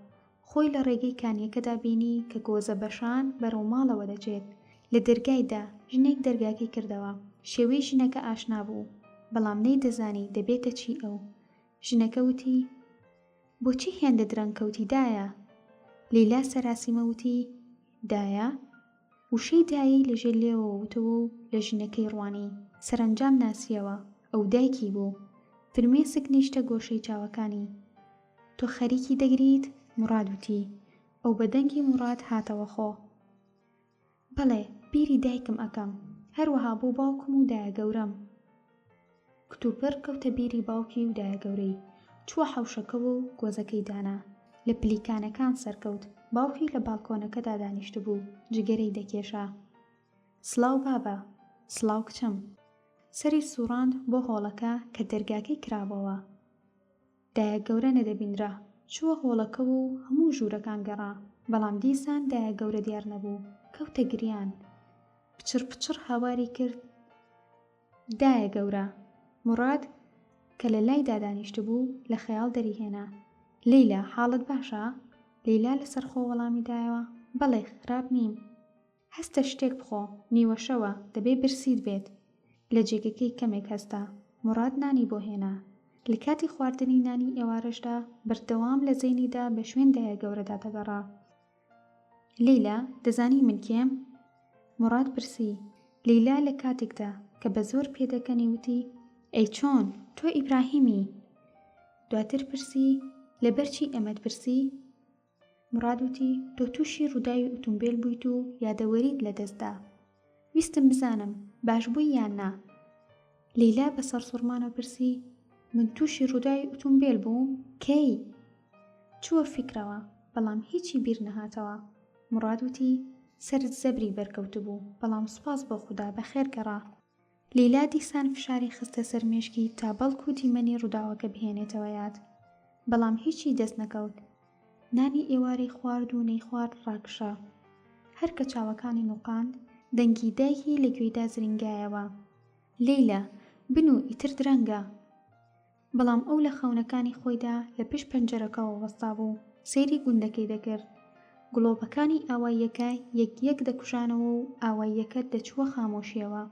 Speaker 1: خۆی لە ڕێگەی کانییەکەدا بینی کە گۆزە بەشان بەرەو ماڵەوە دەچێت. لە دەرگای دا، ژنێک دەرگاکەی کردەوە. شێوەی ژنەکە ئاشنا بوو، بەڵام نەیدەزانی دەبێتە چی ئەو. ژنەکە وتی. بۆچی هێندە درەنگ کەوتی دایە؟ لەیلا سەراسیمە وتی، دایە؟ وشەی دایەی لە ژێر لێوەوە وتەوە و لە ژنەکەی ڕوانی. سەرەنجام ناسییەوە، ئەو دایکی بوو. فرمێسک نیشتە گۆشەی چاوەکانی. تۆ خەریکی دەگریت؟ موڕاد وتی. ئەو بە دەنگی موڕاد هاتەوە خۆ. بەڵێ، بیری دایکم ئەکەم. هەروەها بۆ باوکم و دایەگەورەم. کتوپڕ کەوتە بیری باوکی و دایەگەورەی. چووە حەوشەکەوە و گۆزەکەی دانا. لە پلیکانەکان سەرکەوت. باوکی لە باڵکۆنەکەدا دانیشتبوو، جگەرەی دەکێشا. سڵاو بابە. سڵاو کچم. سەری سووڕاند بۆ هۆڵەکە کە دەرگاکەی کرابۆوە. دایە گەورە نەدەبینرا. چووە هۆڵەکەوە و هەموو ژوورەکان گەڕا، بەڵام دیسان دایە گەورە دیار نەبوو. کەوتە گریان. پچڕ پچڕ هاواری کرد، دایە گەورە! موڕاد کە لە لایدا دانیشتبوو، لە خەیاڵ دەریهێنا. لەیلا، حاڵت باشە؟ لەیلا لەسەرخۆ وەڵامی دایەوە، بەڵێ، خراپ نیم. هەستە شتێک بخۆ، نیوەشەوە، دەبێ برسیت بێت. لە جێگەکەی کەمێک هەستا. موڕاد نانی بۆ هێنا. لە کاتی خواردنی نانی ئێوارەشدا بەردەوام لە زەینیدا بە شوێن دایە گەورەدا دەگەڕا. لەیلا، دەزانی من کێم؟ موڕاد پرسی. لەیلا لە کاتێکدا کە بە زۆر پێدەکەنی وتی، ئەی چۆن؟ تۆ ئیبراهیمی؟ دواتر پرسی، لەبەرچی ئەمەت پرسی؟ موڕاد وتی، تۆ تووشی ڕووداوی ئوتومبێل بوویت و یادەوەریت لەدەست دا. ویستم بزانم باش بووی یان نا. لەیلا بە سەرسوڕمانەوە پرسی، من تووشی ڕووداوی ئوتومبێل بووم؟ کەی؟ چووە فیکرەوە، بەڵام هیچی بیر نەهاتەوە. موڕاد وتی، سەرت زەبری بەرکەوتبوو، بەڵام سوپاس بۆ خودا بەخێر گەڕا. لەیلا دیسان فشاری خستە سەر مێشکی تا بەڵکو دیمەنی ڕووداوەکە بهێنێتەوە یاد، بەڵام هیچی دەست نەکەوت. نانی ئێوارەی خوارد و نەیخوارد ڕاکشا. هەر کە چاوەکانی نوقاند، دەنگی دایکی لە گوێیدا زرینگایەوە. لەیلا، بنوو ئیتر درەنگە. بەڵام ئەو لە خەونەکانی خۆیدا لە پشت پەنجەرەکەوە وەستابوو، سەیری گوندەکەی دەکرد. گڵۆپەکانی ئاواییەکە یەک یەک دەکوژانەوە و ئاواییەکە دەچووە خامۆشییەوە.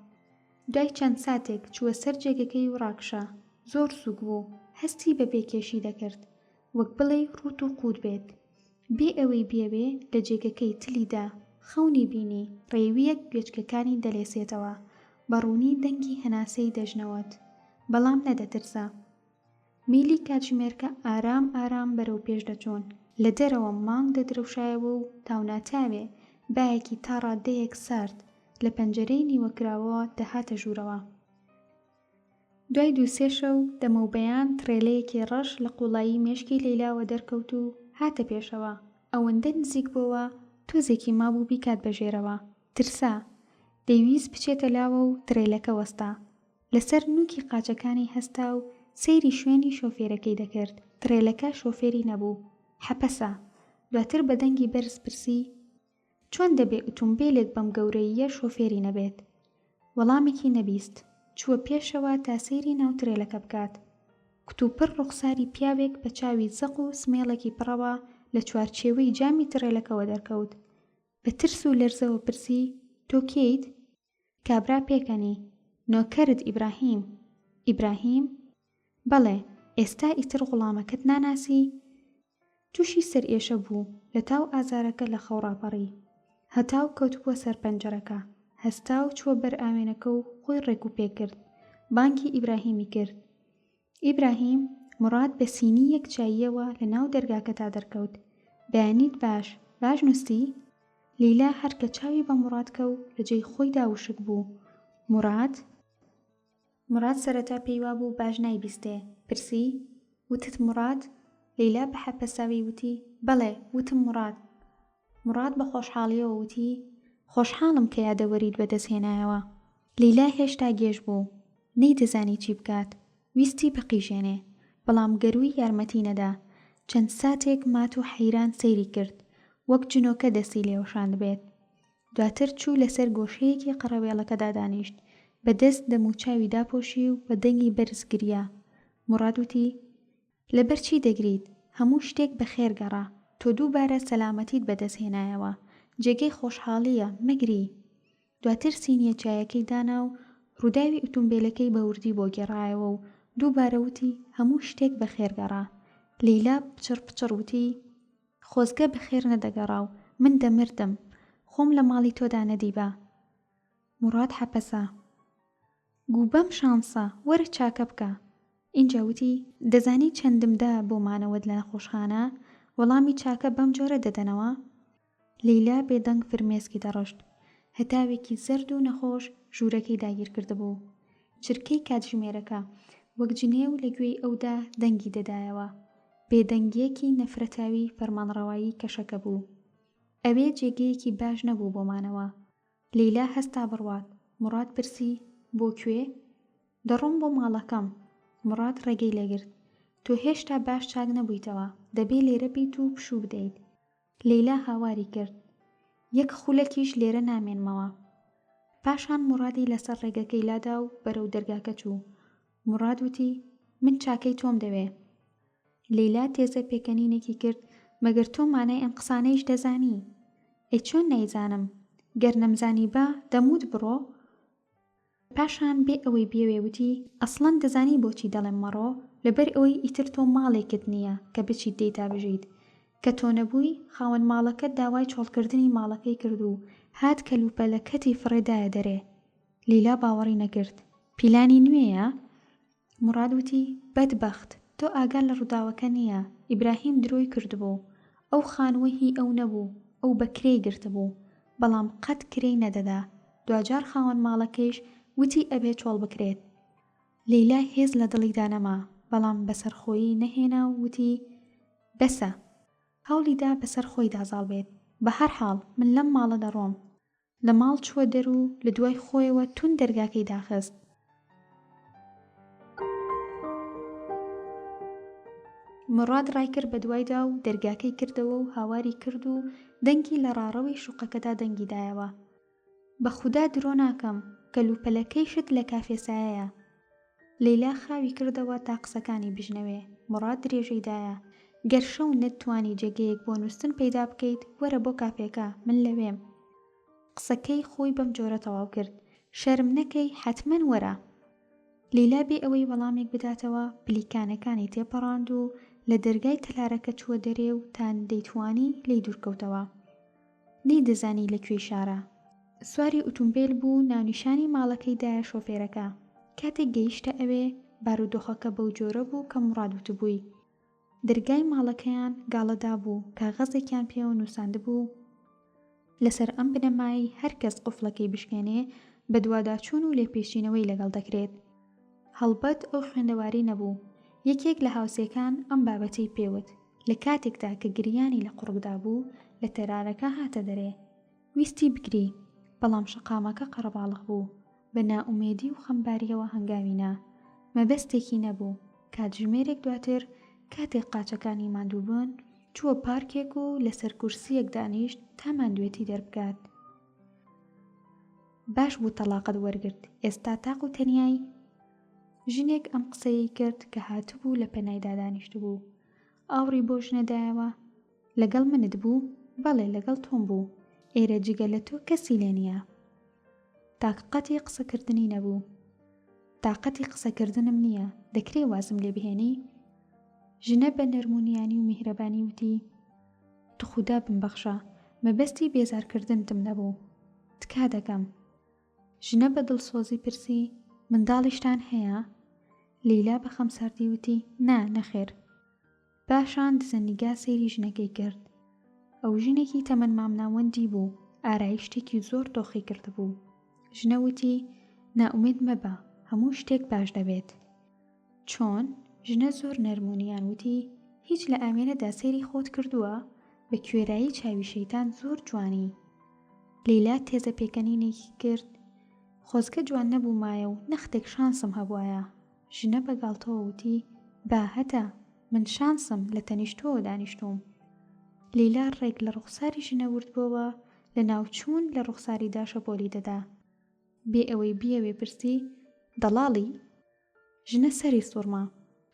Speaker 1: دوای چەند ساتێک چووە سەر جێگەکەی و ڕاکشا. زۆر سووک بوو. هەستی بە بێکێشی دەکرد. وەک بڵێی ڕووت و قووت بێت. بێ ئەوەی بیەوێ لە جێگەکەی تلی دا، خەونی بینی ڕێوییەک گوێچکەکانی دەلێسێتەوە، بە ڕوونی دەنگی هەناسەی دەژنەوت، بەڵام نەدەترسا. میلی کاتژمێرکە ئارام ئارام بەرەو پێش دەچوون، لە دەرەوە مانگ دەدرەوشایەوە و تاوناتاوێ بایەکی تا ڕاددەیەک سارد لە پەنجەرەی نیوەکراوەوە دەهاتە ژوورەوە. دوای دووسێ شەو دەمەوبەیان تڕێلەیەکی ڕەش لە قووڵایی مێشکی لەیلاوە دەرکەوت و هاتە پێشەوە، ئەوەندە نزیک بۆوە تۆزێکی مابوو بیکات بە ژێرەوە، ترسا، دەیویست بچێتە لاوە و ترێلەکە وەستا. لەسەر نووکی قاچەکانی هەستا و سەیری شوێنی شۆفێرەکەی دەکرد، ترێلەکە شۆفێری نەبوو، حەپەسا. دواتر بە دەنگی بەرز پرسی. چۆن دەبێ ئوتومبێلێک بەم گەورەییە شۆفێری نەبێت؟ وەڵامێکی نەبیست. چووە پێشەوە تا سەیری ناو ترێلەکە بکات. کتوپڕ ڕوخساری پیاوێک بە چاوی زەق و سمێڵێکی پڕەوە لە چوارچێوەی جامی تڕێلەکەوە دەرکەوت. بە ترس و لەرزەوە پرسی، تۆ کێیت؟ کابرا پێکەنی، نۆکەرت ئیبراهیم. ئیبراهیم؟ بەڵێ، ئێستا ئیتر غوڵامەکەت ناناسی؟ تووشی سەرئێشە بوو، لە تاو ئازارەکە لە خەو ڕاپەڕی. هەتاو کەوتبووە سەر پەنجەرەکە. هەستا و چووە بەر ئاوێنەکە و خۆی ڕێکوپێک کرد. بانگی ئیبراهیمی کرد. ئیبراهیم، موڕاد بە سینییەک چاییەوە لە ناو دەرگاکەدا دەرکەوت. بەیانیت باش، باش نووستی؟ لەیلا هەر کە چاوی بە موڕاد کەوت لە جێی خۆیدا وشک بوو. موڕاد؟ موڕاد سەرەتا پێی وابوو باش نایبیستێ، پرسی، وتت موڕاد؟ لەیلا بە حەپەساوی وتی، بەڵێ، وتم موڕاد. موڕاد بە خۆشحاڵییەوە وتی، خۆشحاڵم کە یادەوەریت بەدەست هێنایەوە. لەیلا هێشتا گێژ بوو، نەیدەزانی چی بکات، ویستی بقیژێنێ، بەڵام گەرووی یارمەتی نەدا، چەند ساتێک مات و حەیران سەیری کرد، وەک جنۆکە دەستی لێوەشاندبێت. دواتر چوو لەسەر گۆشەیەکی قەڕەوێڵەکەدا دانیشت، بە دەست دەموچاوی داپۆشی و بە دەنگی بەرز گریا. موڕاد وتی، لەبەر چی دەگریت؟ هەموو شتێک بە خێر گەڕا. تۆ دووبارە سەلامەتیت بەدەست هێنایەوە. جێگەی خۆشحاڵییە، مەگری. دواتر سینییە چایەکەی دانا و ڕووداوی ئوتومبێلەکەی بە وردی بۆ گێڕایەوە و دووبارە وتی، هەموو شتێک بە خێر گەڕا. لەیلا پچڕ پچڕ وتی، خۆزگە بەخێر نەدەگەڕا و من دەمردم، خۆم لە ماڵی تۆدا نەدیبا. موڕاد حەپەسا. گوو بەم شانسە، وەرە چاکە بکە. ئینجا وتی، دەزانی چەندم دا بۆ مانەوەت لە نەخۆشخانە؟ وەڵامی چاکە بەم جۆرە دەدەنەوە؟ لەیلا بێدەنگ فرمێسکی دەڕشت. هەتاوێکی زەرد و نەخۆش ژوورەکەی داگیر کردبوو. چرکەی کاتژمێرەکە، وەک جنێو لە گوێی ئەودا دەنگی دەدایەوە. بێدەنگییەکی نەفرەتاوی فەرمانڕەوایی کەشەکە بوو. ئەوێ جێگەیەکی باش نەبوو بۆ مانەوە. لەیلا هەستا بڕوات. موڕاد پرسی، بۆ کوێ؟ دەڕۆم بۆ ماڵەکەم. موڕاد ڕێگەی لێگرت. تۆ هێشتا باش چاک نەبوویتەوە. دەبێ لێرە بیت و پشوو بدەیت. لەیلا هاواری کرد، یەک خولەکیش لێرە نامێنمەوە. پاشان موڕادی لەسەر ڕێگەکەی لادا و بەرەو دەرگاکە چوو. موڕاد وتی، من چاکەی تۆم دەوێ. لەیلا تێزە پێکەنینێکی کرد، مەگەر تۆ مانای ئەم قسانەیش دەزانی؟ ئەی چۆن نایزانم؟ گەر نەمزانیبا دەموت بڕۆ؟ پاشان بێ ئەوەی بیەوێ وتی، ئەسڵەن دەزانی بۆچی دەڵێم مەڕۆ؟ لەبەر ئەوەی ئیتر تۆ ماڵێکت نییە کە بچیت تێیدا بژیت. کە تۆ نەبووی، خاوەن ماڵەکەت داوای چۆڵکردنی ماڵەکەی کرد و هات کەلوپەلەکەتی فڕێ دایە دەرێ. لەیلا باوەڕی نەکرد. پیلانی نوێیە؟ موڕاد وتی، بەدبەخت، تۆ ئاگات لە ڕووداوەکە نییە، ئیبراهیم درۆی کردبوو، ئەو خانووە هی ئەو نەبوو، ئەو بە کرێی گرتبوو، بەڵام قەت کرێی نەدەدا، دواجار خاوەن ماڵەکەیش وتی ئەبێ چۆڵ بکرێت. لەیلا هێز لە دڵیدا نەما، بەڵام بەسەرخۆیی نەهێنا و وتی، بەسە. هەوڵی دا بەسەر خۆیدا زاڵ بێت، بەهەرحاڵ من لەم ماڵە دەڕۆم. لە ماڵ چووە دەر و لە دوای خۆیەوە توند دەرگاکەی داخست. موراد ڕایکرد بە دوایدا و دەرگاکەی کردەوە و هاواری کرد و دەنگی لە ڕاڕەوی شوقەکەدا دەنگی دایەوە. بە خودا درۆ ناکەم، کەلوپەلەکەیشت لە کافێسایەیە. لەیلا خاوی کردەوە تا قسەکانی بژنەوێ، موڕاد درێژەی دایە، گەر شەو نەتتوانی جێگەیەک بۆ نووستن پەیدا بکەیت، وەرە بۆ کافێکە، من لەوێم. قسەکەی خۆی بەم جۆرە تەواو کرد، شەرم نەکەی حەتمەن وەرە. لەیلا بێ ئەوەی وەڵامێک بداتەوە، پلیکانەکانی تێپەڕاند و لە دەرگای تەلارەکە چووە دەرێ و تا دەیتوانی لێی دوورکەوتەوە. نەیدەزانی لە کوێی شارە. سواری ئوتومبێل بوو ناونیشانی ماڵەکەی دایە شۆفێرەکە. کاتێک گەیشتە ئەوێ، بارودۆخەکە بەو جۆرە بوو کە موڕاد وتبووی. دەرگای ماڵەکەیان گاڵەدابوو، کاغەزێکیان پێوە نووساندبوو، لەسەر ئەم بنەمایەی هەر کەس قوفڵەکەی بشکێنێ، بەدواداچوون و لێپێچینەوەی لەگەڵ دەکرێت. هەڵبەت ئەو خوێندەواری نەبوو. یەکێک لە هاوسێکان ئەم بابەتەی پێ وت. لە کاتێکدا کە گریانی لە قوڕگدا بوو، لە تەرارەکە هاتە دەرێ. ویستی بگری، بەڵام شەقامەکە قەرەباڵغ بوو. بە نائومێدی و خەمبارییەوە هەنگاوی نا. مەبەستێکی نەبوو. کاتژمێرێک دواتر، کاتێک قاچەکانی ماندوو بوون، چووە پارکێک و لەسەر کورسییەک دانیشت تا ماندوێتی دەربکات.
Speaker 2: باش بوو تەڵاقت وەرگرت، ئێستا تاق و تەنیای؟ ژنێک ئەم قسەیەی کرد کە هاتبوو لە پەنایدا دانیشتبوو. ئاوڕی بۆ ژنە دایەوە، لەگەڵ منت بوو؟ بەڵێ لەگەڵ تۆم بوو. ئێرە جگە لە تۆ کەسی لێ نییە. تاقەتی قسەکردنی نەبوو. تاقەتی قسەکردنم نییە، دەکرێ وازم لێ بهێنی؟ ژنە بە نەرمونیانی و میهرەبانی وتی، توخودا بمبەخشە، مەبەستی بێزارکردنتم نەبوو. تکا دەکەم. ژنە بە دڵسۆزی پرسی، منداڵیشتان هەیە؟ لەیلا بە خەمساردی وتی، نا، نەخێر. پاشان دزەنیگا سەیری ژنەکەی کرد. ئەو ژنێکی تەمەن مامناوەندی بوو، ئارایشتێکی زۆر تۆخی کردبوو. ژنە وتی، نائومێد مەبە، هەموو شتێک باش دەبێت. چۆن؟ ژنە زۆر نەرم و نیان وتی، هیچ لە ئاوێنەدا سەیری خۆت کردووە؟ بە کوێرایی چاوی شەیتان زۆر جوانی. لەیلا تێزە پێکەنینێکی کرد، خۆزگە جوان نەبوومایە و نەختێک شانسم هەبوایە. ژنە بە گاڵتەوە وتی، با هەتە، من شانسم لە تەنیشت تۆوە دانیشتووم. لەیلا ڕێک لە ڕوخساری ژنە وردبۆوە، لەناوچوون لە ڕوخساریدا شەپۆلی دەدا. بێ ئەوەی بیەوێ پرسی، دەڵاڵی؟ ژنە سەری سوڕما،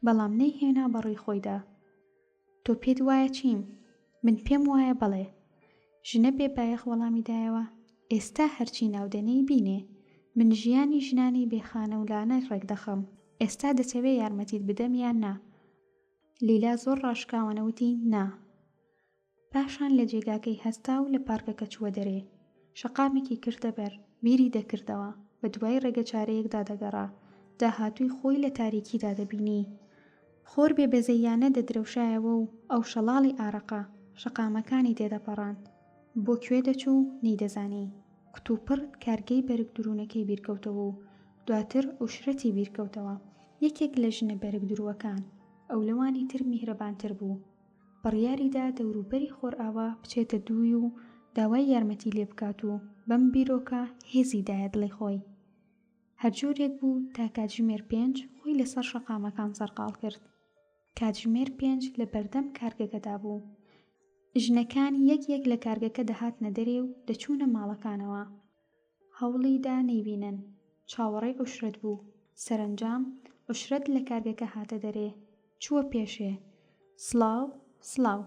Speaker 2: بەڵام نەیهێنا بە ڕووی خۆیدا. تۆ پێت وایە چیم؟ من پێم وایە بەڵێ. ژنە بێ بایەخ وەڵامی دایەوە، ئێستا هەرچی ناو دەنێی بینێ. من ژیانی ژنانی بێ خانە و لانە ڕێکدەخەم. ئێستا دەتەوێ یارمەتیت بدەم یان نا؟ لیلا زۆر ڕاشکاوانە وتی، نا. پاشان لە جێگاکەی هەستا و لە پارکەکە چووە دەرێ. شەقامێکی کردە بەر، بیری دەکردەوە، بە دوای ڕێگەچارەیەکدا دەگەڕا، داهاتووی خۆی لە تاریکیدا دەبینی. خۆر بێ بەزەییانە دەدرەوشایەوە و ئەو شەڵاڵی ئارەقە، شەقامەکانی تێدەپەڕاند. بۆ کوێ دەچوو، نەیدەزانی. کتوپڕ کارگەی بەرگدروونەکەی بیرکەوتەوە و دواتر عوشرەتی بیرکەوتەوە، یەکێک لە ژنە بەرگدرووەکان. ئەو لەوانی تر میهرەبانتر بوو. بڕیاریدا دەوروبەری خۆرئاوا بچێتە دووی و داوای یارمەتی لێ بکات و بەم بیرۆکە هێزی دایە دڵی خۆی. هەرجۆرێک بوو تا کاتژمێر پێنج خۆی لەسەر شەقامەکان سەرقاڵ کرد. کاتژمێر پێنج لە بەردەم کارگەکەدا بوو. ژنەکان یەک یەک لە کارگەکە دەهاتنە دەرێ و دەچوونە ماڵەکانەوە. هەوڵی دا نەیبینن. چاوەڕێی عوشرەت بوو. سەرەنجام عوشرەت لە کارگەکە هاتە دەرێ. چووە پێشێ. سڵاو، سڵاو.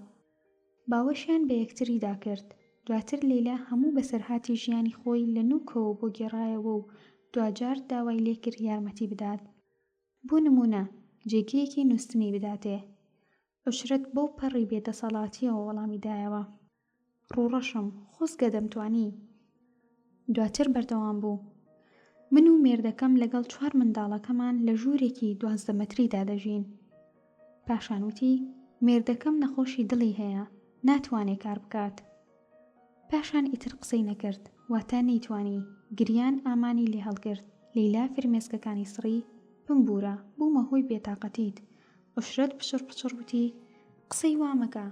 Speaker 2: باوەشیان بە یەکتریدا کرد. دواتر لەیلا هەموو بەسەرهاتی ژیانی خۆی لە نووکەوە بۆ گێڕایەوە و دواجار داوای لێ کرد یارمەتی بدات. بۆ نموونە جێگەیەکی نووستنی بداتێ. عوشرەت بەو پەڕی بێ دەسەڵاتییەوە وەڵامی دایەوە. ڕووڕەشم، خۆزگە دەمتوانی. دواتر بەردەوام بوو. من و مێردەکەم لەگەڵ چوار منداڵەکەمان لە ژوورێکی 12 مەتریدا دەژین. پاشان وتی، مێردەکەم نەخۆشی دڵی هەیە، ناتوانێ کار بکات. پاشان ئیتر قسەی نەکرد، واتە نەیتوانی، گریان ئامانی لێ هەڵگرت، لەیلا فرمێسکەکانی سڕی، بمبوورە، بوومە هۆی بێتاقەتیت. عوشرەت پچڕ پچڕ وتی، قسەی وا مەکە.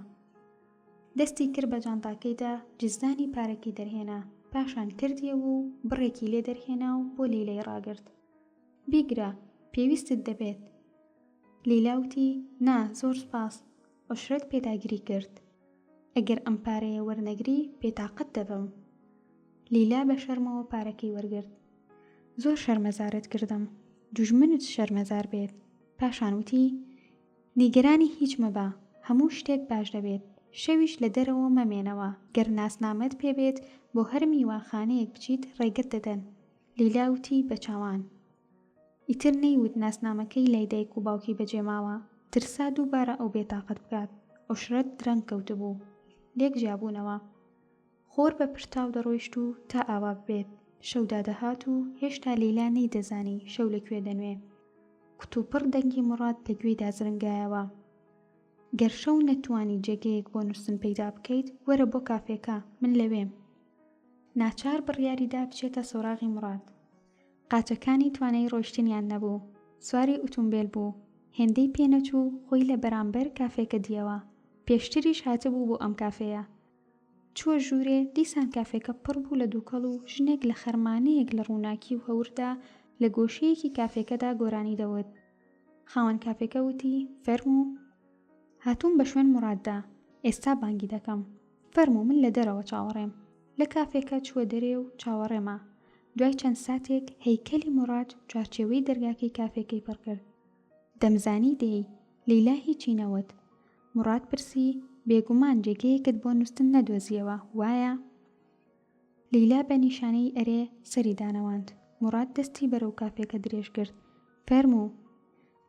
Speaker 2: دەستی کرد بە جانتاکەیدا جزدانی پارەکەی دەرهێنا، پاشان کردیەوە و بڕێکی لێ دەرهێنا و بۆ لەیلای ڕاگرت. بیگرە، پێویستت دەبێت. لەیلا وتی، نا، زۆر سوپاس. عوشرەت پێداگری کرد. ئەگەر ئەم پارەیە وەرنەگری بێتاقەت دەبم. لیلا بە شەرمەوە پارەکەی وەرگرت. زۆر شەرمەزارت کردم. دوژمنت شەرمەزار بێت. پاشان وتی، نیگەرانی هیچ مەبە، هەموو شتێک باش دەبێت. شەویش لە دەرەوە مەمێنەوە، گەر ناسنامەت پێ بێت بۆ هەر میوانخانەیەک بچیت ڕێگەت دەدەن. لیلا وتی بە چاوان. ئیتر نەیوت ناسنامەکەی لای دایک و باوکی بەجێماوە، ترسا دووبارە ئەو بێتاقەت بکات، عوشرەت درەنگ کەوتبوو. لێک جیابوونەوە. خۆر بە پرتاو دەڕۆیشت و تا ئاوا ببێت، شەو دادەهات و هێشتا لەیلا نەیدەزانی شەو لە کوێ دەنوێ. کوتوپڕ دەنگی موڕاد لە گوێیدا زرنگایەوە. گەر شەو نەتوانی جێگەیەک بۆ نووستن پەیدا بکەیت، وەرە بۆ کافێکە، من لەوێم. ناچار بڕیاری دا بچێتە سۆراغی موڕاد. قاچەکانی توانای ڕۆیشتنیان نەبوو. سواری ئوتومبێل بوو. هێندەی پێ نەچوو خۆی لە بەرامبەر کافێکە دییەوە. پێشتریش هاتبوو بۆ ئەم کافێیە. چووە ژوورێ، دیسان کافێکە پڕ بوو لە دووکەڵ و ژنێک لە خەرمانەیەک لە ڕووناکی و هەوردا لە گۆشەیەکی کافێکەدا گۆرانی دەوت. خاوەن کافێکە وتی، فەرموو. هاتووم بە شوێن موڕاددا. ئێستا بانگی دەکەم. فەرموو من لە دەرەوە چاوەڕێم. لە کافێکە چووە دەرێ و چاوەڕێ ما.
Speaker 1: دوای چەند ساتێک هەیکەلی موڕاد چوارچێوەی دەرگاکەی کافێکەی پڕ کرد. دەمزانی دێی. لەیلا هیچی نەوت. موڕاد پرسی، بێگومان جێگەیەکت بۆ نوستن نەدۆزییەوە، وایە؟ لەیلا بە نیشانەی ئەرێ سەری دانەواند. موڕاد دەستی بەرەو کافێکە درێژ کرد. فەرموو.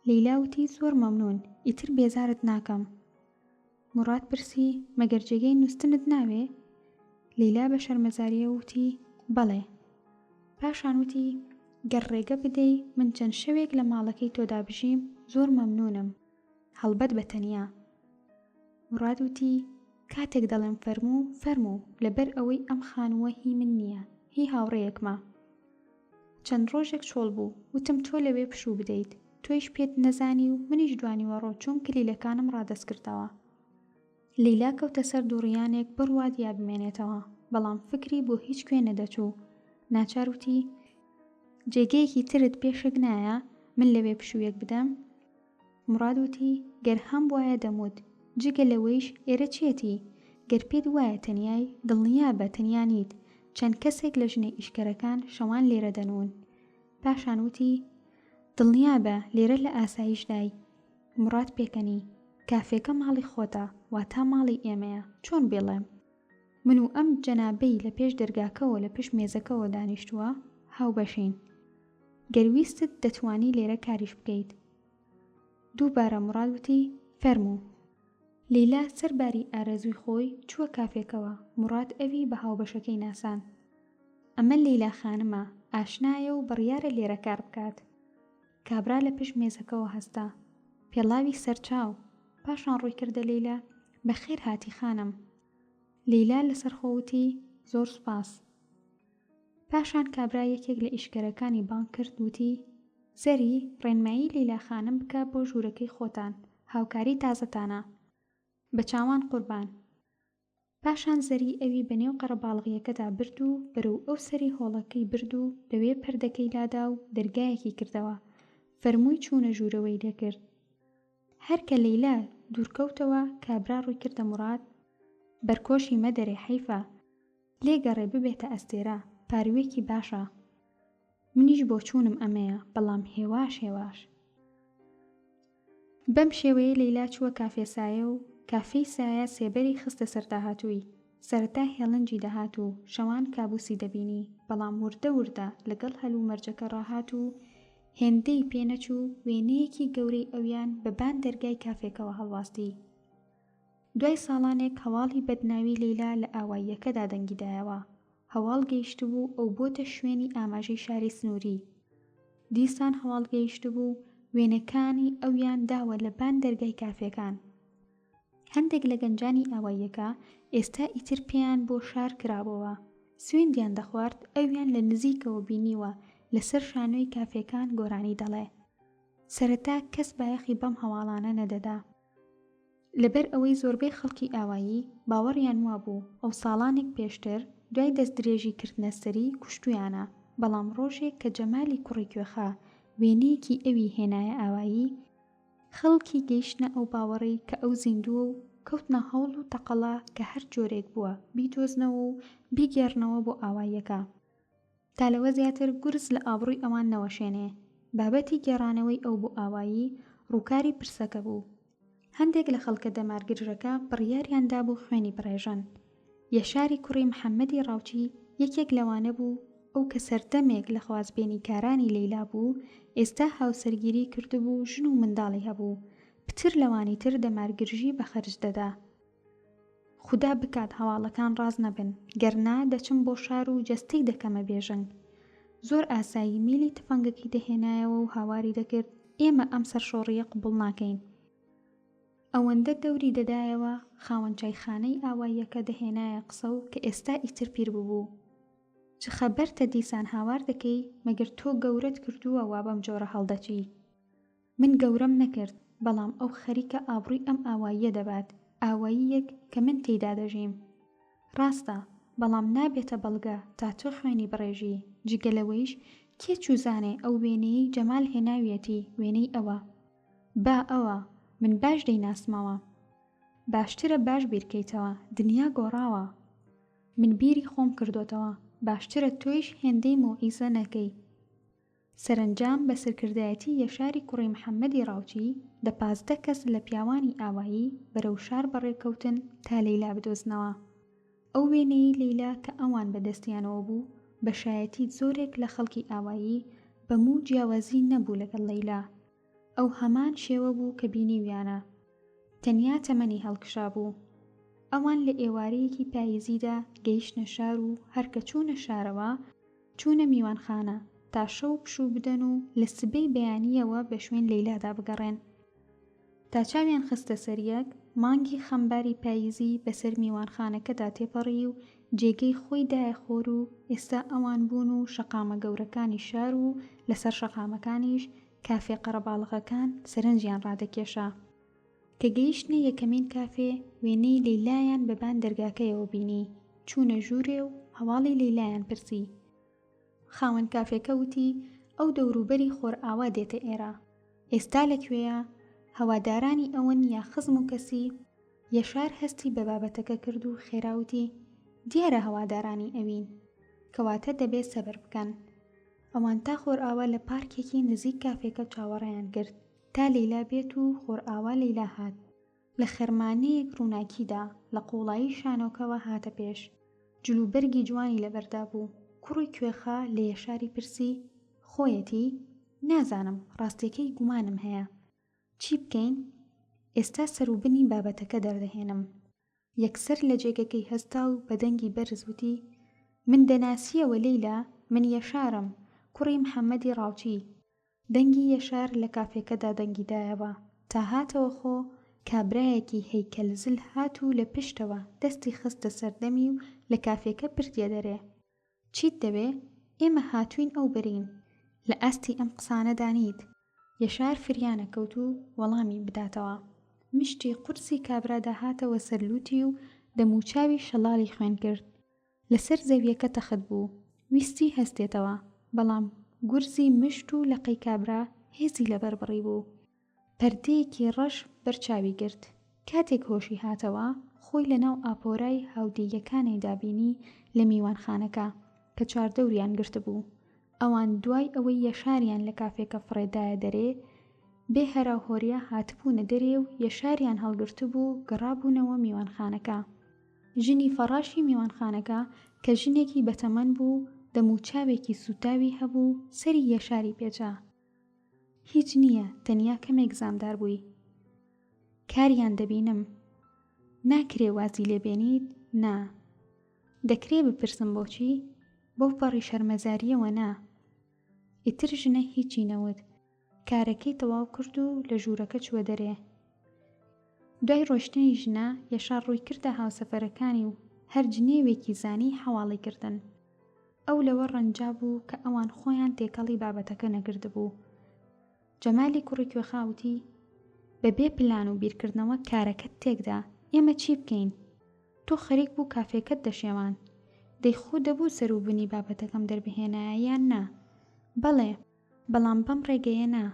Speaker 1: لەیلا وتی زۆر مەمنوون، ئیتر بێزارت ناکەم. موڕاد پرسی، مەگەر جێگەی نوستنت ناوێ؟ لەیلا بە شەرمەزارییەوە وتی، بەڵێ. پاشان وتی، گەر ڕێگە بدەی من چەند شەوێک لە ماڵەکەی تۆدا بژیم زۆر مەمنوونم، هەڵبەت بە تەنیا. موڕاد وتی، کاتێک دەڵێم فەرموو، فەرموو، لەبەر ئەوەی ئەم خانووە هی من نییە، هی هاوڕێیەکمە. چەند ڕۆژێک چۆڵ بوو، وتم تۆ لەوێ پشوو بدەیت، تۆیش پێت نەزانی و منیش دوانیوەڕۆ چووم کلیلەکانم ڕادەست کردەوە. لەیلا کەوتە سەر دووڕیانێک بڕوات یا بمێنێتەوە، بەڵام فکری بۆ هیچ کوێ نەدەچوو. ناچار وتی، جێگەیەکی ترت پێ شک نایە من لەوێ پشوویەک بدەم؟ موڕاد وتی، گەر هەمبوایە دەموت، جگە لەوەیش ئێرە چیەتی؟ گەر پێت وایە تەنیای، دڵنیابە تەنیا نیت، چەند کەسێک لە ژنە ئیشکەرەکان شەوان لێرە دەنوون. پاشان وتی، دڵنیابە لێرە لە ئاسایشدای. موڕاد پێکەنی، کافێکە ماڵی خۆتە، واتا ماڵی ئێمەیە، چۆن بیڵێم؟ من و ئەم جەنابەی لە پێش دەرگاکەوە لە پشت مێزەکەوە دانیشتووە، هاوبەشین. گەر ویستت دەتوانی لێرە کاریش بکەیت. دووبارە موڕاد وتی، فەرموو. لەیلا سەر باری ئارەزووی خۆی چووە کافێکەوە، موڕاد ئەوی بە هاوبەشەکەی ناساند. ئەمە لەیلا خانمە، ئاشنایە و بڕیارە لێرە کار بکات. کابرا لە پشت مێزەکەوە هەستا. پێڵاوی سەرچاو. پاشان ڕووی کردە لەیلا، بەخێر هاتی خانم. لەیلا لەسەرخۆ وتی، زۆر سوپاس. پاشان کابرا یەکێک لە ئیشکەرەکانی بانگ کرد وتی، زەری، ڕێنمایی لەیلا خانم بکە بۆ ژوورەکەی خۆتان، هاوکاری تازەتانە. بە چاوان قوربان. پاشان زەری ئەوی بە نێو قەرەباڵغییەکەدا برد و بەرەو ئەو سەری هۆڵەکەی برد و لەوێ پەردەکەی لادا و دەرگایەکی کردەوە، فەرمووی چوونە ژوورەوەی لێ کرد. هەر کە لەیلا دوورکەوتەوە کابرا ڕووی کردە موراد، بەرکۆشی مەدەرێ حەیفە، لێگەڕێ ببێتە ئەستێرە، پارووێکی باشە. منیش بۆچوونم ئەمەیە، بەڵام هێواش هێواش. بەم شێوەیە لەیلا چووە کافێ سایە و کافێی سایە سێبەری خستە سەر داهاتووی. سەرەتا هێڵنجی دەهات و شەوان کابووسی دەبینی، بەڵام وردە وردە لەگەڵ هەلومەرجەکە ڕاهات و هێندەی پێ نەچوو وێنەیەکی گەورەی ئەویان بە بان دەرگای کافێکەوە هەڵواستی. دوای ساڵانێک هەواڵی بەدناوی لەیلا لە ئاواییەکەدا دەنگی دایەوە. هەواڵ گەیشتبوو ئەو بۆتە شوێنی ئاماژەی شاری سنووری. دیسان هەواڵ گەیشتبوو وێنەکانی ئەویان داوە لە بان دەرگای کافێکان. هەندێک لە گەنجانی ئاواییەکە ئێستا ئیتر پێیان بۆ شار کرابۆوە. سوێندیان دەخوارد ئەویان لە نزیکەوە بینیوە لە سەر شانۆی کافێکان گۆرانی دەڵێ. سەرەتا کەس بایەخی بەم هەواڵانە نەدەدا. لەبەر ئەوەی زۆربەی خەڵکی ئاوایی باوەڕیان وابوو ئەو ساڵانێک پێشتر دوای دەستدرێژی کردنە سەری کوشتویانە، بەڵام ڕۆژێک کە جەمالی کوڕی کوێخا وێنەیەکی ئەوی هێنایە ئاوایی، خەڵکی گەیشتنە ئەو باوەڕەی کە ئەو زیندووە و کەوتنە هەوڵ و تەقەڵا کە هەر جۆرێک بووە بیدۆزنەوە و بیگێڕنەوە بۆ ئاواییەکە. تا لەوە زیاتر گورز لە ئابڕووی ئەوان نەوەشێنێ. بابەتی گێڕانەوەی ئەو بۆ ئاوایی، ڕووکاری پرسەکە بوو. هەندێک لە خەڵکە دەمارگرژەکە بڕیاریان دابوو خوێنی بڕێژن. یەشاری کوڕی محەمەدی ڕاوچی یەکێک لەوانە بوو، ئەو کە سەردەمێک لە خوازبێنیکارانی لەیلا بوو، ئێستا هاوسەرگیری کردبوو و ژن و منداڵی هەبوو، پتر لەوانی تر دەمارگرژی بە خەرج دەدا. خودا بکات هەواڵەکان ڕاست نەبن، گەر نا دەچم بۆ شار و جەستەی دەکەمە بێژنگ. زۆر ئاسایی میلی تفەنگەکەی دەهێنایەوە و هاواری دەکرد، ئێمە ئەم سەرشۆڕییە قبوڵ ناکەین. ئەوەندە دەوری دەدایەوە، خاوەن چایخانەی ئاواییەکە دەهێنایە قسە و کە ئێستا ئیتر پیر ببوو. چ خەبەرتە دیسان هاوار دەکەی، مەگەر تۆ گەورەت کردووە وا بەم جۆرە هەڵدەچی؟ من گەورەم نەکرد، بەڵام ئەو خەریکە ئابڕووی ئەم ئاواییە دەبات، ئاواییەک کە من تێیدا دەژیم. ڕاستە، بەڵام نابێتە بەڵگە تا تۆ خوێنی بڕێژی، جگە لەوەیش کێ چووزانێ ئەو وێنەیەی جەمال هێناویەتی وێنەی ئەوە. با ئەوە، من باش دەیناسمەوە. باشترە باش بیرکەیتەوە، دنیا گۆڕاوە. من بیری خۆم کردۆتەوە.
Speaker 2: باشترە تۆیش هێندەی مەوعیزە نەکەی. سەرەنجام بە سەرکردایەتی یەشاری کوڕی محەممەدی ڕاوچی، دە 15 کەس لە پیاوانی ئاوایی بەرەو شار بەڕێ کەوتن تا لەیلا بدۆزنەوە. ئەو وێنەیەی لەیلا کە ئەوان بە دەستیانەوە بوو، بە شایەتی زۆرێک لە خەڵکی ئاوایی، بە موو جیاوازی نەبوو لەگەڵ لەیلا. ئەو هەمان شێوە بوو کە بینیویانە. تەنیا تەمەنی هەڵکشابوو. ئەوان لە ئێوارەیەکی پاییزیدا گەیشتنە شار و هەر کە چوونە شارەوە، چوونە میوانخانە تا شەو پشوو بدەن و لە سبەی بەیانییەوە بە شوێن لەیلادا بگەڕێن. تا چاویان خستە سەر یەک، مانگی خەمباری پاییزی بەسەر میوانخانەکەدا تێپەڕی و جێگەی خۆی دایە خۆر و ئێستا ئەوان بوون و شەقامە گەورەکانی شار و لەسەر شەقامەکانیش کافێ قەرەباڵغەکان سەرنجیان ڕادەکێشا. کە گەیشتنە یەکەمین کافێ، وێنەی لەیلایان بە بان دەرگاکەیەوە بینی، چوونە ژوورێ و هەواڵی لەیلایان پرسی. خاوەن کافێکە وتی، ئەو دەوروبەری خۆرئاوا دێتە ئێرە. ئێستا لە کوێیە؟ هەوادارانی ئەون یا خزم و کەسی؟ یەشار هەستی بە بابەتەکە کرد و خێرا وتی، دیارە هەوادارانی ئەوین. کەواتە دەبێ سەبر بکەن. ئەوان تا خۆرئاوا لە پارکێکی نزیک کافێکە چاوەڕێیان کرد تا لەیلا بێت و خۆرئاوا لەیلا هات. لە خەرمانەیەک ڕووناکیدا لە قووڵایی شانۆکەوە هاتە پێش. جلوبەرگی جوانی لەبەردا بوو. کوڕی کوێخا لە یەشاری پرسی، خۆیەتی؟ نازانم، ڕاستیەکەی گومانم هەیە. چی بکەین؟ ئێستا سەروبنی بابەتەکە دەردەهێنم. یەکسەر لە جێگەکەی هەستا و بە دەنگی بەرز وتی، من دەناسییەوە لەیلا، من یەشارم، کوڕی محەمەدی ڕاوچی. دەنگی یەشار لە کافێکەدا دەنگی دایەوە. تا هاتەوە خۆ، کابرایەکی هەیکەل زل هات و لە پشتەوە دەستی خستە سەر دەمی و لە کافێکە بردیە دەرێ. چیت دەوێ؟ ئێمە هاتووین ئەو بەرین. لە ئاستی ئەم قسانەدا نیت. یەشار فریا نەکەوت و وەڵامی بداتەوە. مشتی قورسی کابرا داهاتەوە سەر لووتی و دەموچاوی شەڵاڵی خوێن کرد. لەسەر زەویەکە تەخت بوو. ویستی هەستێتەوە، بەڵام گورزی مشت و لەقەی کابرا هێزی لەبەر بڕیبوو. پەردەیەکی ڕەش بەر چاوی گرت. کاتێک هۆشی هاتەوە، خۆی لە ناو ئاپۆرای هاودێیەکانیدا بینی لە میوانخانەکە، کە چواردەوریان گرتبوو. ئەوان دوای ئەوەی یەشاریان لە کافێکە فڕێ دایە دەرێ، بێ هەراوهۆریا هاتبوونە دەرێ و یەشاریان هەڵگرتبوو و گەڕابوونەوە میوانخانەکە. ژنی فەڕاشی میوانخانەکە کە ژنێکی بەتەمەن بوو، دەموچاوێکی سووتاوی هەبوو، سەری یەشاری پێچا. هیچ نییە، تەنیا کەمێک زامدار بووی. کاریان دەبینم. ناکرێ وازی لێ بێنیت؟ نا. دەکرێ بپرسم بۆچی؟ بەوپەڕی شەرمەزارییەوە نا. ئیتر ژنە هیچی نەوت. کارەکەی تەواو کرد و لە ژوورەکە چووە دەرێ. دوای ڕۆیشتنی ژنە، یەشار ڕووی کردە هاوسەفەرەکانی و هەر جنێوێکی زانی حەواڵەی کردن. ئەو لەوە ڕەنجا بوو کە ئەوان خۆیان تێکەڵی بابەتەکە نەکردبوو. جەمالی کوڕی کوێخا وتی، بە بێ پلان و بیرکردنەوە کارەکەت تێکدا، ئێمە چی بکەین؟ تۆ خەریک بوو کافێکەت دەشێواند. دەی خۆ دەبوو سەروبنی بابەتەکەم دەربهێنایە یان نا؟ بەڵێ، بەڵام بەم ڕێگەیە نا.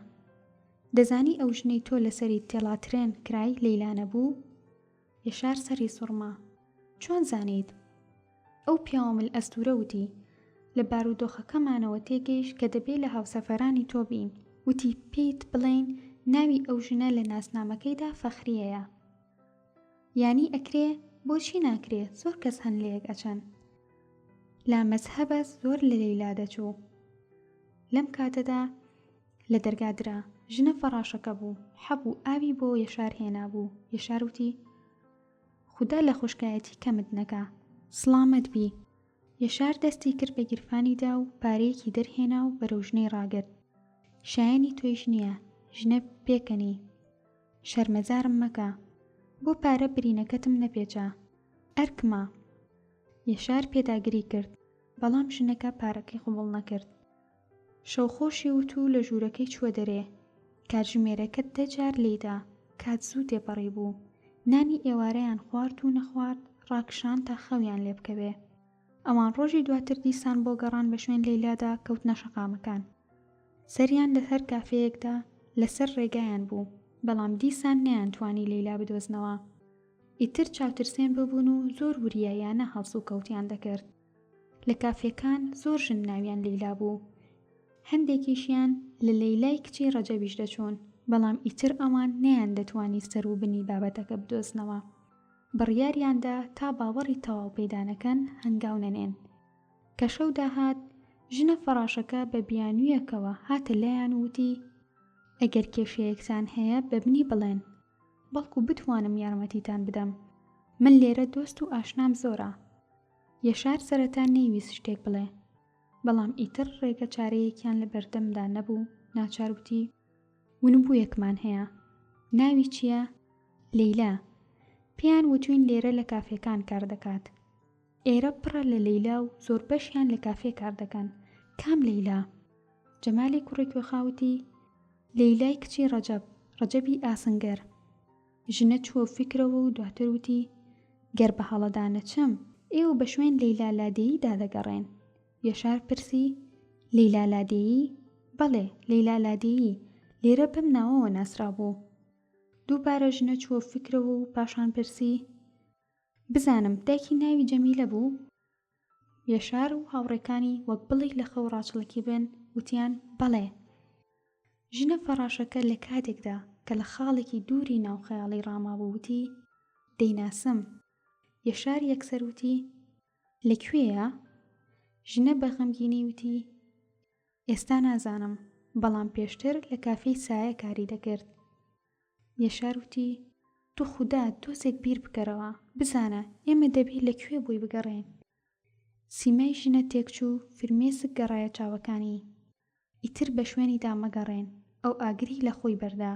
Speaker 2: دەزانی ئەو ژنەی تۆ لەسەری تێڵاترێن کرای لەیلا نەبوو؟ یەشار سەری سوڕما. چۆن زانیت؟ ئەو پیاوە مل ئەستوورە وتی، لە بارودۆخەکەمانەوە تێگەیشت کە دەبێ لە هاوسەفەرانی تۆ بین، وتی پێیت بڵێین ناوی ئەو ژنە لە ناسنامەکەیدا فەخرییەیە. یانی ئەکرێ؟ بۆچی ناکرێ؟ زۆر کەس هەن لەیەک ئەچن. لامەزهەبە زۆر لە لەیلا دەچوو. لەم کاتەدا لە دەرگا درا. ژنە فەڕاشەکە بوو. حەب و ئاوی بۆ یەشار هێنابوو. یەشار وتی، خودا لە خوشکایەتی کەمت نەکا. سڵامەت بی. یەشار دەستی کرد بە گیرفانیدا و پارەیەکی دەرهێنا و بەرەو ژنەی ڕاگرت. شایەنی تۆیش نییە. ژنە پێکەنی. شەرمەزارم مەکە. بۆ پارە برینەکەتم نەپێچا. ئەرکمە. یەشار پێداگری کرد، بەڵام ژنەکە پارەکەی قبوڵ نەکرد. شەوخۆشی وت و لە ژوورەکەی چووە دەرێ. کاتژمێرەکە دە جار لێیدا، کات زوو تێپەڕیبوو. نانی ئێوارەیان خوارد و نەخوارد، ڕاکشان تا خەویان لێ بکەوێ. ئەوان ڕۆژی دواتر دیسان بۆ گەڕان بە شوێن لەیلادا کەوتنە شەقامەکان. سەریان لە هەر کافێیەکدا لە سەر ڕێگایان بوو، بەڵام دیسان نەیانتوانی لەیلا بدۆزنەوە. ئیتر چاوترسێن ببوون و زۆر وریایانە هەڵسوکەوتیان دەکرد. لە کافێکان زۆر ژن ناویان لەیلا بوو. هەندێکیشیان لە لەیلای کچی ڕەجەبیش دەچوون، بەڵام ئیتر ئەوان نەیاندەتوانی سەر و بنی بابەتەکە بدۆزنەوە. بڕیاریان دا تا باوەڕی تەواو پەیدا نەکەن هەنگاو نەنێن. کە شەو داهات، ژنە فەڕاشەکە بە بیانوویەکەوە هاتە لایان و وتی، ئەگەر کێشەیەکتان هەیە بە منی بڵێن، بەڵکو بتوانم یارمەتیتان بدەم. من لێرە دۆست و ئاشنام زۆرە. یەشار سەرەتا نەیویست شتێک بڵێ، بەڵام ئیتر ڕێگە چارەیەکیان لە بەردەمدا نەبوو، ناچار وتی، ونبوویەکمان هەیە. ناوی چییە؟ لەیلا. پێیان وتووین لێرە لە کافێکان کار دەکات. ئێرە پڕە لە لەیلا و زۆربەشیان لە کافێ کار دەکەن. کام لەیلا؟ جەمالی کوڕی کوێخا وتی، لەیلای کچی ڕەجەب، ڕەجەبی ئاسنگەر. ژنە چووە فیکرەوە و دواتر وتی، گەر بە هەڵەدا نەچم، ئێوە بە شوێن لەیلا لادێییدا دەگەڕێن. یەشار پرسی، لەیلا لادێیی؟ بەڵێ، لەیلا لادێیی، لێرە بەم ناوەوە ناسرابوو. دووبارە ژنە چووە فیکرەوە و پاشان پرسی، بزانم دایکی ناوی جەمیلە بوو؟ یەشار و هاوڕێکانی وەک بڵێی لە خەو ڕاچڵەکیبن، وتیان، بەڵێ. ژنە فەڕاشەکە لە کاتێکدا کە لە خاڵێکی دووری ناو خەیاڵی ڕامابوو وتی، دەیناسم. یەشار یەکسەر وتی، لە کوێیە؟ ژنە بە غەمگینی وتی، ئێستا نازانم، بەڵام پێشتر لە کافێی سایە کاری دەکرد. یەشار وتی، توخودا تۆزێک بیر بکەرەوە، بزانە ئێمە دەبێ لە کوێ بۆی بگەڕێین؟ سیمای ژنە تێکچوو، فرمێسک گەڕایە چاوەکانی. ئیتر بە شوێنیدا مەگەڕێن، ئەو ئاگری لە خۆی بەردا،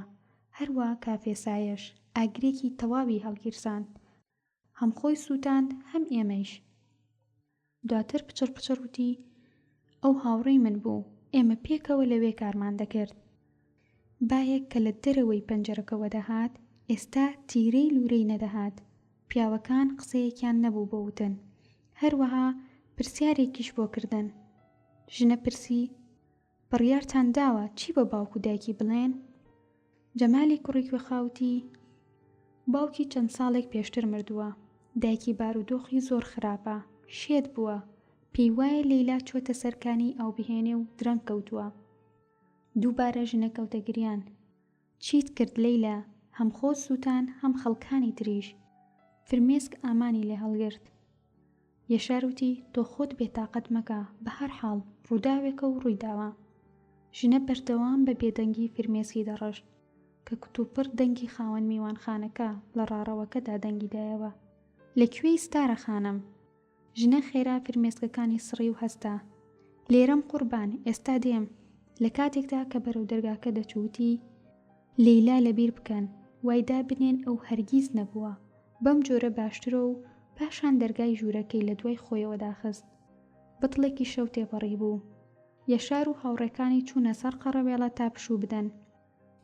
Speaker 2: هەروا کافێ سایەش، ئاگرێکی تەواوی هەڵگیرساند، هەم خۆی سووتاند، هەم ئێمەیش. دواتر پچڕ پچڕ وتی، ئەو هاوڕێی من بوو، ئێمە پێکەوە لەوێ کارمان دەکرد. بایەک کە لە دەرەوەی پەنجەرەکەوە دەهات، ئێستا تیرەی لوورەی نەدەهات. پیاوەکان قسەیەکیان نەبوو بۆ وتن. هەروەها پرسیارێکیش بۆ کردن. ژنە پرسی، بڕیارتان داوە چی بە باوک و دایکی بڵێن؟ جەمالی کوڕی کوێخا وتی، باوکی چەند ساڵێک پێشتر مردووە، دایکی بارودۆخی زۆر خراپە، شێت بووە، پێی وایە لەیلا چۆتە سەر کانی ئاو بهێنێ و درەنگ کەوتووە. دووبارە ژنە کەوتە گریان. چیت کرد لەیلا، هەم خۆت سووتان هەم خەڵکانی تریش. فرمێسک ئامانی لێ هەڵگرت. یەشار وتی، تۆ خۆت بێتاقەت مەکە، بە هەر حاڵ، ڕووداوێکە و ڕووی داوە. ژنە بەردەوام بە بێدەنگی فرمێسکی دەڕشت، کە کتوپڕ دەنگی خاوەن میوانخانەکە لە ڕاڕەوەکەدا دەنگی دایەوە. لە کوێی ستارە خانم؟ ژنە خێرا فرمێسکەکانی سڕی و هەستا. لێرەم قوربان، ئێستا دێم. لە کاتێکدا کە بەرەو دەرگاکە دەچوو وتی، لەیلا لەبیر بکەن، وای دابنێن ئەو هەرگیز نەبووە. بەم جۆرە باشترە و پاشان دەرگای ژوورەکەی لە دوای خۆیەوە داخست. بتڵێکی شەو تێپەڕیبوو. یەشار و هاوڕێکانی چوونە سەر قەڕەوێڵە تا پشوو بدەن.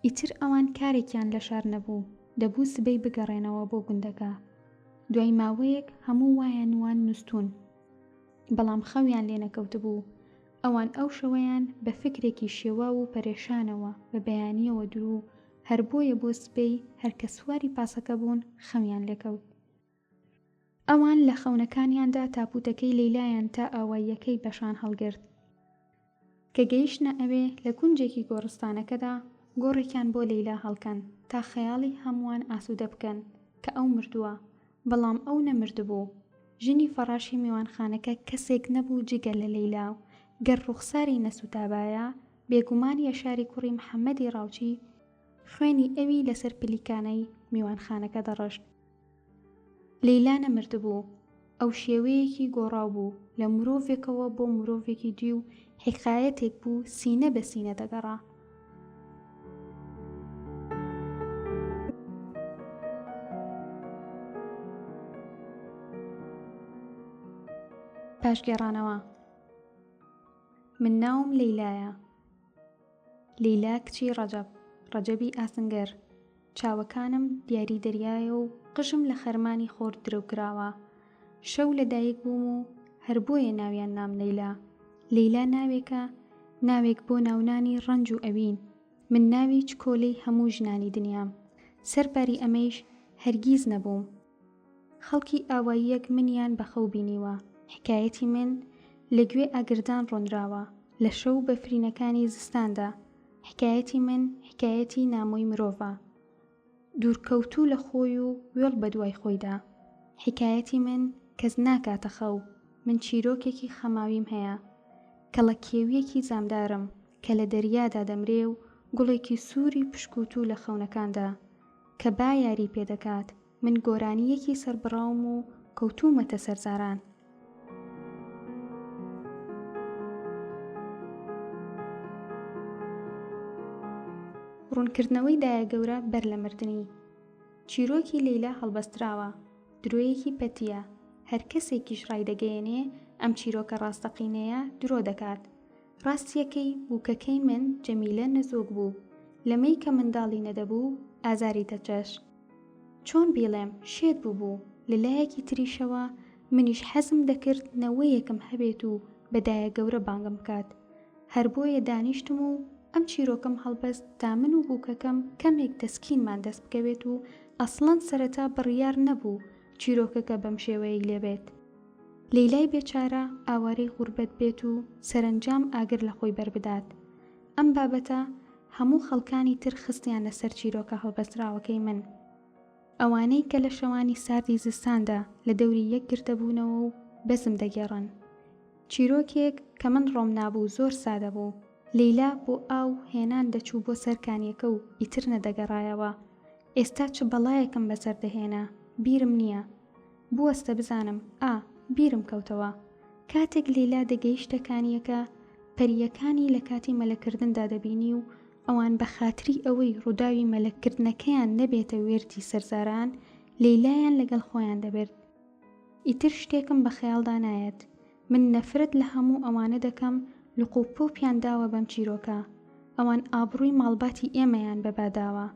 Speaker 2: ئیتر ئەوان کارێکیان لە شار نەبوو، دەبوو سبەی بگەڕێنەوە بۆ گوندەکە. دوای ماوەیەک هەموو وایان وان نوستوون. بەڵام خەویان لێ نەکەوتبوو. ئەوان ئەو شەوەیان بە فکرێکی شێواو و پەرێشانەوە بە بەیانییەوە دروو، هەر بۆیە بۆ سبەی هەر کە سواری پاسەکە بوون خەویان لێ کەوت. ئەوان لە خەونەکانیاندا تاپووتەکەی لەیلایان تا ئاواییەکەی بەشان هەڵگرت. کە گەیشتنە ئەوێ لە کونجێکی گۆڕستانەکەدا گۆڕێکیان بۆ لەیلا هەڵکەند تا خەیاڵی هەمووان ئاسوودە بکەن کە ئەو مردووە، بەڵام ئەو نەمردبوو. ژنی فەڕاشی میوانخانەکە کەسێک نەبوو جگە لە لەیلا و گەر ڕووخساری نەسووتابایە بێگومان یەشاری کوڕی محەمەدی ڕاوچی خوێنی ئەوی لەسەر پلیکانەی میوانخانەکە دەڕشت. لەیلا نەمردبوو، ئەو شێوەیەکی گۆڕاو بوو لە مرۆڤێکەوە بۆ مرۆڤێکی دی و حیکایەتێک بوو سینە بە سینە دەگەڕا. پاشگێڕانەوە من ناوم لەیلایە. لەیلا کچی ڕەجەب، ڕەجەبی ئاسنگەر. چاوەکانم دیاری دەریایە و قژم لە خەرمانی خۆر درەو کراوە. شەو لە دایک بووم و هەر بۆیە ناویان نام لەیلا. لەیلا ناوێکە، ناوێک بۆ ناونانی ڕەنج و ئەوین. من ناوی چکۆلەی هەموو ژنانی دنیام. سەرباری ئەمەیش هەرگیز نەبووم. خەڵکی ئاواییەک منیان بە خەو بینیوە. حیکایەتی من.
Speaker 1: لە گوێ ئاگردان ڕۆنراوە لە شەو بەفرینەکانی زستاندا. حیکایەتی من حیکایەتی نامۆی مرۆڤە. دوورکەوتوو لە خۆی و وێڵ بە دوای خۆیدا. حیکایەتی من کەس ناکاتە خەو. من چیرۆکێکی خەماویم هەیە. کەڵەکێوییەکی زامدارم کە لە دەریادا دەمرێ و گوڵێکی سووری پشکووتوو لە خەونەکاندا کە با یاری پێ دەکات. من گۆرانییەکی سەربڕاوم و کەوتوومەتە سەر زاران. ڕوونکردنەوەی دایەگەورە بەر لە مردنی. چیرۆکی لەیلا هەڵبەستراوە، درۆیەکی پەتییە، هەر کەسێکیش ڕایدەگەیەنێ ئەم چیرۆکە ڕاستەقینەیە درۆ دەکات. ڕاستییەکەی بووکەکەی من جەمیلە نەزۆک بوو، لەمەی کە منداڵی نەدەبوو ئازاری دەچەشت. چۆن بیڵێم شێت بووبوو، لە لایەکی تریشەوە منیش حەزم دەکرد نەوەیەکم هەبێت و بە دایە گەورە بانگم بکات. هەر بۆیە دانیشتم و ئەم چیرۆکەم هەڵبەست تا من و بووکەکەم کەمێک تەسکینمان دەست بکەوێت و ئەسڵەن سەرەتا بڕیار نەبوو چیرۆکەکە بەم شێوەیەی لێ بێت. لەیلای بێچارە ئاوارەی غوربەت بێت و سەرەنجام ئاگر لە خۆی بەربدات. ئەم بابەتە هەموو خەڵکانی تر خستیانە سەر چیرۆکە هەڵبەستراوەکەی من. ئەوانەی کە لە شەوانی ساردی زستاندا لە دەوری یەک گردەبوونەوە و بەزم دەگێڕن. چیرۆکێک کە من ڕۆم نابوو زۆر سادە بوو. لەیلا بۆ ئاو هێنان دەچوو بۆ سەر کانیەکە و ئیتر نەدەگەڕایەوە. ئێستا چ بەڵایەکم بەسەر دەهێنا، بیرم نییە. بوەستە بزانم، ئا، بیرم کەوتەوە. کاتێک لەیلا دەگەیشتە کانییەکە، پەرییەکانی لە کاتی مەلەکردندا دەبینی و ئەوان بە خاتری ئەوەی ڕووداوی مەلەکردنەکەیان نەبێتە وێردی سەرزاران، لەیلایان لەگەڵ خۆیان دەبرد. ئیتر شتێکم بە خەیاڵدا نایەت. من نەفرەت لە هەموو ئەوانە دەکەم لقوپۆپیان داوە بەم چیرۆکە. ئەوان ئابڕووی ماڵباتی ئێمەیان بە با داوە.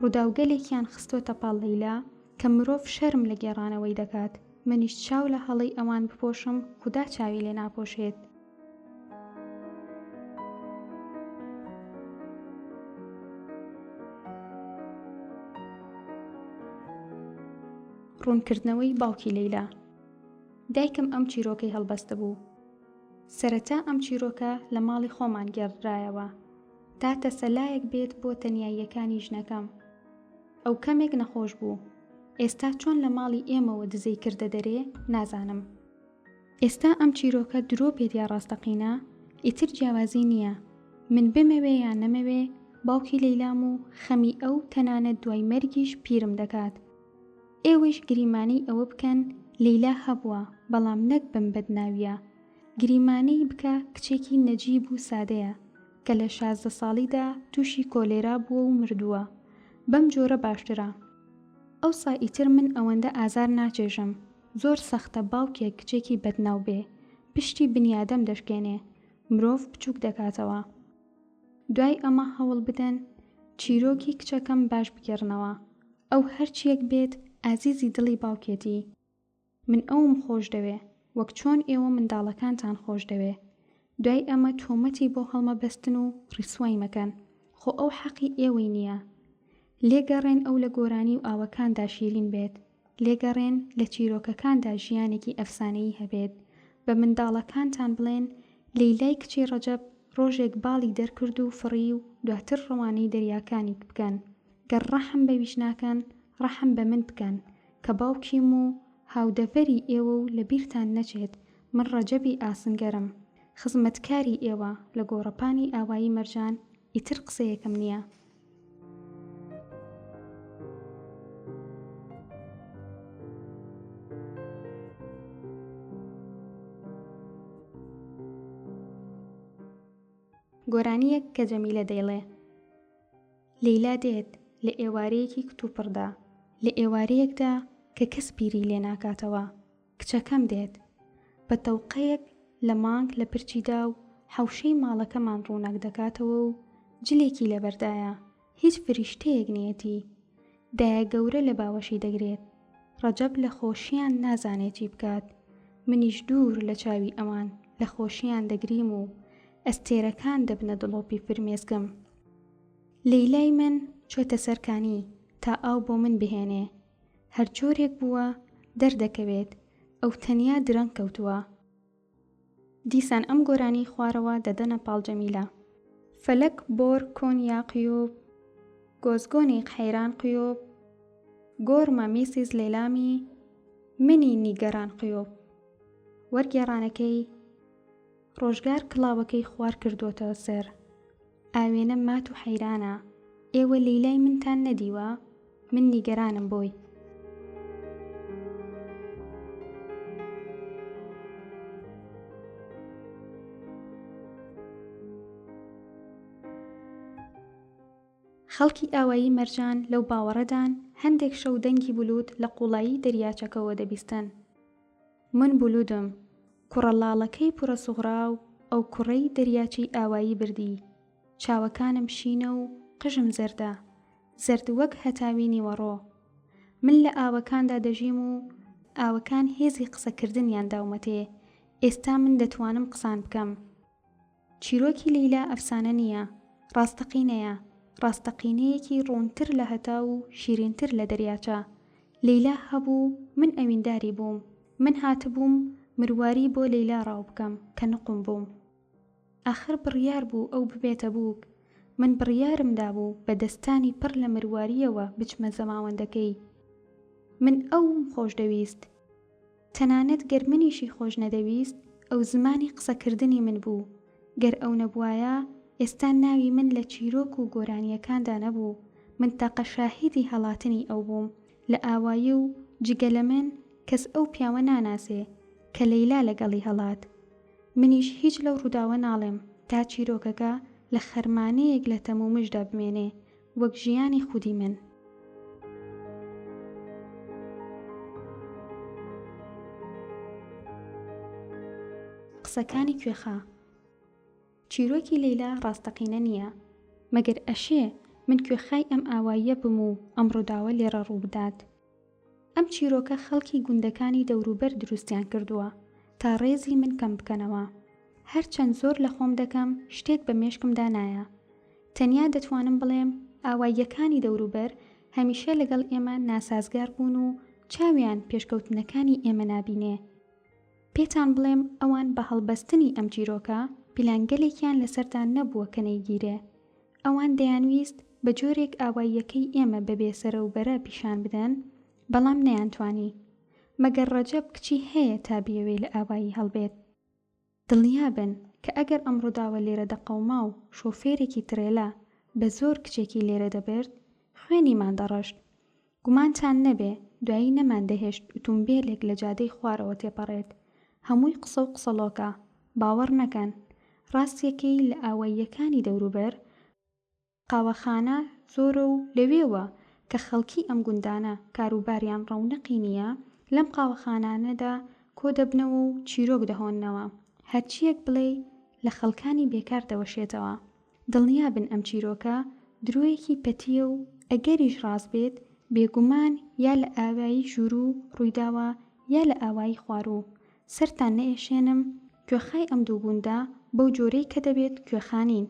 Speaker 1: ڕووداوگەلێکیان خستۆتە پاڵ لەیلا کە مرۆڤ شەرم لە گێڕانەوەی دەکات، منیش چاو لە هەڵەی ئەوان بپۆشم خودا چاوی لێ ناپۆشێت. ڕوونکردنەوەی باوکی لەیلا. دایکم ئەم چیرۆکەی هەڵبەستبوو. سەرەتا ئەم چیرۆکە لە ماڵی خۆمان گێڕدرایەوە. تا تەسەلایەک بێت بۆ تەنیاییەکانی ژنەکەم. ئەو کەمێک نەخۆش بوو. ئێستا چۆن لە ماڵی ئێمەوە دزەی کردە دەرێ، نازانم. ئێستا ئەم چیرۆکە درۆ بێت یا ڕاستەقینە، ئیتر جیاوازی نییە. من بمەوێ یا نەمەوێ، باوکی لەیلام و خەمی ئەو تەنانەت دوای مەرگیش پیرم دەکات. ئێوەیش گریمانەی ئەوە بکەن لەیلا هەبووە، بەڵام نەک بەم بەدناوییە. گریمانەی بکە کچێکی نەجیب و سادەیە کە لە 16 ساڵیدا تووشی کۆلێرا بووە و مردووە. بەم جۆرە باشترە. ئەوسا ئیتر من ئەوەندە ئازار ناچێژم. زۆر سەختە باوکێک کچێکی بەدناو بێ. پشتی بنیادەم دەشکێنێ. مرۆڤ بچووک دەکاتەوە. دوای ئەمە هەوڵ بدەن چیرۆکی کچەکەم باش بگێڕنەوە. ئەو هەرچییەک بێت ئازیزی دڵی باوکێتی. من ئەوم خۆش دەوێ وەک چۆن ئێوە منداڵەکانتان خۆش دەوێ دوای ئەمە تۆمەتی بۆ هەڵمەبەستن و ڕیسوای مەکەن خۆ ئەو حەقی ئێوەی نییە لێگەڕێن ئەو لە گۆرانی و ئاوەکاندا شیرین بێت لێگەڕێن لە چیرۆکەکاندا ژیانێکی ئەفسانەیی هەبێت بە منداڵەکانتان بڵێن لەیلای کچی ڕەجەب ڕۆژێک باڵی دەرکرد و فڕی و دواتر ڕەوانەی دەریاکانی بکەن گەر ڕەحم بەویش ناکەن ڕەحم بە من بکەن کە باوکیم و هاودەڤەری ئێوە و لە بیرتان نەچێت من ڕەجەبی ئاسنگەرم خزمەتکاری ئێوە لە گۆڕەپانی ئاوایی مەرجان ئیتر قسەیەکم نییە. گۆرانییەک کە جەمیلە دەیڵێ. لەیلا دێت لە ئێوارەیەکی کتوپڕدا، لە ئێوارەیەکدا کە کەس بیری لێ ناکاتەوە، کچەکەم دێت. بە تەوقەیەک لە مانگ لە پرچیدا و حەوشەی ماڵەکەمان ڕووناک دەکاتەوە و جلێکی لەبەردایە، هیچ فریشتەیەک نییەتی. دایەگەورە لە باوەشی دەگرێت. ڕەجەب لە خۆشیان نازانێ چی بکات. منیش دوور لە چاوی ئەوان لە خۆشیان دەگریم و ئەستێرەکان دەبنە دڵۆپی فرمێسکم. لەیلای من چۆتە سەر کانی تا ئاو بۆ من بهێنێ. هەر جۆرێک بووە دەردەکەوێت ئەو تەنیا درەنگ کەوتووە. دیسان ئەم گۆرانیی خوارەوە دەدەنە پاڵ جەمیلە. فەلەک بۆر کۆن یا قیوب، گۆزگۆنی قحەیران قیوب، گۆرمە میسیز لەیلامی، منی نیگەران قیوب. وەرگێڕانەکەی، ڕۆژگار کڵاوەکەی خوار کردۆتە سەر. ئاوێنە مات و حەیرانە. ئێوە لەیلای منتان نەدیوە؟ من نیگەرانم بۆی. خەڵکی ئاوایی مەرجان لەو باوەڕەدان هەندێک شەو دەنگی بلووت لە قووڵایی دەریاچەکەوە دەبیستن. من بولودم، کوڕە لاڵەکەی پوڕە سوغرا و ئەو کوڕەی دەریاچەی ئاوایی بردی، چاوەکانم شینە و قژم زەردە، زەرد وەک هەتاوی نیوەڕۆ. من لە ئاوەکاندا دەژیم و ئاوەکان هێزی قسەکردنیان داومەتێ، ئێستا من دەتوانم قسان بکەم. چیرۆکی لەیلا ئەفسانە نییە، ڕاستەقینەیە، ڕاستەقینەیەکی ڕوونتر لە هەتاو و شیرینتر لە دەریاچە. لەیلا هەبوو، من ئەوینداری بووم. من هاتبووم مرواری بۆ لەیلا ڕاو بکەم کە نوقم بووم. ئاخر بڕیار بوو ئەو ببێتە بووک. من بڕیارم دابوو بە دەستانی پڕ لە مروارییەوە بچمە زەماوەندەکەی. من ئەوم خۆش دەویست. تەنانەت گەر منیشی خۆش نەدەویست، ئەو زمانی قسەکردنی من بوو، گەر ئەو نەبوایە، ئێستا ناوی من لە چیرۆک و گۆرانییەکاندا نەبوو، من تاقە شاهیدی هەڵاتنی ئەو بووم لە ئاوایی و جگە لە من کەس ئەو پیاوە ناناسێ کە لەیلا لەگەڵی هەڵات. منیش هیچ لەو ڕووداوە ناڵێم تا چیرۆکەکە لە خەرمانەیەک لە تەمومژدا بمێنێ وەک ژیانی خودی من. قسەکانی کوێخا. چیرۆکی لەیلا ڕاستەقینە نییە. مەگەر ئەشێ من کوێخای ئەم ئاواییە بم و ئەم ڕووداوە لێرە ڕوو بدات؟ ئەم چیرۆکە خەڵکی گوندەکانی دەوروبەر دروستیان کردووە تا ڕێزی من کەم بکەنەوە. هەرچەند زۆر لە خۆم دەکەم شتێک بە مێشکمدا نایە. تەنیا دەتوانم بڵێم ئاواییەکانی دەوروبەر هەمیشە لەگەڵ ئێمە ناسازگار بوون و چاویان پێشکەوتنەکانی ئێمە نابینێ. پێتان بڵێم ئەوان بە هەڵبەستنی ئەم چیرۆکە پیلانگەلێکیان لەسەردا نەبووە کە نەیگیرێ. ئەوان دەیانویست بە جۆرێک ئاواییەکەی ئێمە بە بێسەرەوبەرە پیشان بدەن، بەڵام نەیانتوانی. مەگەر ڕەجەب کچی هەیە تا بیەوێ لە ئاوایی هەڵبێت؟ دڵنیا بن کە ئەگەر ئەم ڕووداوە لێرە دەقەوما و شۆفێرێکی ترێلە بە زۆر کچێکی لێرە دەبرد، خوێنیمان دەڕشت. گومانتان نەبێ دوایی نەماندەهێشت ئوتومبێلێک لە جادەی خوارەوە تێپەڕێت. هەمووی قسە و قسەڵۆکە، باوەڕ نەکەن. ڕاستیەکەی لە ئاواییەکانی دەوروبەر قاوەخانە زۆرە و لەوێوە کە خەڵکی ئەم گوندانە کاروباریان ڕەونەقی نییە لەم قاوەخانانەدا کۆدەبنەوە و چیرۆک دەهۆننەوە. هەرچییەک بڵێی لە خەڵکانی بێکار دەوەشێتەوە. دڵنیا بن ئەم چیرۆکە درۆیەکی پەتییە و ئەگەریش ڕاست بێت بێگومان یا لە ئاوایی ژووروو ڕوویداوە یا لە ئاوایی خواروو. سەرتان نەئێشێنم کوێخای ئەم دوو گوندە بەو جۆرەی کە دەبێت کوێخا نین.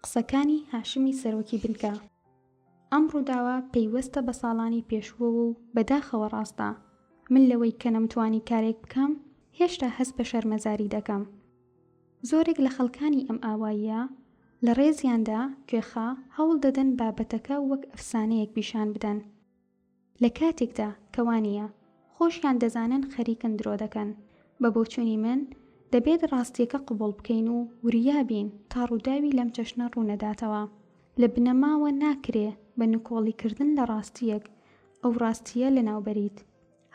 Speaker 1: قسەکانی هاشمی سەرۆکی بنکە. ئەم ڕووداوە پەیوەستە بە ساڵانی پێشووەوە و بەداخەوە ڕاستە. من لەوەی کە نەمتوانی کارێک بکەم، هێشتا هەست بە شەرمەزاری دەکەم. زۆرێک لە خەڵکانی ئەم ئاواییە لە ڕێزیاندا، کوێخا، هەوڵ دەدەن بابەتەکە وەک ئەفسانەیەک پیشان بدەن. لە کاتێکدا کە وا نییە. خۆشیان دەزانن خەریکن درۆ دەکەن. بە بۆچوونی من، دەبێت ڕاستییەکە قبوڵ بکەین و وریا بین تا ڕووداوی لەم چەشنە ڕوونەداتەوە. لە بنەماوە ناکرێ بە نکۆڵیکردن لە ڕاستییەک، ئەو ڕاستییە لەناوبەریت.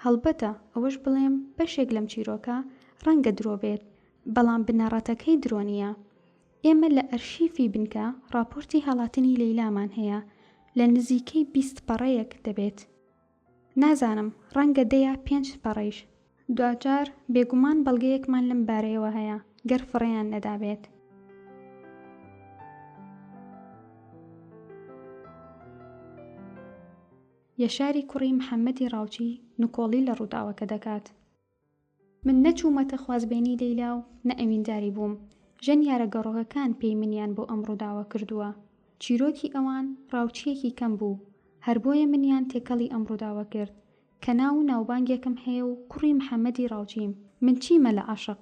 Speaker 1: هەڵبەتە ئەوەش بڵێم بەشێک لەم چیرۆکە ڕەنگە درۆ بێت، بەڵام بنەڕەتەکەی درۆ نییە. ئێمە لە ئەرشیفی بنکە ڕاپۆرتی هەڵاتنی لەیلامان هەیە لە نزیکەی 20 پەڕەیەک دەبێت. نازانم ڕەنگە دە یا پێنج پەڕەیش. دواجار بێگومان بەڵگەیەکمان لەم بارەیەوە هەیە گەر فڕێیان نەدابێت. یەشاری کوڕی محەمەدی ڕاوچی نکۆڵی لە ڕووداوەکە دەکات. من نەچوومەتە خوازبێنی لەیلا و نە ئەوینداری بووم. ژەنیارە گەڕۆکەکان پێی منیان بۆ ئەم ڕووداوە کردووە. چیرۆکی ئەوان ڕاوچییەکی کەم بوو، هەر بۆیە منیان تێکەڵی ئەم ڕووداوە کرد، کە ناو و ناوبانگێکم هەیە و کوڕی محەمەدی ڕاوچیم. من چیمە لە عەشق؟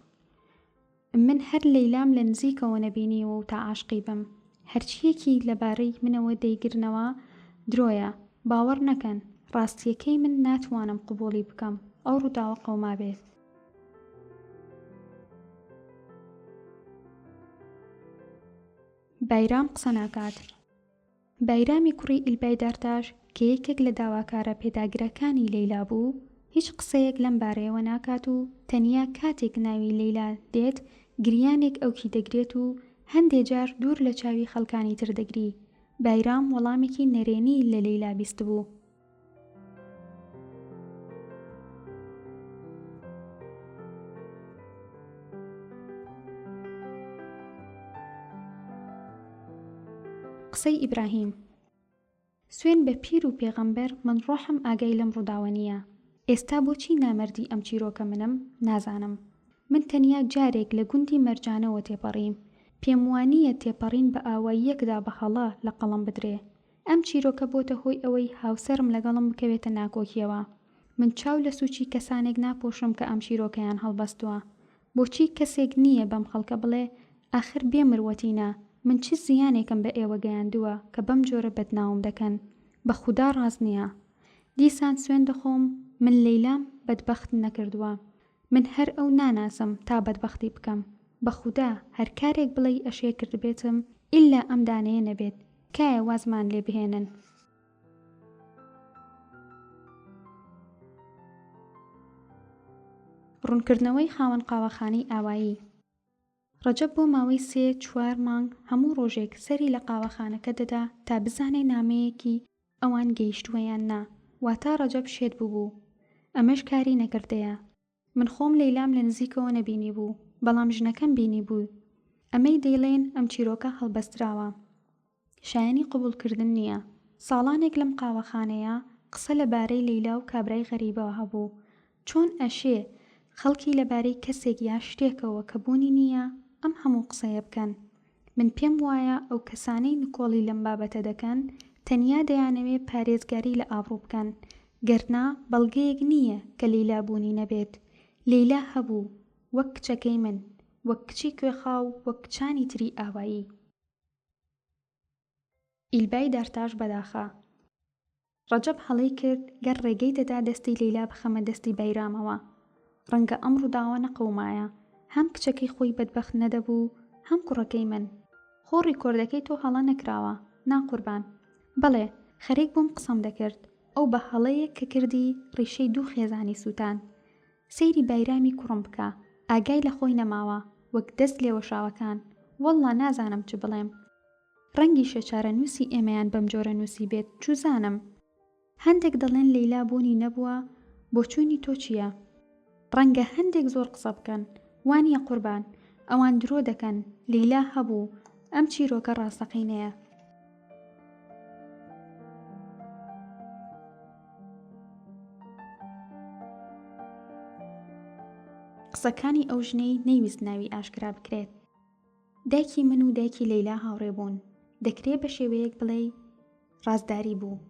Speaker 1: من هەر لەیلام لە نزیکەوە نەبینیوە و تا عاشقی بم. هەرچییەکی لە بارەی منەوە دەیگرنەوە درۆیە، باوەڕ نەکەن، ڕاستییەکەی من ناتوانم قبووڵی بکەم ئەو ڕووداوە قەومابێت. بایرام قسە ناکات. بایرامی کوڕی ئیلبای دارتاش کە یەکێک لە داواکارە پێداگرەکانی لەیلا بوو، هیچ قسەیەک لەم بارەیەوە ناکات و تەنیا کاتێک ناوی لەیلا دێت گریانێک ئەوکی دەگرێت و هەندێ جار دوور لە چاوی خەڵکانی تر دەگری. بایرام وەڵامێکی نەرێنی لە لەیلا بیستبوو. قسەی ئیبراهیم سوێن بە پیر و پێغەمبەر من ڕۆحم ئاگای لەم ڕووداوە نییە ئێستا بۆچی نامەردی ئەم چیرۆکە منم نازانم من تەنیا جارێک لە گوندی مەرجانەوە تێپەڕیم پێم وانییە تێپەڕین بە ئاواییەکدا بە هەڵە لە قەڵەم بدرێ ئەم چیرۆکە بۆتە هۆی ئەوەی هاوسەرم لەگەڵم بکەوێتە ناکۆکیەوە. من چاو لە سوچی کەسانێک ناپۆشم کە ئەم چیرۆکەیان هەڵبەستوە. بۆچی کەسێک نییە بەم خەڵکە بڵێ ئاخر بێ مروەتینە من چ زیانێکم بە ئێوە گەیاندووە کە بەم جۆرە بەدناوم دەکەن. بە خودا ڕاست نییە. دیسان سوێند دەخۆم من لەیلام بەدبەخت نەکردووە. من هەر ئەو ناناسم تا بەدبەختی بکەم. بە خودا هەر کارێک بڵێی ئەشێ کردبێتم ئیلا ئەم دانەیە نەبێت. تکایە وازمان لێ بهێنن. ڕوونکردنەوەی خاوەن قاوەخانەی ئاوایی. ڕەجەب بۆ ماوەی سێ چوار مانگ هەموو ڕۆژێک سەری لە قاوەخانەکە دەدا تا بزانێ نامەیەکی ئەوان گەیشتووە یان نا، واتا ڕەجەب شێت بووبوو. ئەمەش کاری نەکردەیە. من خۆم لەیلام لە نزیکەوە نەبینیبوو، بەڵام ژنەکەم بینیبووی. ئەمەی دەیڵێن ئەم چیرۆکە هەڵبەستراوە. شایەنی قبوڵکردن نییە. ساڵانێک لەم قاوەخانەیە قسە لە بارەی لەیلا و کابرای غەریبەوە هەبوو. چۆن ئەشێ خەڵکی لە بارەی کەسێک یا شتێکەوە کە بوونی نییە ئەم هەموو قسەیە بکەن؟ من پێم وایە ئەو کەسانەی نکۆڵی لەم بابەتە دەکەن تەنیا دەیانەوێ پارێزگاری لە ئابڕوو بکەن، گەرنا بەڵگەیەک نییە کە لەیلا بوونی نەبێت. لەیلا هەبوو، وەک کچەکەی من، وەک کچی کوێخا و وەک کچانی تری ئاوایی. ئیلبای دارتاش بەداخە. ڕەجەب هەڵەی کرد گەر ڕێگەی دەدا دەستی لەیلا بخەمە دەستی بایرامەوە ڕەنگە ئەم ڕووداوە نەقەومایە هەم کچەکەی خۆی بەدبەخت نەدەبوو هەم کوڕەکەی من خۆ ڕیکۆردەکەی تۆ هەڵە نەکراوە نا قوربان بەڵێ خەریک بووم قسەم دەکرد ئەو بە هەڵەیەک کە کردی ڕیشەی دوو خێزانی سووتاند سەیری بایرامی کوڕم بکە ئاگای لە خۆی نەماوە وەک دەست لێوەشاوەکان وەڵڵا نازانم چ بڵێم ڕەنگیشە چارەنووسی ئێمەیان بەم جۆرە نووسیبێت چوزانم. هەندێک دەڵێن لەیلا بوونی نەبووە بۆچوونی تۆ چییە؟ ڕەنگە هەندێک زۆر قسە بکەن وانییە قوربان ئەوان درۆ دەکەن لەیلا هەبوو ئەم چیرۆکە ڕاستەقینەیە. قسەکانی ئەو ژنەی نەیویست ناوی ئاشکرا بکرێت. دایکی من و دایکی لەیلا هاوڕێ بوون، دەکرێ بە شێوەیەک بڵێی ڕازداری بوو،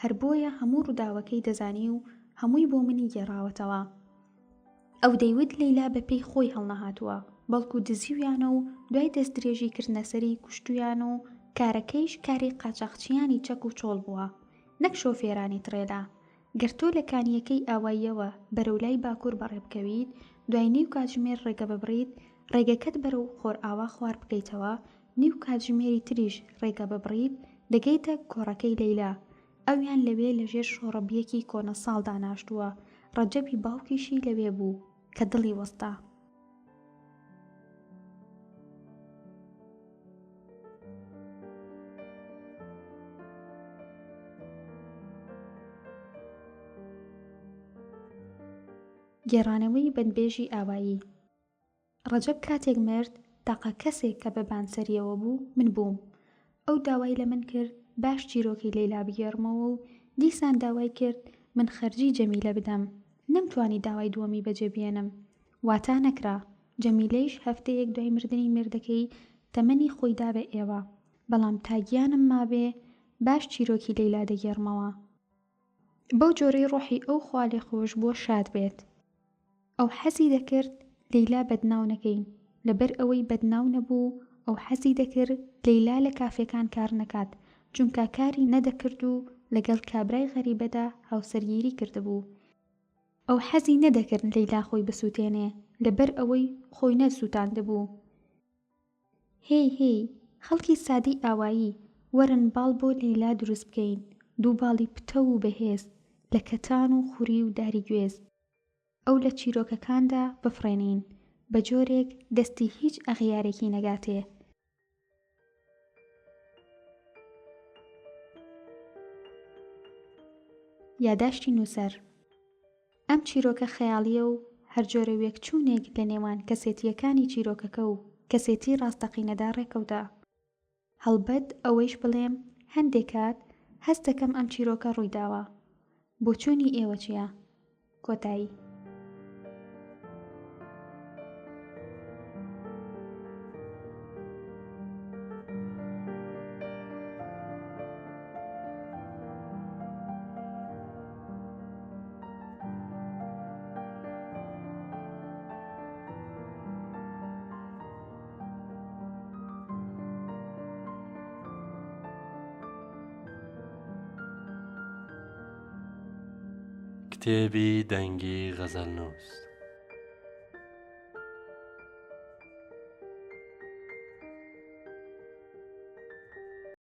Speaker 1: هەر بۆیە هەموو ڕووداوەکەی دەزانی و هەمووی بۆ منی گێڕاوەتەوە. ئەو دەیوت لەیلا بە پێی خۆی هەڵنەهاتووە، بەڵکو دزیویانە و دوای دەستدرێژی کردنە سەری کوشتوویان و کارەکەیش کاری قاچاخچییانی چەک و چۆڵ بووە، نەک شۆفێرانی تڕێلا. گەر تۆ لە کانییەکەی ئاواییەوە بەرەو لای باکوور بەڕێ بکەویت، دوای نیو کاتژمێر ڕێگە ببڕیت، ڕێگەکەت بەرەو خۆرئاوا خوار بکەیتەوە، نیو کاتژمێری تریش ڕێگە ببڕیت، دەگەیتە گۆڕەکەی لەیلا. ئەویان لەوێ لە ژێر شۆڕەبییەکی کۆنەساڵدا ناشتووە، ڕەجەبی باوکیشی لەوێ بوو، کە دڵی وەستا. گێڕانەوەی بەندبێژی ئاوایی. ڕەجەب کاتێک مرد، تاقە کەسێک کە بە بان سەریەوە بوو، من بووم. ئەو داوای لە من کرد باش چیرۆکی لەیلا بگێڕمەوە و دیسان داوای کرد من خەرجی جەمیلە بدەم. نەمتوانی داوای دووەمی بەجێ بێنم. واتا نەکرا.
Speaker 2: جەمیلەیش هەفتەیەک دوای مردنی مێردەکەی تەمەنی خۆی دا بە ئێوە. بەڵام تا گیانم مابێ باش چیرۆکی لەیلا دەگێڕمەوە. بەو جۆرەی ڕۆحی ئەو خوالێخۆشبووە شاد بێت. ئەو حەزی دەکرد لەیلا بەدناو نەکەین، لەبەر ئەوەی بەدناو نەبوو، ئەو حەزی دەکرد لەیلا لە کافێکان کار نەکات، چونکا کاری نەدەکرد و لەگەڵ کابرای غەریبەدا هاوسەرگیری کردبوو. ئەو حەزی نەدەکرد لەیلا خۆی بسووتێنێ، لەبەر ئەوەی خۆی نەسووتاندبوو. هێی هێی خەڵکی سادەی ئاوایی، وەرن باڵ بۆ لەیلا دروست بکەین، دوو باڵی پتەو و بەهێز، لە کەتان و خوری و داری گوێز. ئەو لە چیرۆکەکاندا بفڕێنین، بە جۆرێک دەستی هیچ ئەغیارێکی نەگاتێ. یاداشتی نووسەر، ئەم چیرۆکە خەیاڵییە و هەرجۆرە وێکچوونێک لە نێوان کەسێتییەکانی چیرۆکەکە و کەسێتی ڕاستەقینەدا ڕێکەوتە. هەڵبەت ئەوەیش بڵێم هەندێ کات هەست دەکەم ئەم چیرۆکە ڕوویداوە. بۆچوونی ئێوە چییە؟ کۆتایی.
Speaker 3: کتێبی دەنگی غەزەلنووس.